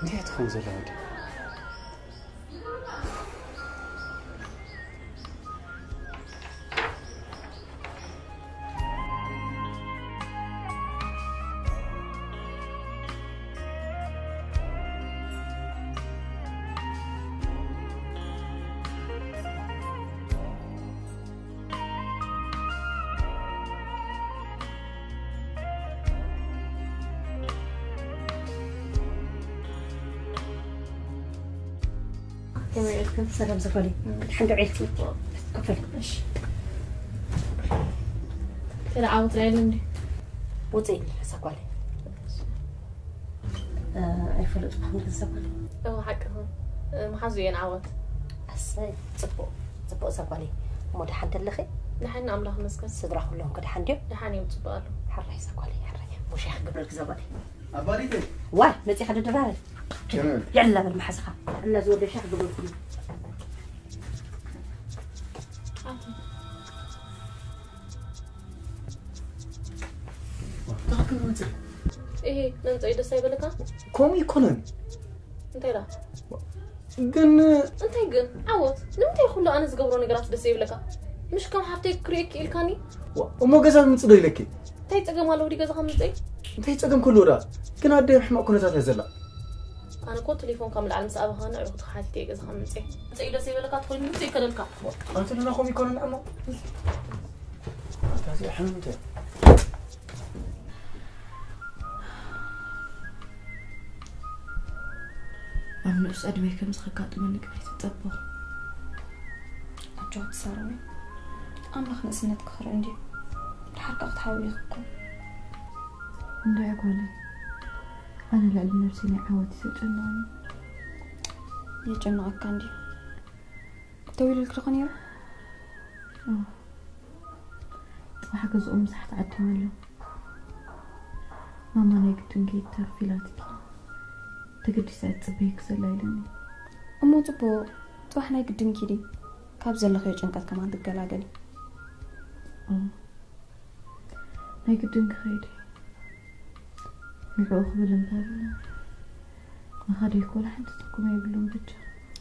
እንታይ ትኸውን ዘላ ወዲ? ከመይ ውዒልኩም? ሰላም ዘፈሪ። ሓንቲ ውዒልቲ። ክፈል። እሺ። ተደዓወት ራይል እንዲ ውፅእ ኢልኒ ሰጓለይ። ኣይፈለጥኩኹም ግን ሰጓለይ። እወ ሓቅኽን። መሓዙ እየን ዓወት። ኣሰይ፣ ፅቡቕ፣ ፅቡቕ ሰጓለይ። እሞ ደሓን ደለኺ? ደሓን ኣምላኽ ይመስገን። ስድራ ኩሎም ከ ደሓን ድዮም? ደሓን እዮም፣ ፅቡቕ ኣለዉ። ሕራይ ሰጓለይ፣ ሕራይ። እሞ ሻሂ ክገብረልኪ ሰጓለይ። ኣባዲተይ። ዋይ፣ መፂኻ ድድራረ። የዕላ በል መሓዝኻ። እና ዝወደ ሻሂ ክገብረልኩም። ትኽክል መፅእ። ይሄ መንፀይ ደስ ኣይበለካ? ከምኡ ይኮነን። እንታይ ዳ? ግን እንታይ ግን? ዓወት፣ ንምንታይ ኩሉ ኣነ ዝገብሮ ነገራት ደስ ይብለካ? ምሽ ከም ሓፍተይ ክርእየኪ ኢልካኒ? እሞ ገዛ ምጽዶ ኢለኪ? እንታይ ጸገም ኣለዎ? ዲ ገዛኻ ምጽእ? እንታይ ጸገም ክህልዎ ዳ? ግን ኣደ ሕማቕ ኩነታት እያ ዘላ። ኣነ እኮ ቴሌፎንካ ምልዓል ምስ ኣበኻ ንዕኡ ክትሓቲት እየ ገዛኻ ምጽእ። ምጽእ ደስ ይበለካ ትኾይኑ ምጽእ ይከደልካ። ኣንተ ድማ ከምኡ ይኮነን እሞ። ኣታ እዚኣ ሕምምተ። ኣብ ንኡስ ዕድመይ ከምዚ ከጋጥመኒ ግን ኣይተጸበኹ። ኣጆኺ ትሳረሚ። ኣምላኽ ንእስነት ክኽርኢ እንድዩ። ድሓር ከኣ ክትሓውዪ ኢኺ እኮ። እንድዒ ጓለይ፣ ኣነ ልዕሊ ነብሰይ ናይ ዓወት እዩ ዘጨንቐኒ። የጨንቐካ እንድዩ። ደዊሉልኪ ዶ ነይሩ? ኣዎ። ጽባሕ ገዝኦም ምሳሕ ተዓዲመ ኣለኹ። ማማ ናይ ግድን ከይትተርፊ ኢላትኪ። ተገዲሳ እያ ትጽበየኪ ዘላ ኢለኒ። እሞ ጽቡቕ፣ ጽባሕ ናይ ግድን ኪዲ። ካብ ዘለኽዮ ጭንቀት ከማን ትገላገሊ። ኣዎ። ናይ ግድን ክኸይድ እየ። ንዕኡ ክብል እምበር ምኻደይ እኮ ወላ ሓንቲ ትርጉም የብሉን ብቻ።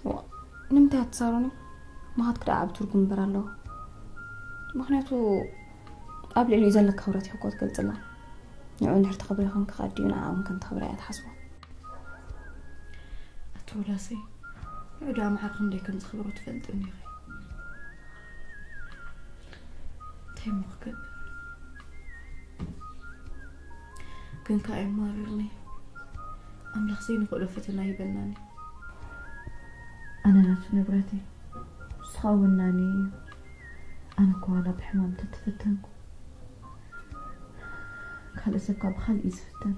ዋ፣ ንምንታይ ኣትሳሮኒ? ምኻድኪ ደኣ ዓቢ ትርጉም እምበር ኣለዎ። ምኽንያቱ ኣብ ልዕሊኡ ዘለኪ ክብረት ኢኺ እኮ ትገልጽላ። ንዕኡ እንድሕር ተኽብሪ ኮንኪ ከኣ ኣዲኡ ንዓ እውን ከም ተኽብራ እያ ትሓስቦ። ኣቲ ወላሰይ፣ ንዑ ደኣ መዓር ክንደይ ከም ዘኽብሮ ትፈልጢ እንዲኺ። እንታይ እሞ ክገብር? ግን ከኣ የማርርኒ። ኣምላኽ ዘይንኽእሎ ፈተና ይበናኒ። ኣነ ናቱ ንብረት እየ። ንሱ ኸኣ ወናኒ እዩ። ኣነ እኮ ዋላ ብሕማም እንተተፈተንኩ፣ ካልእ ሰብ ካብ ብኻልእ እዩ ዝፍተን።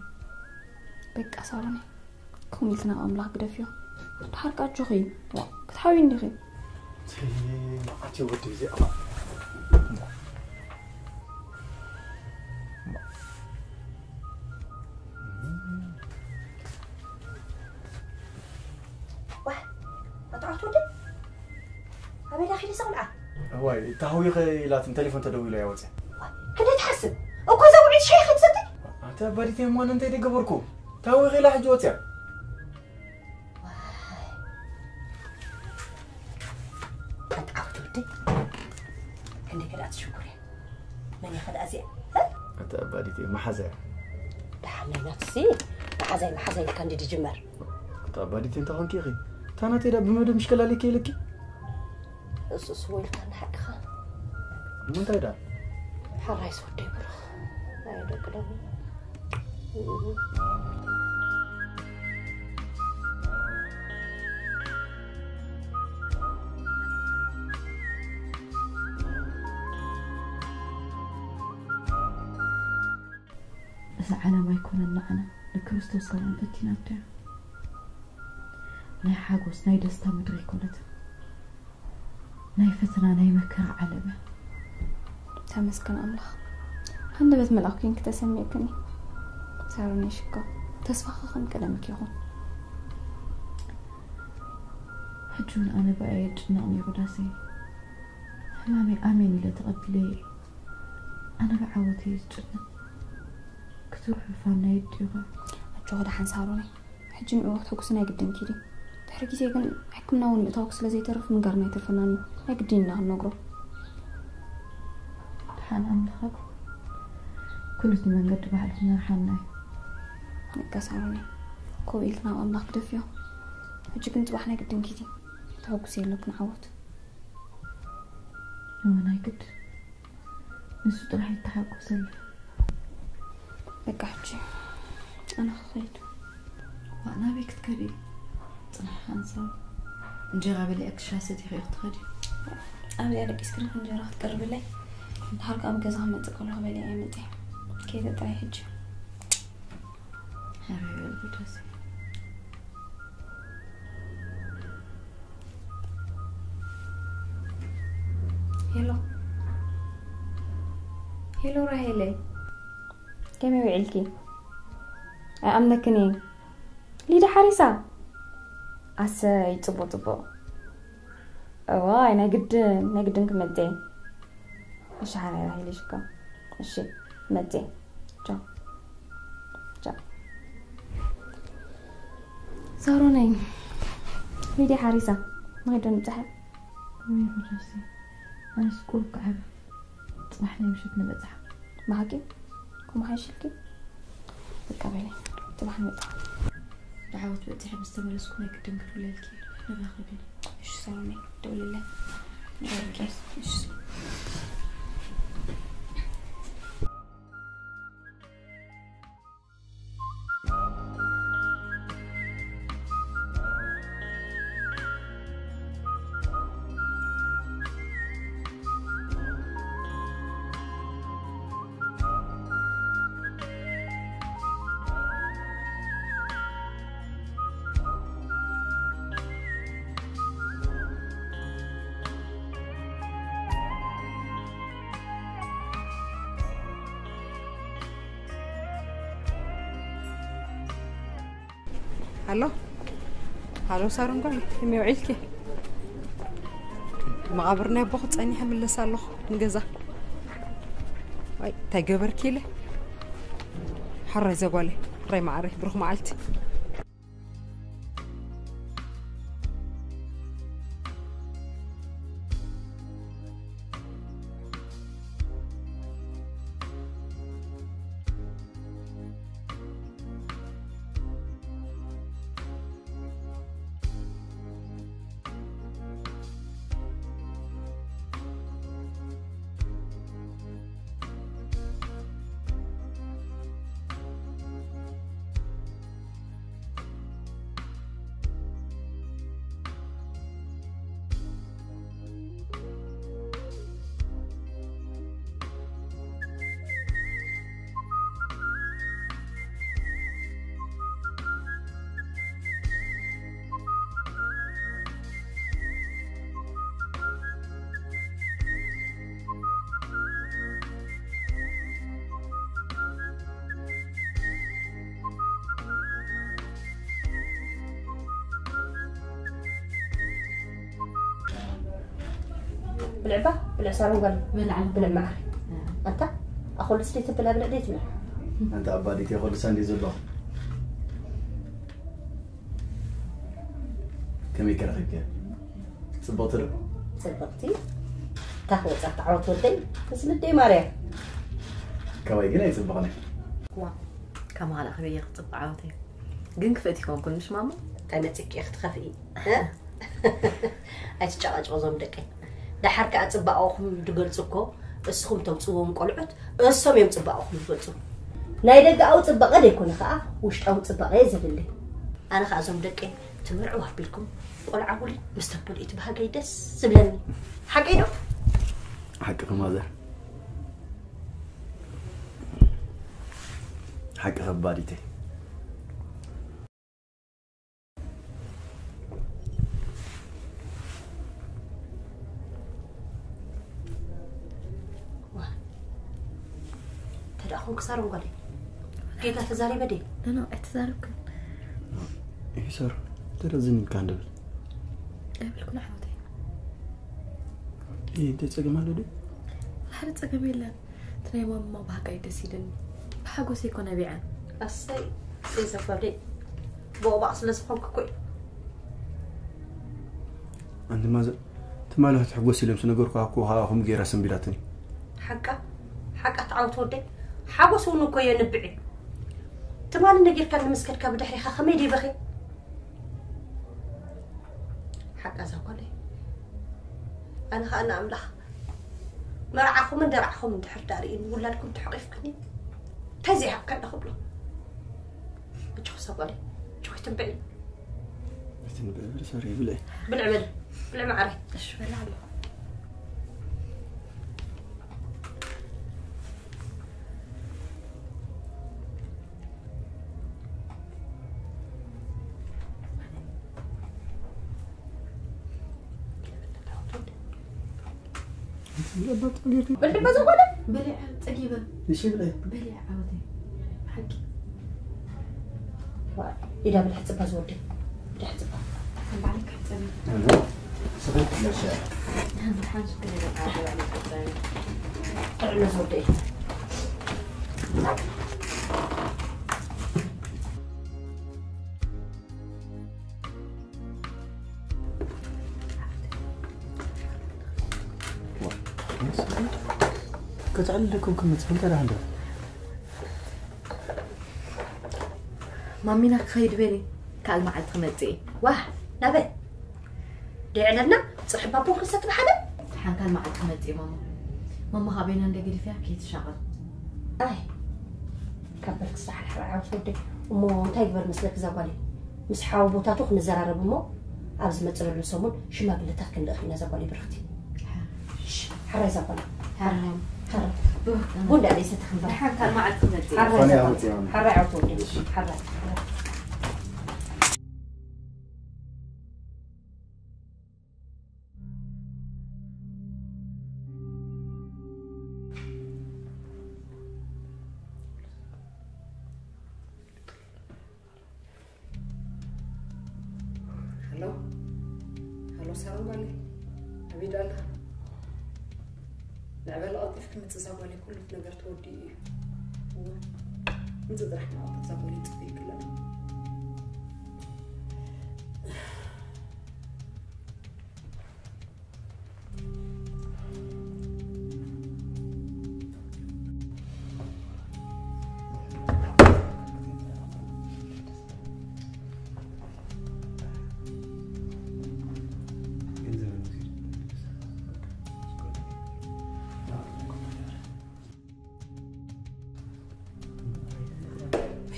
በቃ ሳሮነይ፣ ከምኡ ኢልኪ ናብ ኣምላኽ ግደፍዮ። ድሓር ከኣ ኣጆኺ። ዋ፣ ክትሓውዪ እንዲኺ። መዓት ወዲ እዚኣ። ዋህ፣ ኣታ ኣቶ ወደይ፣ ኣበይ ዳኺ ደሰ ቁልዓ? እዋይ፣ ታህዊኸ ኢላትን ቴሌፎን ተደዊሉ እያ ወፅያ። ክንደይ ትሓስብ? እኮ እዛ ውዒት ሻሂ ክትሰቲ? ኣንተ ኣባዲት የማን እንታይ ደገበርኩ? ታህዊኸ ኢላ ሕጂ ወፅያ። ዋይ። ኣንተ ዓወት ወደይ፣ ክንደይ ከ ደኣ ትሽኩር እየ። መን እየ ከ ደኣ እዚኣ? ኣንተ ኣባዲት እየ፣ መሓዛ እያ። ደሓን ናይ ናትሲ፣ መሓዛይ፣ መሓዛይ ኢልካ እንዲ ድጅመር። ኣንተ ኣባዲት እንታይ ኾንኪ ኢኺ? እታ ናተይ ዳ ብመደብ ምሽ ከላልየኪ ኢለኪ? እሱ፣ እሱ ወይልካ ንሓቅኻ። እሞ እንታይ ዳ? ሓራይ ዝወደይ ብሩኽ። ናይ ደቂ ሎሚ። እዚ ዓለም ኣይኮነን ንዓና ንክርስቶስ ከማን ፈቲናቶ እያ። ናይ ሓጎስ ናይ ደስታ ምድሪ ኣይኮነትን። ናይ ፈተና ናይ መከራ ዓለም እያ። ተመስገን ኣምላኽ። ሃንደበት መልኣኽ ኮይንኪ ተሰሚዕክኒ። ሳሮን ሽኮ ተስፋኻ ከም ቀደምኪ ይኹን። ሕጂ እውን ኣነ ብኣየ ይጭነቕ ነይሩ ዳሰይ። ሕማመይ ኣሜን ኢለ ተቐቢለየ። ኣነ ብዓወተይ እየ ዝጭነቕ። ክትርሑፋና የድልዩኻ። ኣጆኺ ደሓን ሳሮነይ። ሕጂ ንዕኡ ክትሕጉሲ ናይ ግድን ኪዲ። ድሕሪ ግዜ ግን ሕክምና እውን ምእታውኪ ስለ ዘይተርፍ ምንጋርና ኣይተርፈናን እዩ። ናይ ግድን ኢና ክንነግሮ። ደሓን ኣምላኽ ኣብ ኩሉ እቲ መንገዲ ባዕሉ ክመርሓና እዩ። በቃ ሳሮነይ፣ ከምኡ ኢልኪ ናብ ኣምላኽ ግደፍዮ። ሕጂ ግን ጽባሕ ናይ ግድን ኪዲ። ተሐጉሲ የለብን ዓወት። እወ ናይ ግድን። ንሱ ጥራሕ ይተሓጎሰሉ። በቃ ሕጂ ኣነ ክኸይድ። ዋእ ናበይ ክትከዲ? ጽናሕ ሓንሳብ እንጀራ በሊዐ ክሻ ሰቲኺ ክትኸዲ። ኣብዚኣ ደቂስክን እንጀራ ክትቀርብለይ። ድሓር ከኣ ኣብ ገዛ ክመጽእ ከለኹ በሊዐ እየ መጽየ። ከይደ ጥራይ ሕጂ። ኣረ ጉዳስ። ሄሎ ሄሎ ራሄለይ፣ ከመይ ውዒልኪ? ኣይኣምነክን እየ። ሊዳ ሓሪሳ? ኣሰይ፣ ጽቡቕ ጽቡቕ። እዋይ፣ ናይ ግድን፣ ናይ ግድን ክመጽእ እየ። እሺ ሓራይ ራሄለይ ሽኮር። እሺ፣ መጽእ። ቻው። ቻው። ሳሮነይ፣ ሊድያ ሓሪሳ። ንኸይድ ዶ ንብጽሓ? ወይ ሮዳስ፣ ኣነስ ቁሩብ ክዓርፍ። ጽባሕ ናይ ምሸት ንበጽሓ። ብሓቂ? ከምኡ ሓይሽልኪ? በቃ በሊ፣ ጽባሕ ንበጽሓ። ብዓወት በጺሐ ምስ ተመለስኩ ናይ ግድን ክድውለልኪ። ንራኸብ ኢና። እሺ ሳሮነይ፣ ደውልለይ። እሺ። ሃሎ፣ ሃሎ ሳሮን ጓል፣ ከመይ ውዒልኪ? መቓብር ናይ ኣቦኹ ጸኒሐ ምለስ ኣለኹ ንገዛ። ዋይ፣ እንታይ ገበርኪ ኢለ። ሕራይ ዘጓለይ፣ ሕራይ መዓረይ፣ ብሩኽ መዓልቲ። ብልዕባ፣ ብልዕ ሳሮን ጓል፣ ብልዕ፣ ብልዕ መዓር። ኣንታ ኣኾልስ ደይ ትብላ፣ ብልዕ ደይ ትብላ። ኣንታ ኣባ ዲት የኾልሳ እንዲ ዘሎ። ከመይ ከረኺብኪ? ጽብቕቲ ዶ? ጽብቕቲ። ታኽ ወጻ ተዓወት ወደይ፣ ምስ ልደይ ማርያም። ካባይ ግን ኣይጽብቕን እየ። ዋ፣ ከማኻ ከመይ እየ ክጽብቕ ዓወተይ? ግን ክፍእቲ ይኮንኩን፣ ምሽ ማማ? እንታይ መጺእኪ ክትኸፍኢ? እ? ኣይትጨቃጨቁ ዞም ደቀይ። ደሓር ከኣ ጽባቐኹም ዝገልጹ እኮ እስኹም ተውጽዎም ቆልዑት፣ እሶም እዮም ጽባቐኹም ዝገልጹ። ናይ ደገኣዊ ጽባቐ ደይኮነ ከኣ ውሽጣዊ ጽባቐ እየ ዘድሊ። ኣነ ከኣ ዞም ደቀይ ትምርዕው ኣቢልኩም ቆልዓ ውሉድ ምስ ተበልኡ እቲ ባህገይ ደስ ዝብለኒ። ሓቀይ ዶ? ሓቅኺ ማዘር። ሓቂ ከባዲተይ። ዋ፣ ተደኣ ኹን ክሳሮም ጓለይ። ጌጋ ተዛሪበ ድየ? ኖ፣ ኖ፣ ኣይተዛረብክን። ይህ ሰር፣ ተረዝን ኢልካ እንደብል። ኣይብልኩን ኣሕዋተይ። ይህ እንታይ ጸገም ኣሎ ድዩ? ሓደ ጸገም የለን። እቲ ናይ ማማ ባህጋይ ደስ ኢልኒ። ብሓጎሰይ እኮ ነቢዐ። ኣሰይ፣ ኣሰይ ዘፈሪ። ቦቕባቕ ስለ ዝኾንኩ እኮ እዩ። ኣንቲ ማዘር፣ ትማሊ ክትሕጎስ ኢለ ምስ ነገርኩዋ እኮ፣ ከኣ ከምኡ ገይራ ሰንቢዳትኒ። ሓቃ? ሓቃ ትዓወት ወደይ? ሓጎስ እውን እኮ የንብዕ እዩ። ትማሊ ነጊርካኒ ምስ ከድካ ብድሕሪኻ ከመይ ደይበኺ? ሓቃ እዛ ጓለይ። ኣነ ኸኣ ንኣምላኽ መርዓኹምን ደርዓኹም እንድሕር ዳኣ ርእዩኒ፣ ውላድኩም ተሕቒፍክኒ፣ እንታይ ዘይሃብካ እንዳ ክብሎ። እጆኺ እዛ ጓለይ፣ እጆኺ ትንብዒ። ኣይትንብዒ፣ ብልዒ፣ ሶሪ፣ ብልዒ። ብልዒ በሊ፣ ብልዒ መዓረይ። እሺ፣ በላ ኣለኹ። ብልዕባ ዝኾነ? ብልዕ ጸጊበ። እሺ፣ ብልዕ። ብልዕ ዓወተይ። ሓቂ። ኢዳ ብልሕ ጽባ ዝወደይ። ብልሕ ጽባ። ከም ባዕልካ ሕጸቢ። እህ። ስኽት ነሻ። ሓንሱ ከነ ዓዲ ባዕልካ ሕጸቢ። ጥዕና ዝወደይ። ክትዕልልኩም ክምጽእ እንታይ ደኣ እንዶ? ማሚና ክኸይድ በሊ። ካልእ መዓልቲ ክመጽእ እየ። ዋህ፣ ናበይ? ደይ ዕለልና ጽሑፍ ባቦ ክሰት ብሓደ? ሓንካል መዓልቲ ክመጽእ እየ ማማ። ማማ ካበይና እንደ ገዲፍያ ከይትሻቐል። ኣይ፣ ካብ በርክስ ሓርሓር ዓወት ወደይ። እሞ እንታይ ግበር መስለክ እዛ ጓለይ? ምስ ሓወቦታቱ ክንዘራረብ እሞ ኣብ ዝመጽእ ዘሎ ሰሙን ሽማግለታት ክንልእኽ ኢና እዛ ጓለይ ብርኽቲ። ሓራይ እዛ ጓለይ። ሓራይ። ሓራይ። ቡን ዳኣ ደይሰተ ክንበር። ሓንካል መዓልቲ ክመጽእ እየ። ሓራይ እዛ ጓለይ። ሓራይ ዓወት ወደይ። ሓራይ። ሃሎ ሃሎ፣ ሳሮን ጓለይ፣ ኣበይ ደኣ ኣለኻ? ንዕበላ ቀልጢፍኪ ምጽእ፣ እዛ ጓለይ ኩሉ ነገር ተወዲኡ እዩ። እወ፣ እዚ ጥራሕ ንዓወት፣ እዛ ጓለይ ጽቡቕ ይክላ።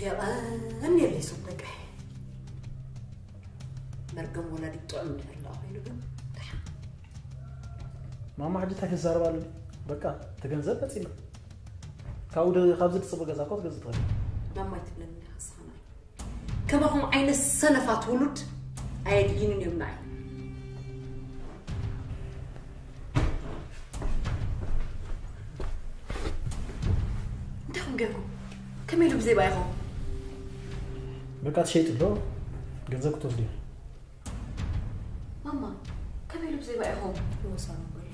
የቐንየለይ ሶም ደቀይ። መርገም ወላዲት ጥዑም እንድሕር ደኣ ኮይኑ ግን ደሓን። ማማ ሕጂ እንታይ ክዛረብ ኣለኒ? በቃ እቲ ገንዘብ መፂና ካብኡ ደ- ካብዚ ድፅቡ ገዛ እኮ ትገዝእ ትኽእል። ማማ ኣይትብለኒ ኢኻ ንስኻ ንዓይ። ከማኹም ዓይነት ሰነፋት ውሉድ ኣየድልዩንን እዮም ንዓይ። እንታይ ኹም ገርኩም? ከመይ ኢሉ ብዘይ ባይኹም? በቃ ትሸይጥ ዶ ገንዘብ ክትወስድ እዩ። ማማ ከመይ ኢሉ ብዘይ ባይኹም? ይወሳኑ በሉ።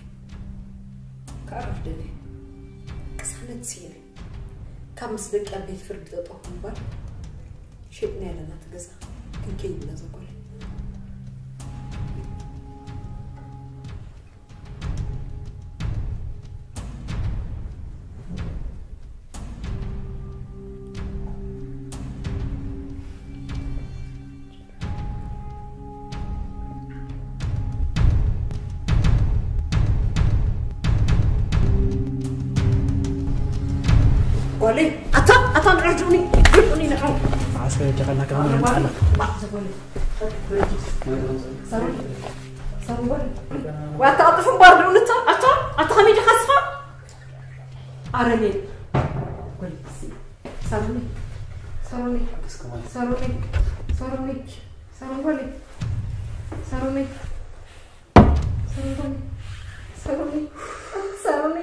ክዓርፍ ደልየ። ቅሳነት ስኢነ። ካብ ምስ ደቂ ኣብ ቤት ፍርዲ ጠጠው ክንባል ሸጥና ያለና እቲ ገዛ ክንከይድ ኢና ዘጎለ። ጓለይ ኣታ ኣታ ንዕርድኡኒ ርድኡኒ ንዓው ዓስከረ ጀኸና ከማን ያንጻላ ዋታ ኣጥፉ ባርድኡኒ ኣታ ኣታ ኣታ ኣታ ከመይ ዲኻ ስኻ ኣረሜን ጓለይ ሳሮኒ ሳሮኒ ሳሮኒ ሳሮኒ ሳሮን ጓለይ ሳሮኒ ሳሮን ጓለይ ሳሮኒ ሳሮኒ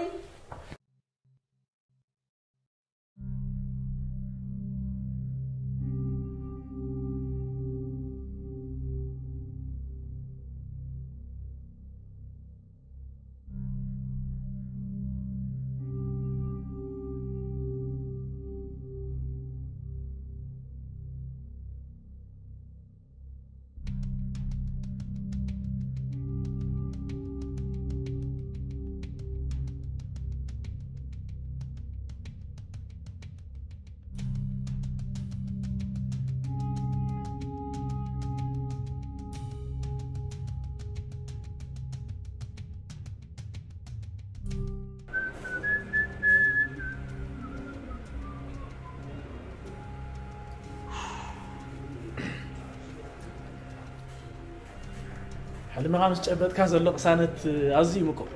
ሕልምኻ ምስ ጨበጥካ ዘሎ ቅሳነት ኣዝዩ ምቁር።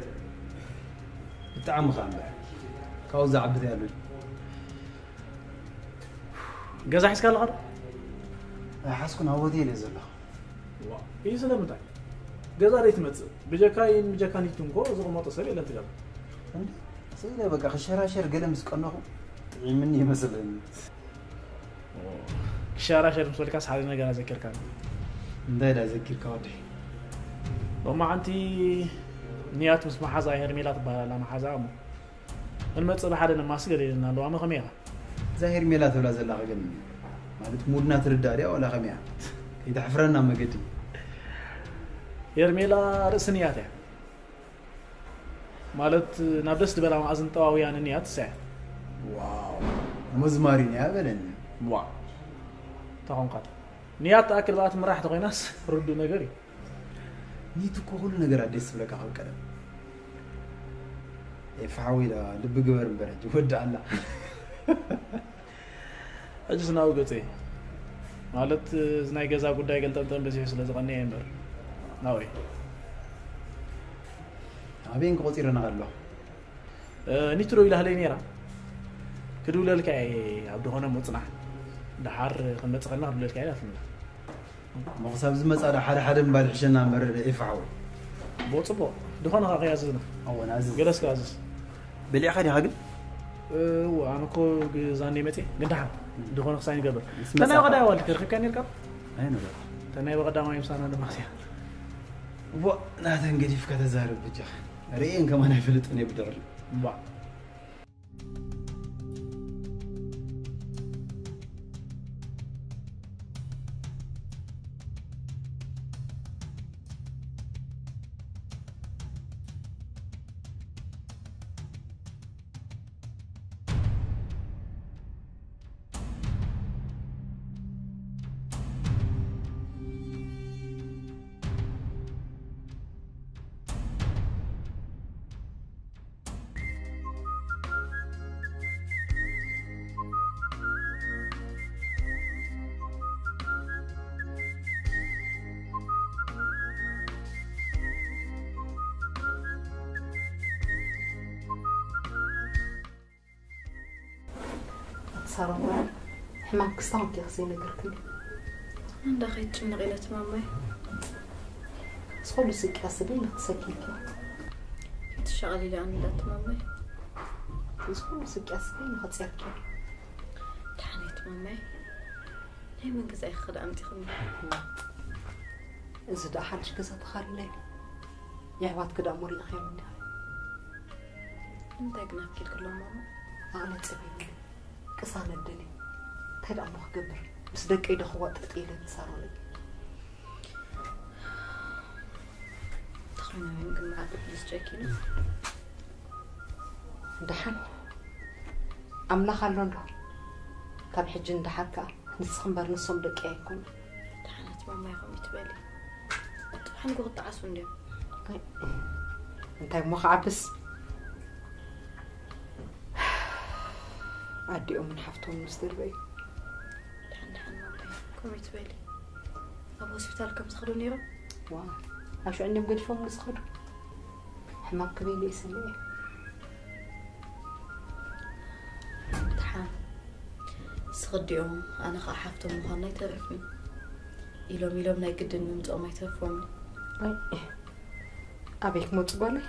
ብጣዕሚ ኸኣ እምበር ካብኡ ዝዓቢ እንታይ ኣሎ? ገዛ ሒዝካ ኣለኻ ዶ? ኣይሓዝኩን ኣብ ሆቴል እየ ዘለኹ። እዩ ስለምንታይ? ገዛ ደይ ትመጽእ ብጀካይን ብጀካኒቱ እንኮ ዝቕመጦ ሰብ የለን ትገዛ። እንዲ ስኢለ በቃ ክሸራሸር ገለ ምስ ቀነኹ ጥዒምኒ ይመስለኒ። ክሸራሸር ምስ በልካስ ሓደ ነገር ኣዘኪርካኒ። እንታይ ደኣ ዘኪርካ ወደይ? ሎማዓንቲ ንያት ምስ መሓዛ ሄርሜላ ትበሃል ኣላ መሓዛ እሞ ክንመጽእ ብሓደ ነማሲ ገለ ኢልና ኣለዋ። ኣመ ከመይ ኢኻ? እዛ ሄርሜላ ትብላ ዘለኻ ግን ማለት ሙድና ትርዳእ ድያ ዋላ ከመይ እያ? ከይተሕፍረና መገዲ። ሄርሜላ ርእሲ ንያት እያ። ማለት ናብ ደስ ዝበላ መኣዝን ጠዋውያ ንንያት እሳ እያ። ዋው፣ መዝማሪ ነያ በለኒ። ዋ ተኾንካት ንያት ተኣክል ብኣት ምራሕ ተኾይናስ ርዱእ ነገር እዩ። ኒቱ እኮ ኩሉ ነገር ኣደስ ዝብለካ ካብ ቀደም። ኤፋ ሓወይ ዳ ልቢ ግበር እምበር ሕጂ ወዲ ኣላ። ሕጂ ስናዊ ገፀ ማለት እዚ ናይ ገዛ ጉዳይ ገልጠምጠም በዚሑ ስለ ዝቐነየ እምበር ናወይ ኣበይን ክቆፂረና ኣሎ። ኒትሮ ኢላህለይ ነይራ። ክድውለልካ እየ ኣብ ድኾነ ምፅናሕ ድሓር ክንመፅእ ከልና ክድውለልካ እየ ኢላትልና። እሞ ክሳብ ዝመፃ ዶ ሓደ ሓደ ምባል ይሕሸና እምበር ኤፋ ሓወይ። ብፅቡቕ ድኾነ ከዓ ከይኣዝዝና። ኣወ ንኣዝዝ። ገለስ ከኣዝዝ። በሊዕካ ዲኻ ግን? እወ ኣነ እኮ ግዛኔ መፅእ ግን ደሓን ድኾነ ክሳይ ንገብር። ምስ ተናይ መፃኻ። ቀዳይ ዋልድ ከርክብካ ነርካ? ኣይነበር። ተናይ በቐዳማይ ምሳና ድማ ስያ። እዋ ናተን ገዲፍካ ተዛረብ ብጃኻ። ርእየን ከማን ኣይፈልጥን እየ ብድሕሪ። እዋ ኣቲ ሳሮን ጓል ሕማም ክስታውን ኪ ክሰይ ነገርክኒ። እንዳ ከይትጭነቕ ኢለት ማማይ። ስኹሉ ስቅያ ስብል ንክትሰኪልኪ። ትሻቐል ኢለ ኣንዳት ማማይ። ስኹሉ ስቅያ ስብል ንክትሰርኪ። ድሓነት ማማይ። ናይ መን ገዛ ኢኺ ክዳ ኣምጢኽኒ? እዚ ደኣ ሓድሽ ገዛ ተኻሪለ። የሕዋትኪ ደኣ ሞሪቕኽዮም እንዲኻ። እንታይ ግን ኣኪልክሎም ማማ? ኣነ ጸቢብኒ። ቅሳነት ደልየ። እንታይ ደኣ እሞ ክገብር? ምስ ደቀይ ዶ ክዋጥጥ ኢለ ንሳሮነይ። ተኾይኖም ግን መዓት ምስ ጨኪኑ። ደሓን ኣምላኽ ኣሎ እንዶ። ካብ ሕጂ ንደሓር ከኣ ንስኺ እምበር ንሶም ደቂ ኣይኮኑ። ደሓነት ማማ ይኹም ይትበሊ። ጥብሓን ጎ ክጠዓሱ እንድዮም። እንታይ እሞ ክዓብስ? ኣዲኦምን ሓፍቶምን ምስ ደርበዩ። ደሓን ደሓን ማማይ ከምኡ ይትበሊ። ኣብ ሆስፒታል ከም ዝኸዱ ነይሮም? ዋ ኣብ ሽዑ እንድዮም ገዲፎም ዝኸዱ። ሕማም ክበይሉ ይሰምዕ እየ። ደሓን ስኽዲኦም ኣነ ኸዓ ሓፍቶም ምዃንና ይተረፍኒ ኢሎም ኢሎም ናይ ግድን ምምፅኦም ኣይተርፎምን። ኣይ ኣበይ ክመፁ ጓለይ?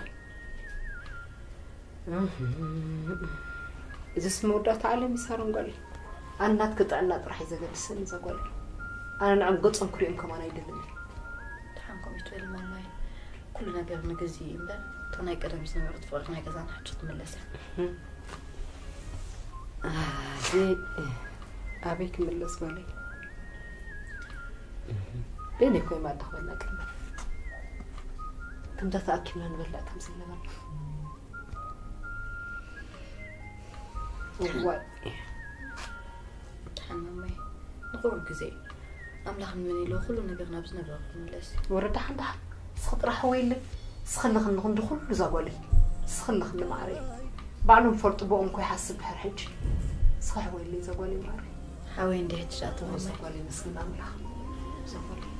እህም። እዚስ መወዳእታ ዓለም ይሳሮም ጓለይ። ኣነ ናትኪ ጥዕና ጥራሕ እዩ ዘገድሰኒ እዛ ጓለይ። ኣነ ንዕም ገፆም ክሪኦም ከማን ኣይደልን እየ። ደሓን ከምኡ ይትበል ማማይ። ኩሉ ነገር ንግዜ እዩ እምበር እታ ናይ ቀደም ዝነበረት ፍቕሪ ናይ ገዛና ሕጂ ክትምለስ እያ። ኣዚ ኣበይ ክምለስ ጓለይ? በይነይ ኮይ ማዳ ክበላ ቅድሚ ከምዛ ተኣኪብና ንበልዕ ከም ዝነበርና። እዋይ ደሓን ማማይ ንቑሩብ ግዜ ኣምላኽ ንመን ኢሉ ኩሉ ነገር ናብ ዝነበረ ክምለስ እዩ። ወረ ደሓን ደሓን እስኺ ጥራሕ ወይለይ እስኺ ኣለኽኒ ክንዲ ኩሉ እዛ ጓለይ እስኺ ኣለኽኒ ማዕረይ ባዕሎም ፈልጡ ብኦም እኮ ይሓስብ ድሕር ሕጂ እስኺ ሕወይለይ እዛ ጓለይ ማዕረይ ሓወይ እንዲ ሕጂ ዳኣ እዛ ተማማይ ጓለይ መስግን ኣምላኽ እዛ ጓለይ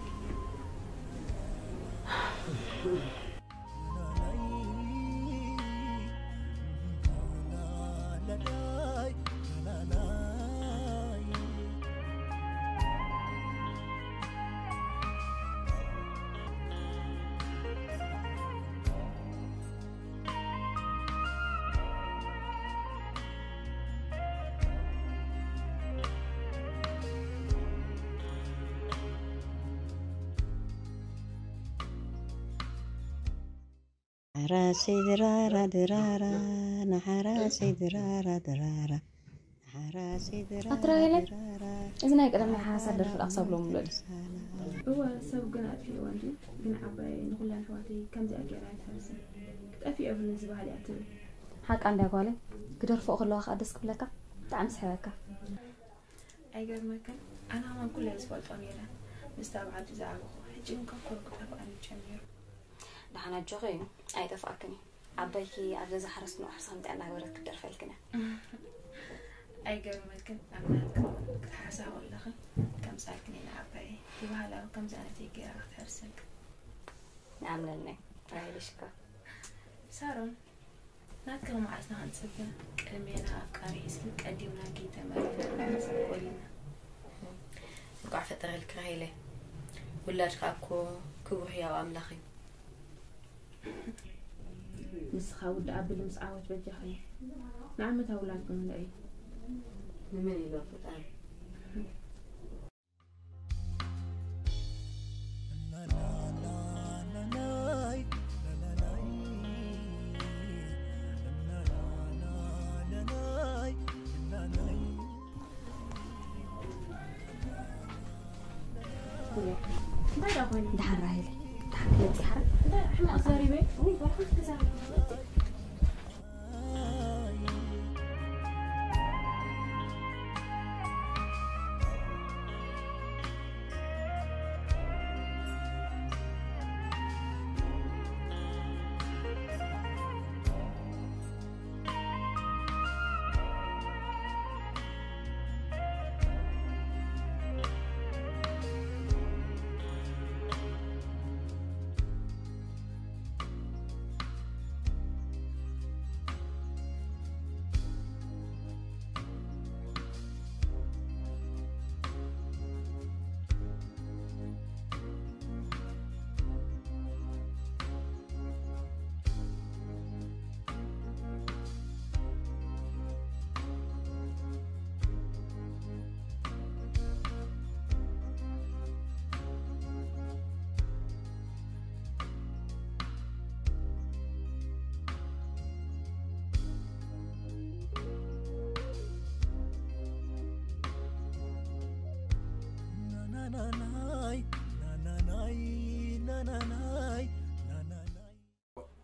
ሓራሰይ ድራራ ድራራ ንሓራሰይ ድራራ ድራራ ንሓራሰይ ድራራ ኣትራሄለ ድራራ እዚ ናይ ቀደም ናይ ሓሳድ ደርፊ ዳኣ ክሳብ ሎሚ ኣሎ ድዩ? እወ ሰብ ግን ኣጥፊእዋ እንድዩ ግን ዓባየይ ንኹለን ኣሕዋተይ ከምዚኣ ገይራ ኣይትሃርስን ጠፊ የብሉን ዝበሃል እያ ትብል። ሓቃ እንድያ ጓለይ፣ ክደርፍኦ ከለዋ ከዓ ደስ ክብለካ፣ ብጣዕሚ ስሕበካ። ኣይገርመክን? ኣነ ከማን ኩሉ እየ ዝፈልጦ ነይረ። ምስቲ ኣብ ዓዲ ዝዓበኹ፣ ሕጂ ግን ካብ ኮርኩ ጠፍኣኒ ጀሚሩ። ደሓን ኣጆኺ እዩ፣ ኣይጠፍኣክን እዩ። ዓባይኪ ኣብ ገዛ ሓረስቲ ንቑሕ ሓርሳ ከምዚኣ እንዳገበረት ክትደርፈልክን እያ። ኣይገርመክን? ኣብ ናትክን ክትሓርሳ ከለኽን ከምጻልክን እየ ንዓባየይ። ብባህላዊ ከምዚ ዓይነት እየ ገይራ ክትሕርሰልክን። ንኣምነልናይ፣ ራሄል ሽካ። ሳሮን፣ ናትክን መዓስ ንኽንጽበ? ቅድሜና ኣፍቃሪ ሒዝክን ቀዲምና ከይተመርዕና ንሓስብ ኮሊና። እንቋዕ ፈጠረልኪ ራሄለይ። ውላድ ከኣ እኮ ክቡር ህያው ኣምላኽ እዩ። ንስኻ ውድኣ ብል ምስ ዓወት በጃኺ። ንዓመታ ውላድኩም ንለይ። ንመን ኢሎም ፈጣሪ? ደሓን ራሄል፣ ደሓን ክትመጺ ሓር።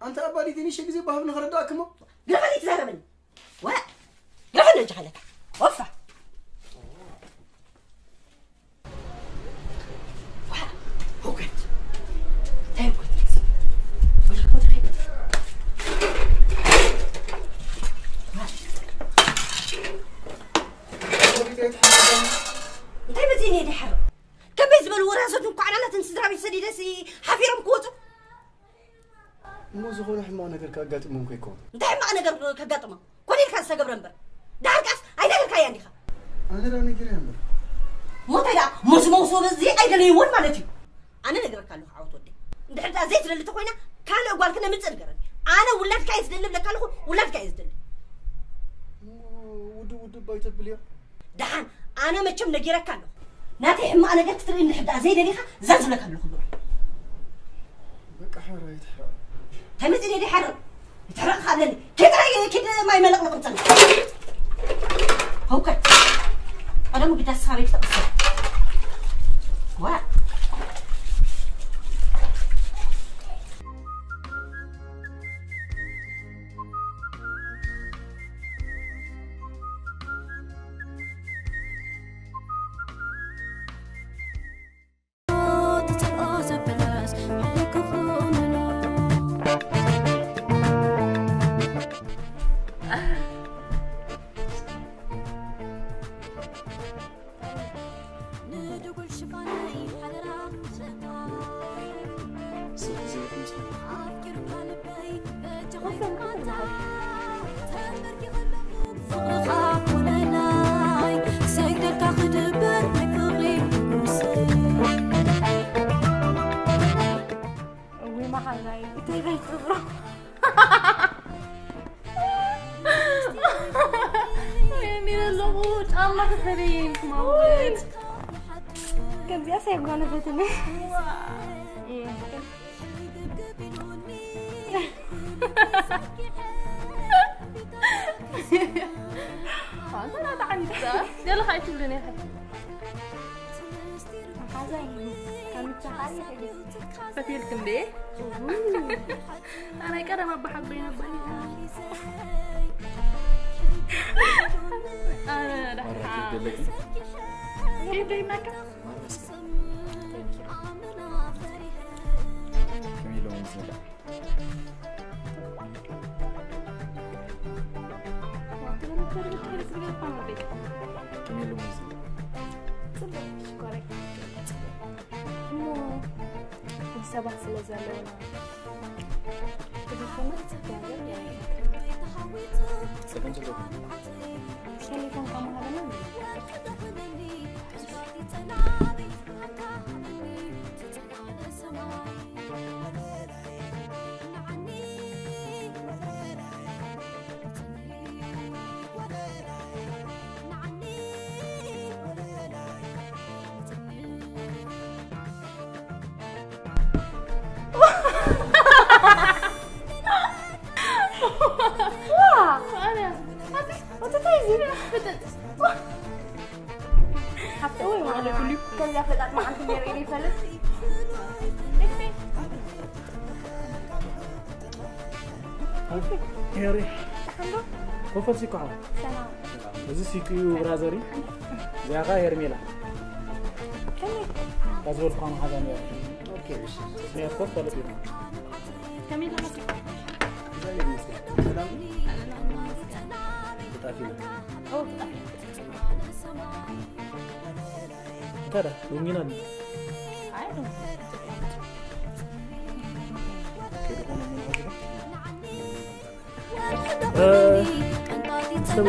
ኣንታ ኣባዲት ንእሽተይ ግዜ ብሃብ ንኽረዳእክሞ። ግረፈኒ ትዛረበኒ። ወ-፣ ግረፈኒ እንጂ ሓለካ። ወፋ። ዋ፣ ህውከት። እንታይ ህውከት? እንታይ መፂእኒ እየ ድሓር? ከመይ ዝበሉ ወራዘት እንኳዕ ናትን ስድራ ቤት ሰዲደሲ ሓፊሮም ክወፁ? እሞ ዝኾነ ሕማቕ ነገር ከጋጥሞም ከይከውን? እንታይ ሕማቕ ነገር ከጋጥሞም? ኮነ ኢልካ ዝተገብረ እምበር። ደሓር ከኣስ ኣይነገርካያን ዲኻ? ኣነ ደኣ ነጊረያ እምበር። እሞ እንታይ ደኣ? እሞ እዚ መውስቦ እዚ ኣይደለይዎን ማለት እዩ። ኣነ ነግረካ ኣለኹ ዓወት ወደይ። እንድሕር ደኣ ዘይትደሊ ተኾይና ካልእ ጓል ክነምጽእ ንገረኒ። ኣነ ውላድካ እየ ዝደሊ እብለካ ኣለኹ፣ ውላድካ እየ ዝደሊ። እሞ ውድብ ውድብ ኣይተብልዮ? ደሓን፣ ኣነ መቸም ነጊረካ ኣለኹ። ናተይ ሕማቕ ነገር ክትርኢ እንድሕር ደኣ ዘይደሊኻ፣ ዛን ዝብለካ ኣለኹ ብሎ። በቃ ሓራ ይትሕራ። እንታይ መጺእ ደሊ ሓራ? ይትሕረቕ ኣለኒ። ኪድ፣ ኪድ ማይ መለቕለቕ ምጸን። ህውከት። ቀደሙ ግዳ ስኻ ቤት ተቕሰ። ዋ። ንድጉል ሽፋነይ ሓደራ። እውይ መሓዛይ፣ እንታይ ዘይትብሎ። ወይኔ ኣለኹ፣ ጫማ ክፈለየን ክማውት። ከምዚኣ ሳይጓነፈትኒ። ኣንተ ናታ ዓሚጻ፣ ገለ ከኣ ኣይትብልን ኢኻ። ሓዛይ፣ ካምቻ። ፈትየልክ እንዴ? ኣናይ ቀደም ኣባሓጎይ ነበር። ኣረ ደሓ። ደለኪ? ይህ ደይናካ? ማረስ። ከመይ ኢሎም ዝብላ? ከመይ ኢሎም ዝብላ? ጽቡቅ ሽኮረይ። እሞ ሰባት ስለ ዘለውና፣ ብዝኾነ እግዚኣብሔር ይባርክ። ጸገም ዘለዎ። ቴሌፎን ካብ ምሃበና። ሓፍቲ ወይ ማለት ኩሉ ከምዛ ፈጣጥ መዓልቲ ነይረ ይፈልጥ። ሄሪ። ኮፈል ሲኮ ሓው። ሰላም። እዚ ሲኮ እዩ ብራዘሪ። እዚኣ ኸዓ ሄርሜላ። ከመይ? ካብ ዝበልኩኻ መሓዛ ነይራ። ኦኬ፣ እሺ። ስሜት ኮፍ ፈለጥ እዩ። ከመይ ኣለኻ ሲኮ? እግዚኣብሔር ይመስገን። ሰላም። ብጣፊ። ኦ፣ ብጣፊ። እንታይ ደኣ? ሎሚና ድዩ? ኣይ፣ ሎሚ። ከይዱ ኾነ ምን ሆነ? እ፣ ሰቡ።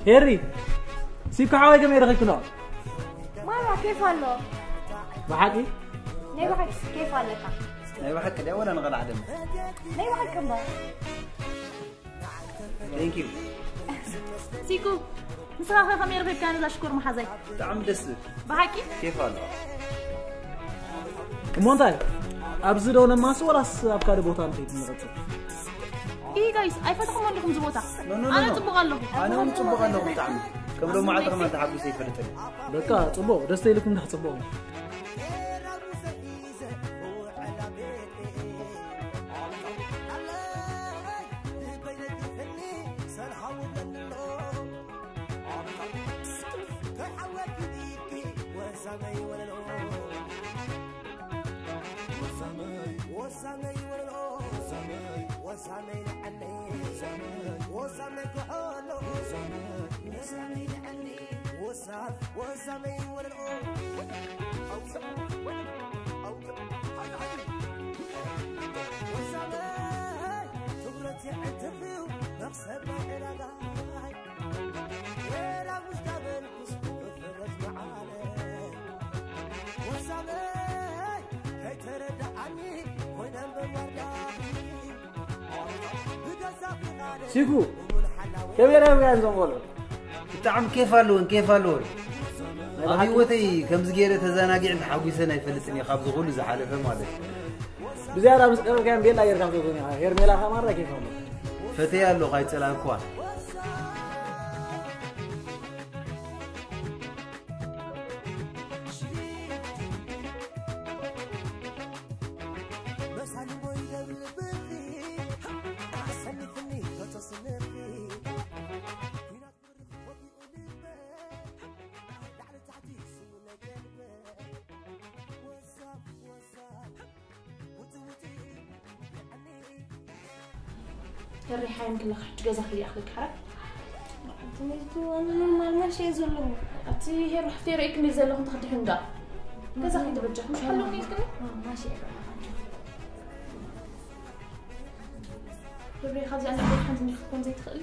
ሄሪ፣ ሲኮ ሓወይ ከመይ ረኺብክኖ? ማራ ኬፍ ኣሎ። ብሓቂ? ናይ ብሓቂ ኬፍ ኣለካ። ናይ ብሓቂ ድያ ወላ ንቐልዓ ደም? ናይ ብሓቂ እምበር። Thank you። ሲኮ፣ ንስኻ ኸ ከመይ ረኺብካ ነዛ ሽኮር መሓዛይ? ብጣዕሚ ደስ ዝብል። ብሓቂ? ኬፍ ኣለዋ። እሞ እንታይ? ኣብዚ ዶ ነማሲ ወላስ ኣብ ካልእ ቦታ ንኸይድ ንቐጽል? ይህ ጋይስ፣ ኣይፈተኹም ኣለኹም እዚ ቦታ። ኖ፣ ኖ፣ ኖ፣ ኣነ ኖ። ጽቡቕ ኣለኹ። ኣነ እውን ጽቡቕ ኣለኹ ብጣዕሚ። ከም ሎማዓንቲ ከማን ተሓጒሰ ኣይፈልጥን። በቃ ጽቡቕ፣ ደስ ኢልኩም እንዳ ጽቡቕ። ሲኩ፣ ከመይ ረኺብካየን እዞም ቆልዑ? ብጣዕሚ ኬፍ ኣለወን፣ ኬፍ ኣለወን። ኣብ ህይወተይ ከምዚ ገይረ ተዘናጊዕን ተሓጒሰን ኣይፈልጥን እየ፣ ካብዚ ኩሉ ዝሓለፈ ማለት እዩ። ብዝያዳ ምስ ቀረብካየን ቤላ ጌርካ ክትወስደን ኢኻ። ሄርሜላ ከኣ ማራ ኬፍ ኣለዋ። ፈትየ ኣለኹ፣ ኣይጸላእኩዋን። ተሪሓ ይንክለኽ ሕጂ ገዛ ክልያ ክልክ ሓራ ትምህርቱ ኣነ ኖርማል ማሽ እየ ዘለኹ። ኣቲ ሄሩ ሓፍተይ ርእይክኒ ዘለኹ እንተ ክትድሕን ዳ ገዛ ከይተበጃ ምሽ ሓለውኒ ኢልክኒ ማሽ እየ ብሬ ካብዚኣ ንዓይ ሓንቲ እንዲህ ክትኮን ዘይትኽእል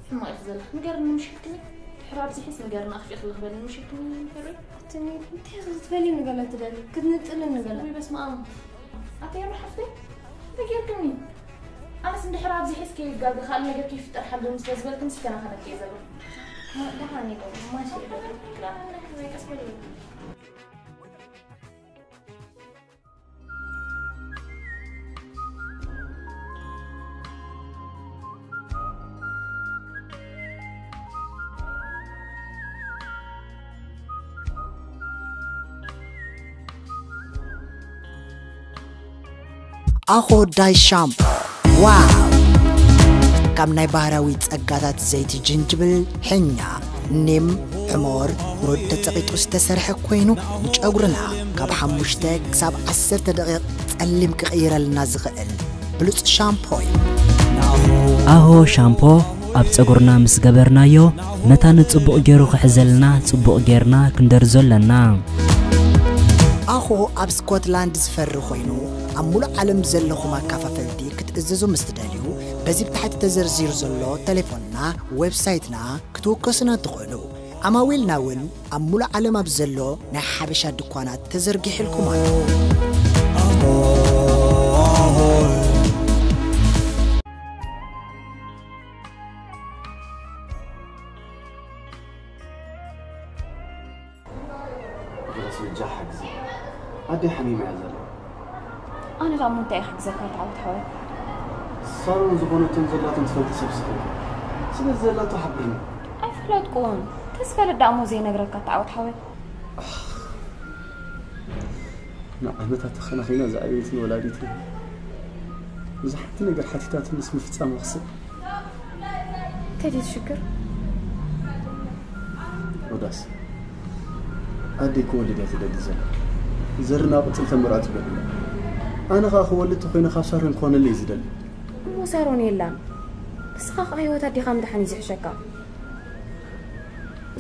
ሕማቕ ኢኺ ዘለኺ ንገርኒ ምሽ ኢልክኒ ድሕሪ ኣብዚሒስ ንገርኒ ኣኽፊእኺ ልኽበልኒ ምሽ ኢልክኒ ሄሩ ትምህርቱ እንታይ ክትፈሊ ንገለ ትደሊ ክትንጥል ንገለ ወይ በስመ ኣብ ኣቲ ሄሩ ሓፍተይ እንታይ ጌርክኒ ኣነስ እንድሕር ኣብዚ ሒዝኪ ጋግ ካልእ ነገር ከይፍጠር ሓልውኒ ስለ ዝበልክን ስከናኸነኪ እየ ዘለኹ ደሓን እየ ማሽ እየ ደሓን ነክበይ ቀስ በሊ ኣኾዳይ ሻምፖ ዋው! ካብ ናይ ባህራዊ ጸጋታት ዘይቲ ጅንጅብል፣ ሕኛ፣ ኒም፣ ሕሞር፣ ሩድ ተጸቒጡ ዝተሰርሐ ኮይኑ ንጨጉርና ካብ ሓሙሽተ ክሳብ ዓሰርተ ደቂቕ ጸሊም ክቕይረልና ዝኽእል ብሉጽ ሻምፖ እዩ። ኣሆ ሻምፖ ኣብ ጸጉርና ምስ ገበርናዮ መታን ጽቡቕ ገይሩ ክሕዘልና ጽቡቕ ጌርና ክንደርዞ ኣለና። ኣሆ ኣብ ስኮትላንድ ዝፈሪ ኮይኑ ኣብ ሙሉእ ዓለም ዘለኹም ኣካፋፈልቲ ክትእዝዙ ምስ ትደልዩ በዚ ብታሕቲ ተዘርዚሩ ዘሎ ተሌፎንና ዌብሳይትና ክትውከሱና ትኽእሉ። ዓማዊልና እውን ኣብ ሙሉእ ዓለም ኣብ ዘሎ ናይ ሓበሻ ድኳናት ተዘርጊሕልኩም ኣሎ። ርሑስ ምጃ ሓግዚ ኣደይ ሓሚማ እያ ዘላ። ኣነ ደኣ እሞ እንታይ እየ ክሕግዘካ ተዓወት ሓወይ? ሳሮን ዝኾነቶን ዘላቶን ትፈልጢ ሰብ ስኺ ኢኺ። ስለዚ ዘላቶ ሓብርኒ። ኣይፈለጥኩን። ተዝፈልጥ ደኣ እሞ ዘይነግረካ ተዓወት ሓወይ። ንዓመታት ተኸናኺና ዝዓበየትኒ ወላዲተይ ብዝሓት ነገር ሓቲታትንስ ምፍጻም ክስእ እንታይ ድዩ እቲ ሽግር? ሮዳስ ኣደይ ክወልድ እያ ትደሊ ዘላ። ዘርና ቅጽል ተመራጺ ገድላ። ኣነ ኸኣ ክወልድ ተኾይነ ካብ ሳሮን ክኾነለይ ዝደሊ። እሞ ሳሮን የላን። ንስኻ ኸኣ ህይወት ኣዴኻ ምድሓን እዩ ዝሕሸካ።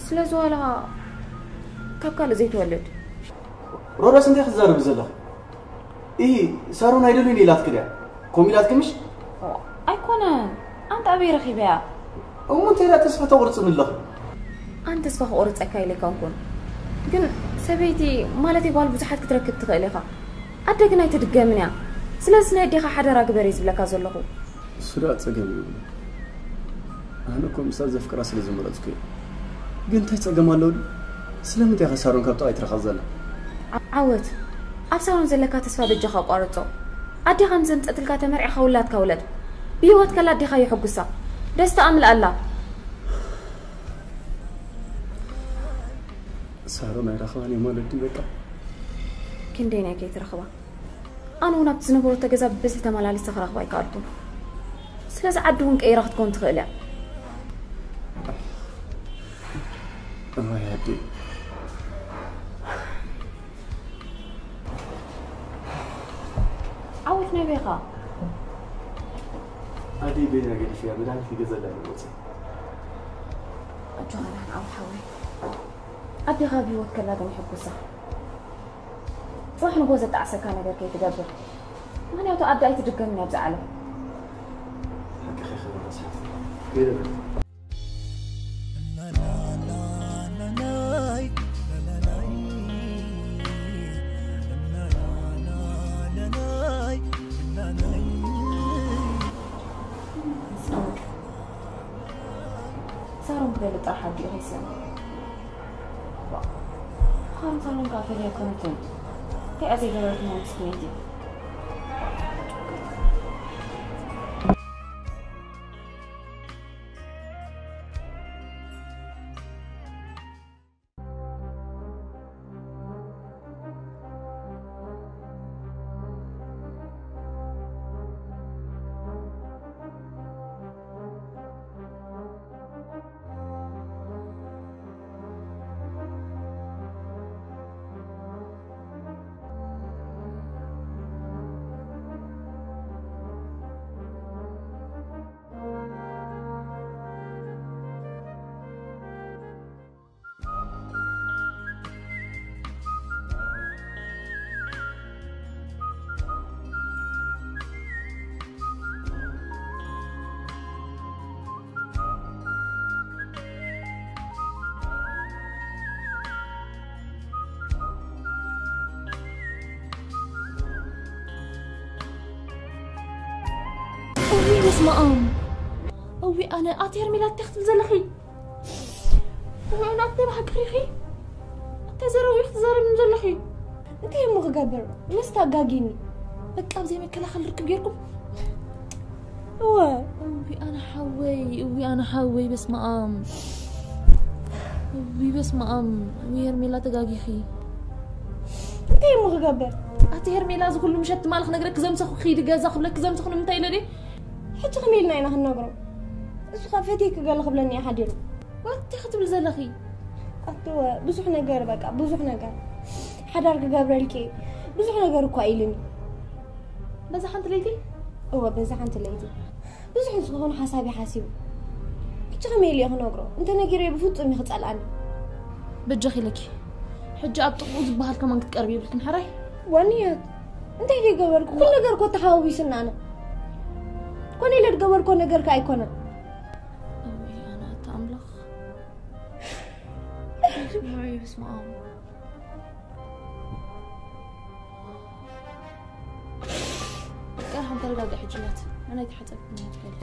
ስለዚ ዋላ ካብ ካልእ ዘይትወልድ። ሮዳስ እንታይ ክትዛረቢ ዘለኺ? ኢሂ ሳሮን ኣይደልዩን ኢላትኪ ድያ? ከምኡ ኢላትኪ ምሽ? ኣይኮነን ኣንታ ኣበይ ረኺበያ? እሞ እንታይ ኢላ ተስፋ ተቑርጽኒ ኣለኺ? ኣነ ተስፋ ክቑርጸካ ኢለ ኣይኮንኩን ግን ሰበይቲ ማለተይ ጓል ብዙሓት ክትረክብ ትኽእል ኢኻ ኣደ ግን ኣይትድገምን እያ ስለዚ ናይ ኣዴኻ ሓደራ ግበር እየ ዝብለካ ዘለኹ። እሱ ደኣ ጸገም የብሉን። ኣነ እኮ ምስታ ዘፍቅራ ስለ ዝመረጽኩ እየ። ግን እንታይ ጸገም ኣለዎ ድዩ? ስለምንታይ ኢኻ ሳሮን ካብ ጥቓይ ትርሕቕ ዘላ? ዓወት፣ ኣብ ሳሮን ዘለካ ተስፋ በጃኻ ኣቋርጾ። ኣዴኻ ምስ ዘምጸትልካ ተመርዒኻ ውላድካ ውለድ። ብህይወት ከላ ኣዴኻ የሐጉሳ። ደስትኣ ምልኣላ። ሳሮን ኣይረኽባን እየ ማለት ድዩ በቃ? ክንደይ ናይ ከይትረኽባ። ኣነ እውን ኣብቲ ዝነበረቶ ገዛ ብብዝሒ ተመላሊሰ ክረኽባ ኣይከኣልኩን። ስለዚ ዓዲ እውን ቀይራ ክትከውን ትኽእል እያ። እዋይ ኣደይ። ዓወት ናበይ ኢኻ? ኣደይ በይና ገዲፈያ መድሃኒት ክገዝኣላ ኢለ ወፂአ። ኣጆኻ ደሓን ዓወት ሓወይ። ኣዴኻ ኣብ ህይወት ከላ ግን ይሕጉሳ። ጽባሕ ንግሆ ዘጣዕሰካ ነገር ከይትገብር። ምኽንያቱ ኣደ ኣይትድገምን እያ ኣብዛ ዓለም። ሓቅኺ ኢኺ ክብረት ሓፍተይ። ገለ በል። ሳሮን ክደሊ ጥራሕ ኣዲኡ ከይሰምዕ። ሳሮን ሳሮን ከዓ ፈርያ ኮነትን። እንታይ እያ ዘይገበረት እሞ ምስኪነይቲ። እውይ በስመ ኣብ። እውይ ኣነ ኣቲ ሄርሜላ እንታይ ክትብል ዘለኺ? እውይ ኣነ ኣቲ ብሓቂ ሪኺ? እንታይ ዘረዊ ክትዛረብኒ ዘለኺ? እንታይ እሞ ክገብር? ምስቲ ኣጋጊኒ። በቃ ኣብ ዘይመከላኸል ርክብ ጌርኩም? እወ። እውይ ኣነ ሓወይ፣ እውይ ኣነ ሓወይ በስመ ኣብ። እውይ በስመ ኣብ። እውይ ሄርሜላ ተጋጊኺ። እንታይ እሞ ክገብር? ኣቲ ሄርሜላ እዚ ኩሉ ምሸት ትማሊ ክነግረኪ ዘምሰኹ ክይዲ ገዛ ክብለኪ ዘምሰኹ ንምንታይ ኢለ ድየ? ሕጂ ከመይ ኢልና ኢና ክንነግሮ? እሱ ካብ ፈትየኪ ገለ ክብለኒ እዩ ሓዲሩ። ዋት ክትብል ዘለኺ? ኣትወ ብዙሕ ነገር በቃ ብዙሕ ነገር ሓዳር ክገብረልኪ ብዙሕ ነገር እኳ ኢሉኒ። በዛ ሓንቲ ለይቲ? እወ በዛ ሓንቲ ለይቲ ብዙሕ ዝኸውን ሓሳብ ሓሲቡ። ሕጂ ከመይ ኢለ እየ ክነግሮ? እንተ ነጊረዮ ብፍጹም እዩ ክጸልኣኒ። በጃኺ ኢለኪ። ሕጂ ኣብ ጥቕኡ ዝበሃል ከማን ክትቀርቢ የብልክን ሓራይ? ዋንያት እንታይ ደይ ገበርኩ? ኩሉ ነገር እኮ ተሓዋዊሱና ኣነ። ኮነ ኢለ ዝገበርኮ ነገር ከ ኣይኮነን። እውይ ኣነ ኣታ ኣምላኽ። ማይ በስመ ኣብ። በቃ ሓንቲ ተረጋግዒ ሕጂ ናት። ኣነ ኣይተሓጸብኩን እየ ትበል።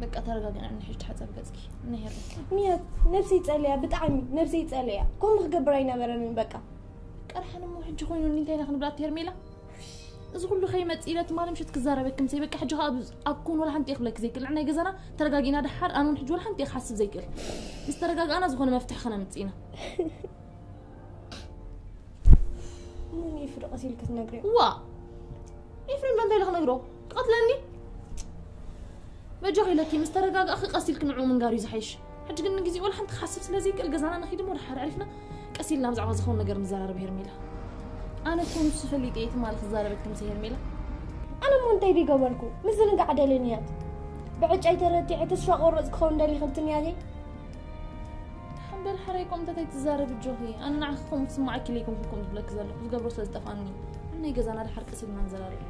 በቃ ተረጋግዒ፣ ንሕጂ ተሓጸቢ ገጽኪ። ንሄር። ንያት፣ ነብሰይ ጸልያ፣ ብጣዕሚ ነብሰይ ጸልያ። ከምኡ ክገብር ኣይነበረንን በቃ። ቀርሓን እሞ ሕጂ ኮይኑኒ እንታይ ኢና ክንብላ ኣቲ ሄርሜላ? እዚ ኩሉ ከይመጽእ ኢለ ትማሊ ምሸት ክዛረበኪ ምሰይ በቃ ሕጂ ከኣ ኣብ፣ ኣብ ኩን ወላ ሓንቲ እየ ክብለኪ ዘይክእል። ናይ ገዛና ተረጋጊና ደሓር ኣነ እውን ሕጂ ወላ ሓንቲ እየ ክሓስብ ዘይክእል። ምስ ተረጋጋእና ዝኾነ መፍትሒ ከነምጽእ ኢና። ምን ይፍርቕ ሲል ክትነግሪ? ዋ! ኤፍሬም ዶ እንታይ ኢለ ክነግሮ? ክቐትለኒ? በጃኺ ኢለኪ፣ ምስ ተረጋጋእኺ ቀስ ኢልኪ ንዕኡ ምንጋር እዩ ዝሓይሽ። ሕጂ ግን ንግዜኡ ወላ ሓንቲ ክሓስብ ስለ ዘይክእል ገዛና ንኺድ እሞ ድሓር ኣዕሪፍና ቀስ ኢልና ብዛዕባ ዝኸውን ነገር ንዘራረብ ሄርሜላ። ኣነ እኮ ንሱ ፈሊጠ እየ ትማሊ ክዛረበኪ ምስ ሄርሜላ። ኣነ እሞ እንታይ ድገበርኩ? ምዝንጋዕ ደልየ ንያት። ብዕጫይ ተረቲዐ ተስፋ ቆረጽ ክኸውን ደሊኺ ትንያተይ? ሓምበል ሓራይ ከምኡ እንታይ ትዛረብ ኣጆኺ? ኣነ ንዓኺ ከምኡ ክስምዓኪ ኢለ ኣይኮንኩን ከምኡ ዝብለኪ ዘለኹ። ዝገብሮ ስለ ዝጠፍኣኒ። ኣብ ናይ ገዛና ድሓር ቀስ ኢልና ንዘራረብ።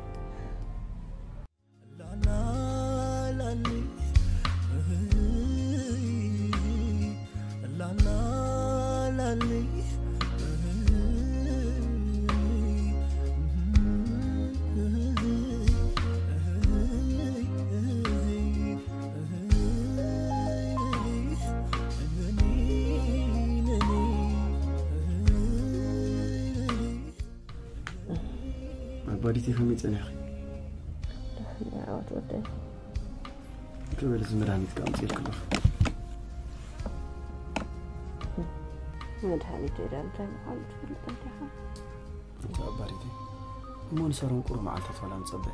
ኣባዲቲ ከመይ ጸኒሕኺ? ደሓን እየ ዓወት ወደይ። ክብል እዚ መድሃኒት ከኣ ኣምጺእልኪ ኣለኹ። መድሃኒት ሄዳ እንታይ ምዃኑ ትፈልጥ እንዲኻ? እንተ ኣባሪቲ እሞ ንሳሮን ቁሩብ መዓልታት ዋላ ንጸበ።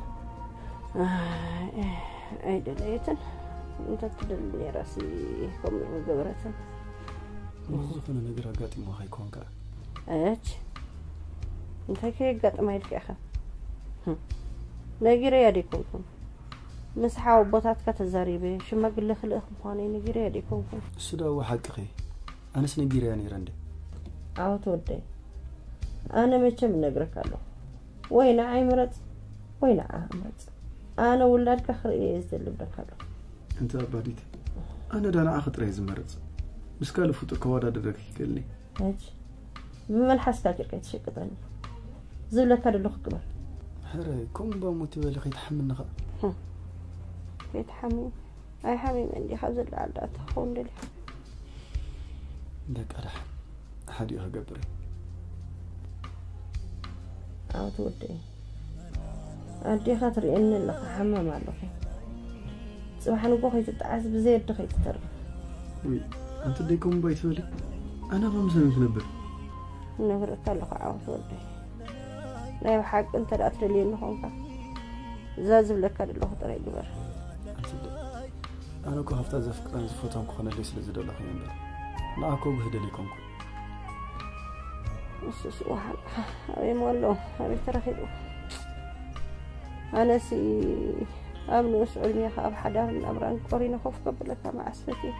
ኣይደለየትን። እንተ ትደሊ ነይራሲ ከምኡ ምገበረትን። እሞ ዝኾነ ነገር ኣጋጢሞ ከይኮንካ? እች እንታይ ከየጋጥማ ኢልካ ኢኻ? ነጊረያ ደይኮንኩን? ምስ ሓወቦታትካ ተዛሪበ ሽማግለ ክልእኽ ምዃነይ ነጊረያ ደይኮንኩን? እሱ ዳዊ ሓቅኺ። ኣነስ ነጊረያ ነይረ እንዴ? ኣወት ወደይ፣ ኣነ መቸም እነግረካ ኣለኹ፣ ወይ ንዓይ ምረጽ ወይ ንዓ ምረጽ። ኣነ ውላድካ ክርኢ እየ ዝደሊ ብለካ ኣለኹ። እንተ ኣባዲት ኣነ ዳ ንዓኺ ጥራይ ዝመርጽ፣ ምስ ካልእ ፍጡር ከወዳድረኪ ይክእልኒ። ሕጂ ብመልሓስካ ጌርካ ይትሸቅጠኒ። ዝብለካ ደለኹ ግበር። ሕረ ከምኡ ባሞ ትበሊ ከይትሓምኒ ኸኣ። ከይትሓሚ ኣይሓሚመ እንዲኻ ዘለዓል ደኣ ትኸውን ደሊኻ። ደቂ ደሓን ሓዲኡ ክገብር እዩ። ኣውት ወደይ ኣዴኻ ትርእየኒ ኣለኻ ሓማም ኣለኹ። ጽባሕ ንጎ ከይትጠዓስ ብዘይ ኣዲ ከይትተርፍ። ውይ ኣንቲ ደይ ከምኡ ባይ ትበሊ ኣነ ኸ ምሰን ክነብር። እነግረካ ኣለኹ ዓወት ወደይ ናይ ብሓቂ እንተ ደኣ ትደልየኒ ኾንካ እዛ ዝብለካ ዘለኹ ጥራይ ግበር። ኣንቲ ደ ኣነ እኮ ሃፍታ ዘፍቅረን ዝፈትወን ክኾነለይ ስለ ዝደለኹ እየ እምበር ንኣኮ ግህደል ኣይኮንኩ። ንሱስ ወሓል ኣበይ ሞ ኣሎ ኣበይ ተረኺቡ? ኣነሲ ኣብ ንኡስ ዕድሜኻ ኣብ ሓዳርን ናብራን ቆሪነ ኮፍ ከብለካ መዓስ ፈትየ።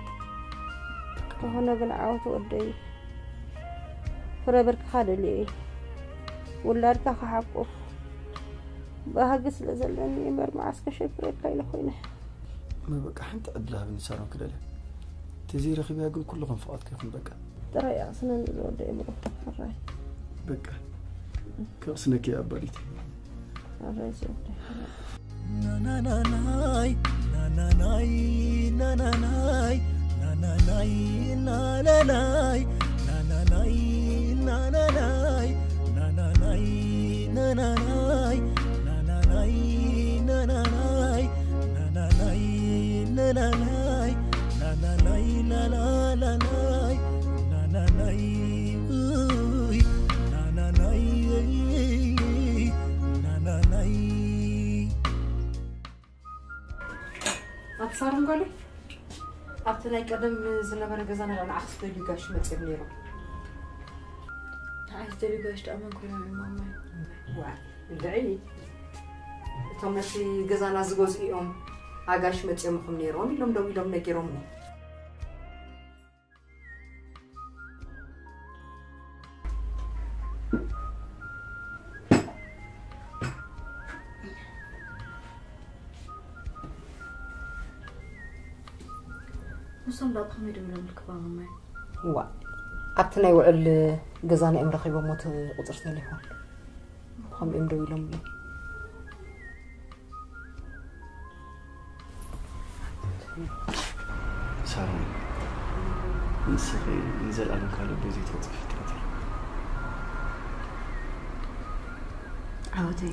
እንተኾነ ግን ዓወት ወደይ ፍረ ብርክኻ ደልየ እየ። ውላድካ ክሓቁፍ ባህጊ ስለ ዘለኒ እምበር መዓስ ከሸግረካ ኢለ ኮይነ። እሞ በቃ ሓንቲ ዕድል ሃብኒ ሳሮን ክደልያ። ተዘይረኺበያ ግን ኩሉ ከም ፍቓድኪ ይኹን በቃ። ጥራይ ኣቕስነኒ ዝወደይ ብሩኽ ሕራይ። በቃ ከቕስነኪ ኣባዲት። ሕራይ ዝወደይ ሕራይ። ናናናናይ ናናናይ ናናናይ ናናናይ ናናናይ ናናናይ ናናናይ ናናናይ ናናናይ ናናናይ ናናናይ ናናናይ ናናናይ ላላላናይ ናናናይ ኡይ ናናናይ ናናናይ ኣትሳርም ጓለይ ኣብቲ ናይ ቀደም ዝነበረ ገዛና ንዓኺ ዝደልዩ ጋሽ መፅዮም ነይሮም። ንዓይ ዝደልዩ ጋሽ ደኣ መን ኮይኖም እዮም ማማይ? ዋ እንድዒ እቶም ነቲ ገዛና ዝገዝኡ እዮም ኣጋሽ መፅዮምኹም ነይሮም ኢሎም ደዊሎም ነጊሮምኒ። ንሶም ደኣ ብኸመይ ደዊሎም ኢልክባ ማማይ? እዋ ኣብቲ ናይ ውዕል ገዛና እዮም ረኺቦሞ እቲ ቁፅሪ ተሌፎን። ብኸምኡ እዮም ደዊሎምለይ። ሳሮን ንስኺ ንዘልኣለም ካብ ልበይ ዘይትወፅኢ ፍጥረት ኢኺ። ዓወተይ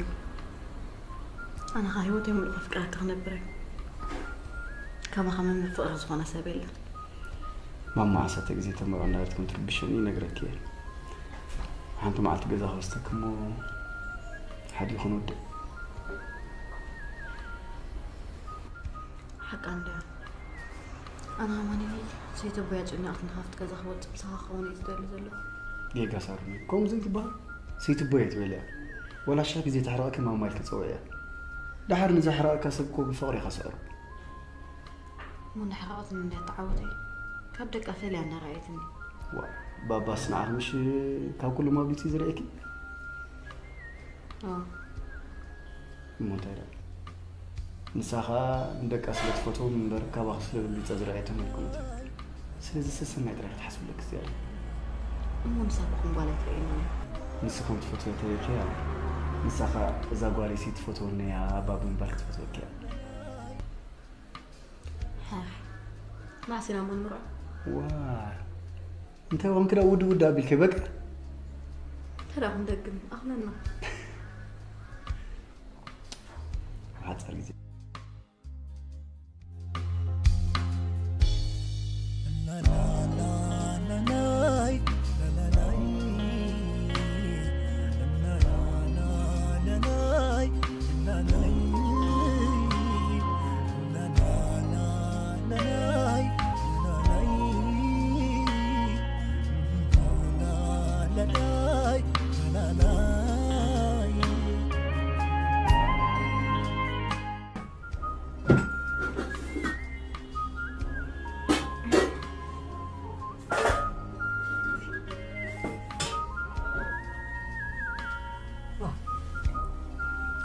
ኣነ ኸኣ ህይወተይ ሙሉእ ከፍቅረኪ ክነብር እየ። ከማኻ መምህር ፍቕሪ ዝኾነ ሰብ የለን። ማማ ዓሰርተ ግዜ ተመርዖ እንዳበልኪ ከም ትርብሸኒ ይነግረኪ እየ። ሓንቲ መዓልቲ ገዛ ክወስደኪ እሞ ሓዲኡ ክንወድእ። ሓቃ እንድያ ኣነ ከማን ሰይተቦይ ኣጨኒቐትኒ ካብቲ ገዛ ክወፅእ ምሳኻ ክኸውን እየ ዝደሊ ዘለኹ። ጌጋ ሳሮን ከምኡ ዘይትበሃል ሰይትቦይ ኣይትበልያ። ወላ ሽሕ ግዜ ተሕርቐኪ ማማ ኢልኪ ፀውዕያ። ደሓር ንዘሕረቐካ ሰብ እኮ ብፍቕሪ ኢኻ ስዕሮ። እሞ እንዳሕረቐትኒ እንድያ ትዓወተይ ካብ ደቃ ፈልያ እንዳረኣየትኒ። ዋ ባባስ ንዓኺ ምሽ ካብ ኩሎም ኣብሊፁ እዩ ዝርእየኪ? ኣዎ። እሞ እንታይ ደኣ ንሳ ኸኣ ንደቃ ስለ ትፈትዎም እምበር ካባኺ ስለ በሊፃ ዝረኣየቶም ኣይኮነትን። ስለዚ ሰሰናይ ጥራይ ክትሓስብሉ ግዜ ኣሎ። እሞ ንሳ ብኹም ጓል ኣይትርእየኒ እያ። ንስኺ ከም ትፈትዎ ተሪኺያ ንሳ ኸኣ እዛ ጓለይሲ ትፈትወኒ እያ እባ ብምባል ክትፈትወኪ እያ። ሓሕ መዓስ ኢና እሞ ንምርዖ? ዋይ እንታይ ኮንኪ ደኣ ውድ ውድ ኣቢልኪ በቃ። እንታይ ደኣ ክንደግም ኣኽለና። ሓጻር ግዜ።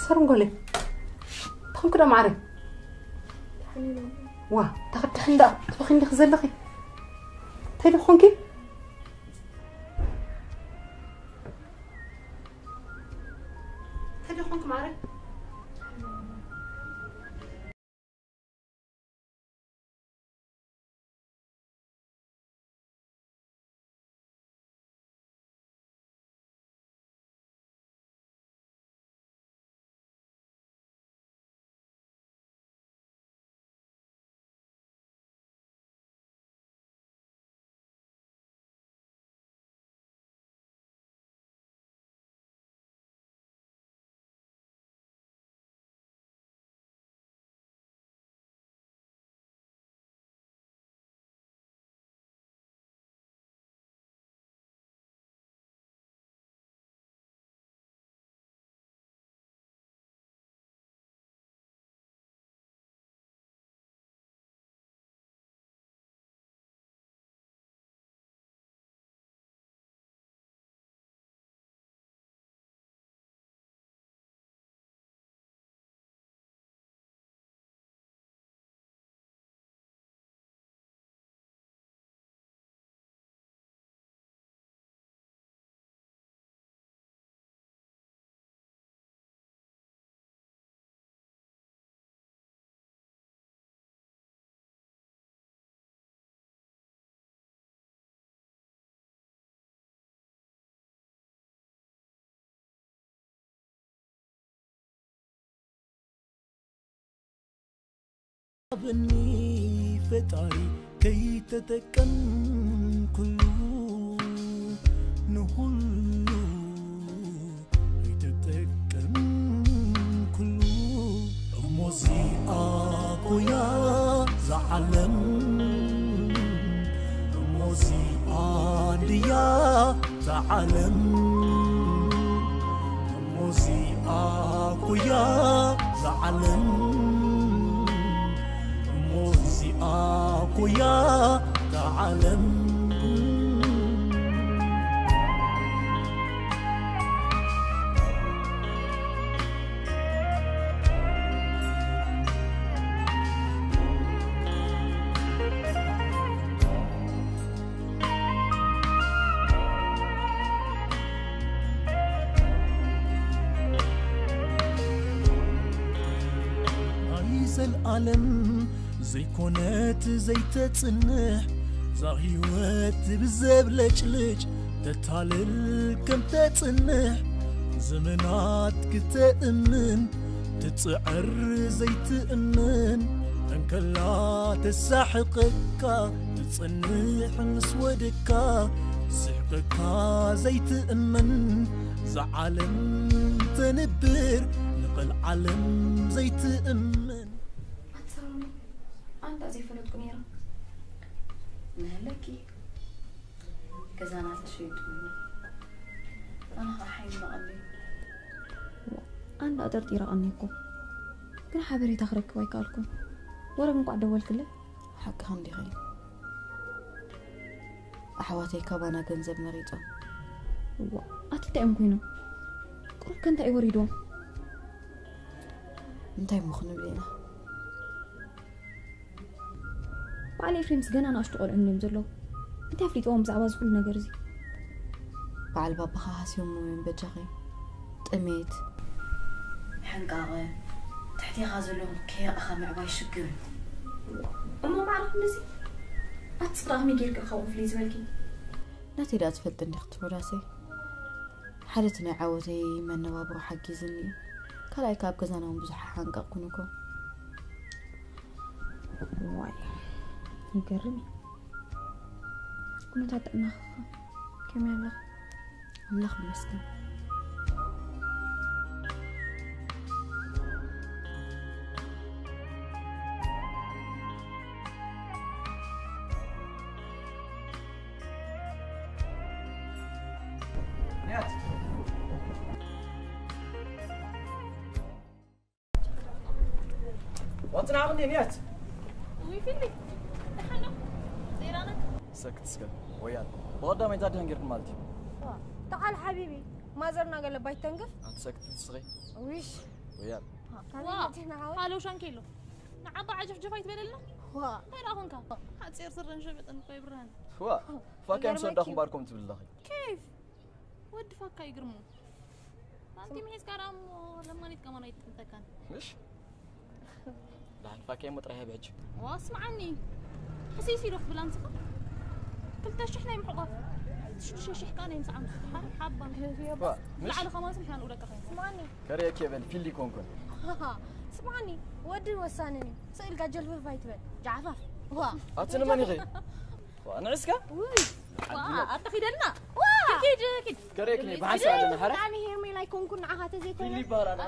ሰረንጎለይ፣ ተኾንኩ ዶ ማዕረ? ዋ፣ ተኽድሕ እንዳ ትበኺ እንዲኺ ዘለኺ። እንታይ ዶ ኾንኪ? እንታይ ዶ ኾንኩ ማዕረ? ኣብኒ ፈጣሪ ከይተጠቀምኩሉ ንኹሉ ከይተጠቀምኩሉ እሞ እዚኣ ኮያ ዝዓለም እሞ እዚኣ ድያ ዝዓለም እሞ እዚኣ ኮያ ዝዓለም እሞ እዚኣ ኮያ ዝዓለም ናይ ዘልኣለም ዘይኮነት ዘይተጽንሕ እዛ ህይወት ብዘብለጭልጭ ተታልል ከም ተጽንሕ ዘመናት ክተእምን ትጽዕር ዘይትእምን እንከላ ተሳሕቀካ ትጽንሕ ምስ ወደካ ስሕቀካ ዘይትእምን ዝዓለም ተንብር ንቐልዓለም ዘይትእምን ኣንተ ሰሎሚ ኣንታ ዘይፈለጥኩ ነይረ። ንህለኪ ገዛና ተሸይጡ ኣነ ከዓ ሓይምቐለይ ኣንዳ ጠርጢራ ቀኒኩ ግን ሓበሬታ ክረክብ ኣይከኣልኩን። ወረ እንቋዕ ደወልክለይ። ሓቅኻ እንዲኺ ኣሕዋተይ ካባና ገንዘብ መሪጾም። ዋ ኣቲ እንታይ እዮም ኮይኖም? ቁሩብ ከ እንታይ እዩ ወሪድዎም? እንታይ እሞ ክንብል ኢና? በዓል ኤፍሬምስ ገና ንኣሽቱ ቆልዑ እዮም ዘለዉ። እንታይ ኣፍሊጥዎም ብዛዕባ እዚ ኩሉ ነገር እዚ? በዓል ባባኻ ሃስዮሞ እዮም በጃኺ። ጥሜት፣ ሕንቃቐ፣ ትሕቴኻ ዘለዉ ከየርኣኻ ምዕባይ ሽግር እዩ። እሞ ማዕረ ክንድዚ ኣቲ ጽቕሪ ከመይ ጌርኪ ኢኺ ካብኦም ፍልይ ዝበልኪ? ናተይ ደኣ ትፈልጢ እንዲኺ ትሮዳሰይ። ሓደ እቲ ናይ ዓወተይ መነባብሮ ሓጊዝኒ እዩ። ካልኣይ ከኣ ኣብ ገዛና እውን ብዙሕ ኣይሓንቀቕኩን እኮ። ዋይ ይገርም እዩ። ኩነታት ጥዕናኺ ከ ከመይ ኣለኺ? ኣምላኽ ይመስገን። ንያት። ወጽና ኣቕኒ ንያት። ውይ ፊሊ፣ ደሓን ዶ? ዜና ነክ? ሰክት እስከ ወያል ብቐዳመይቲ ኣዲሃን ጌርኩም ማለት እዩ። تعال حبيبي ማዘርና ገለ ባይተንግፍ ኣንተ ሰክት እስኸ ዊሽ ወያል ካበይ መፂና ሓወይ ሃለው ሻንኬሎ ንዓባ ዓጀፍጀፍ ኣይትበለልና። ዋ እንታይ ደኣ ኾንካ? ሓፂር ስረን ሸበጥን እኮ ይብርሃን። ዋ ፋካ ምስ ወዳኹም ባርኮም ትብል ኣለኺ። ኬፍ ወዲ ፋካ ይግርሙ። ሳንቲም ሒዝካ ደኣ እሞ ለማኒት ከማን ኣይትጥምተካን። ምሽ ዳሕን ፋካ እሞ ጥራይ ህብ ሕጂ። ዋ ስምዓኒ ሕሲስ ኢሉ ክብል ኣምስኻ ክልተ ሽሕ ናይ ምሕቋፍ ሽዱሽተ ሽሕ ከዓ ናይ ምሳዕ ኣምስኻ ሓባ ዋ ምሽ ላዕሊ ከማን ስምሕና ንውለካ ኸይኑ ስማኒ ከርእየኪ የበል ፊልዲ ኮንኩን። ስማኒ ወዲ ወሳንን እዩ ስእልካ ጀልፍፍ ኣይትበል ጃዕፋፍ ዋ ኣቲ ንመን ኢኺ? ዋ ንዕስካ? ውይ ኣተ ኺደልና ዋ ኪድ ኪድ ከርእየኪ ነይ ብሓንሳብ ኣለና ሓረ? ብጣዕሚ ሄርሜላ ኣይኮንኩን ንዓኻ ተዘይኮይነ ፊልዲ ይበሃል ኣነ።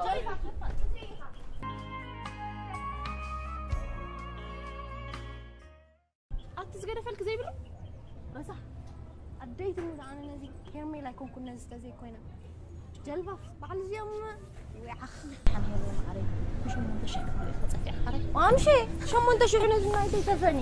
ኣቲ ዝገደፈልክ ዘይብሉ ረሳሕ ኣደይትኒ ዝዓነ ነዚ ሄርሜላ ኣይኮንኩን ነዚ ተዘይኮይነ ጀልባፍ ባዕሉ እዚኦም ዊዓኽ ሓንሄሎ ማዕረይ ብሸሞንተ ሽሕ ክፍሊ ተፀፊዐ ሓረይ ኣምሼ ሸሞንተ ሽሕ ነዚ ናይ ተይተፈኒ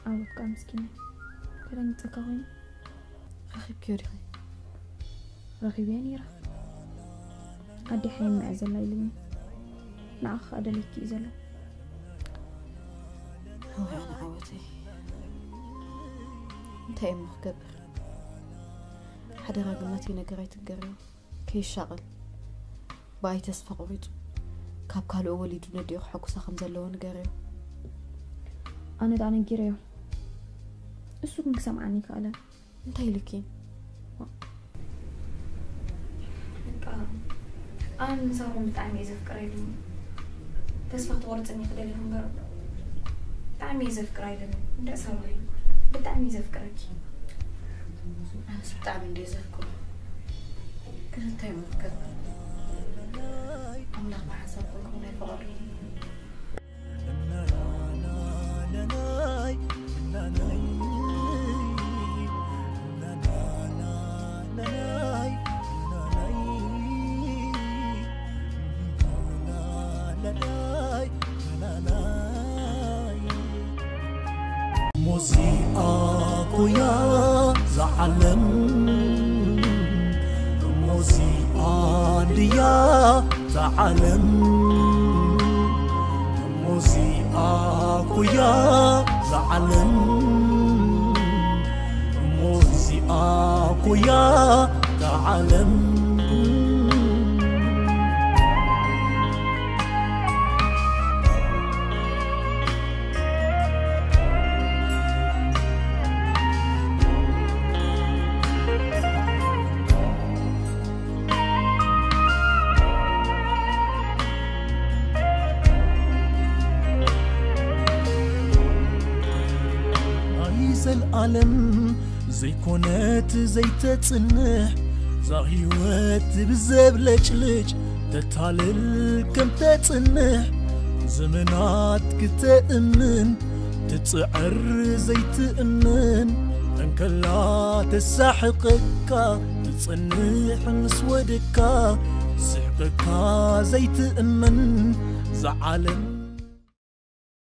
ዓወት ከዓ ምስኪናይ ከደንግፀካ ኮይኑ ረኺብክዮ ዲኺ ረኺብያ ነይራ ኣዴ ሓየን መያ ዘላ ኢሉኒ ንዓኻ ከዓ ደልየኪ እዩ ዘሎ ኣውያነ ዓወተይ እንታይ እሞ ክገብር ሓደራ ግማት ነገር ኣይትገርዮ ከይሻቐል ብኣይ ተስፋ ቆሪፁ ካብ ካልኦ ወሊዱ ነዲኡ ክሐጉሳ ከም ዘለዎ ንገርዮ ኣነ ደኣ ነጊረዮ እሱ ግን ክሰምዓኒ ይከኣለን እንታይ ኢልኪ ኣነ ንሳኹም ብጣዕሚ እየ ዘፍቅራ ኢሉኒ ተስፋ ክትቆርፅኒ ክደሊ እምበር ብጣዕሚ እየ ዘፍቅራ ኢሉኒ እንድዕ ሳምሪ ብጣዕሚ እየ ዘፍቅረኪ ኣነስ ብጣዕሚ እንደ ዘፍቅሮ ግን እንታይ ምርከብ ኣምላኽ ብሓሳብ ኮንኩም ናይ ፈቐዱ ሙዚኣ ኩያ ዝዓለም ሙዚኣ ድያ ዝዓለም ሙዚኣ ኩያ ዝዓለም ሙዚኣ ኩያ ዝዓለም ናይ ዘልኣለም ዘይኮነት ዘይተጽንሕ ዛ ህይወት ብዘብለጭልጭ ተታልል ከም ተጽንሕ ዘመናት ክተእምን ትጽዕር ዘይትእምን እንከላ ተሳሕቀካ ትጸንሕ ምስ ወደካ ስሕቀካ ዘይትእምን ዛ ዓለም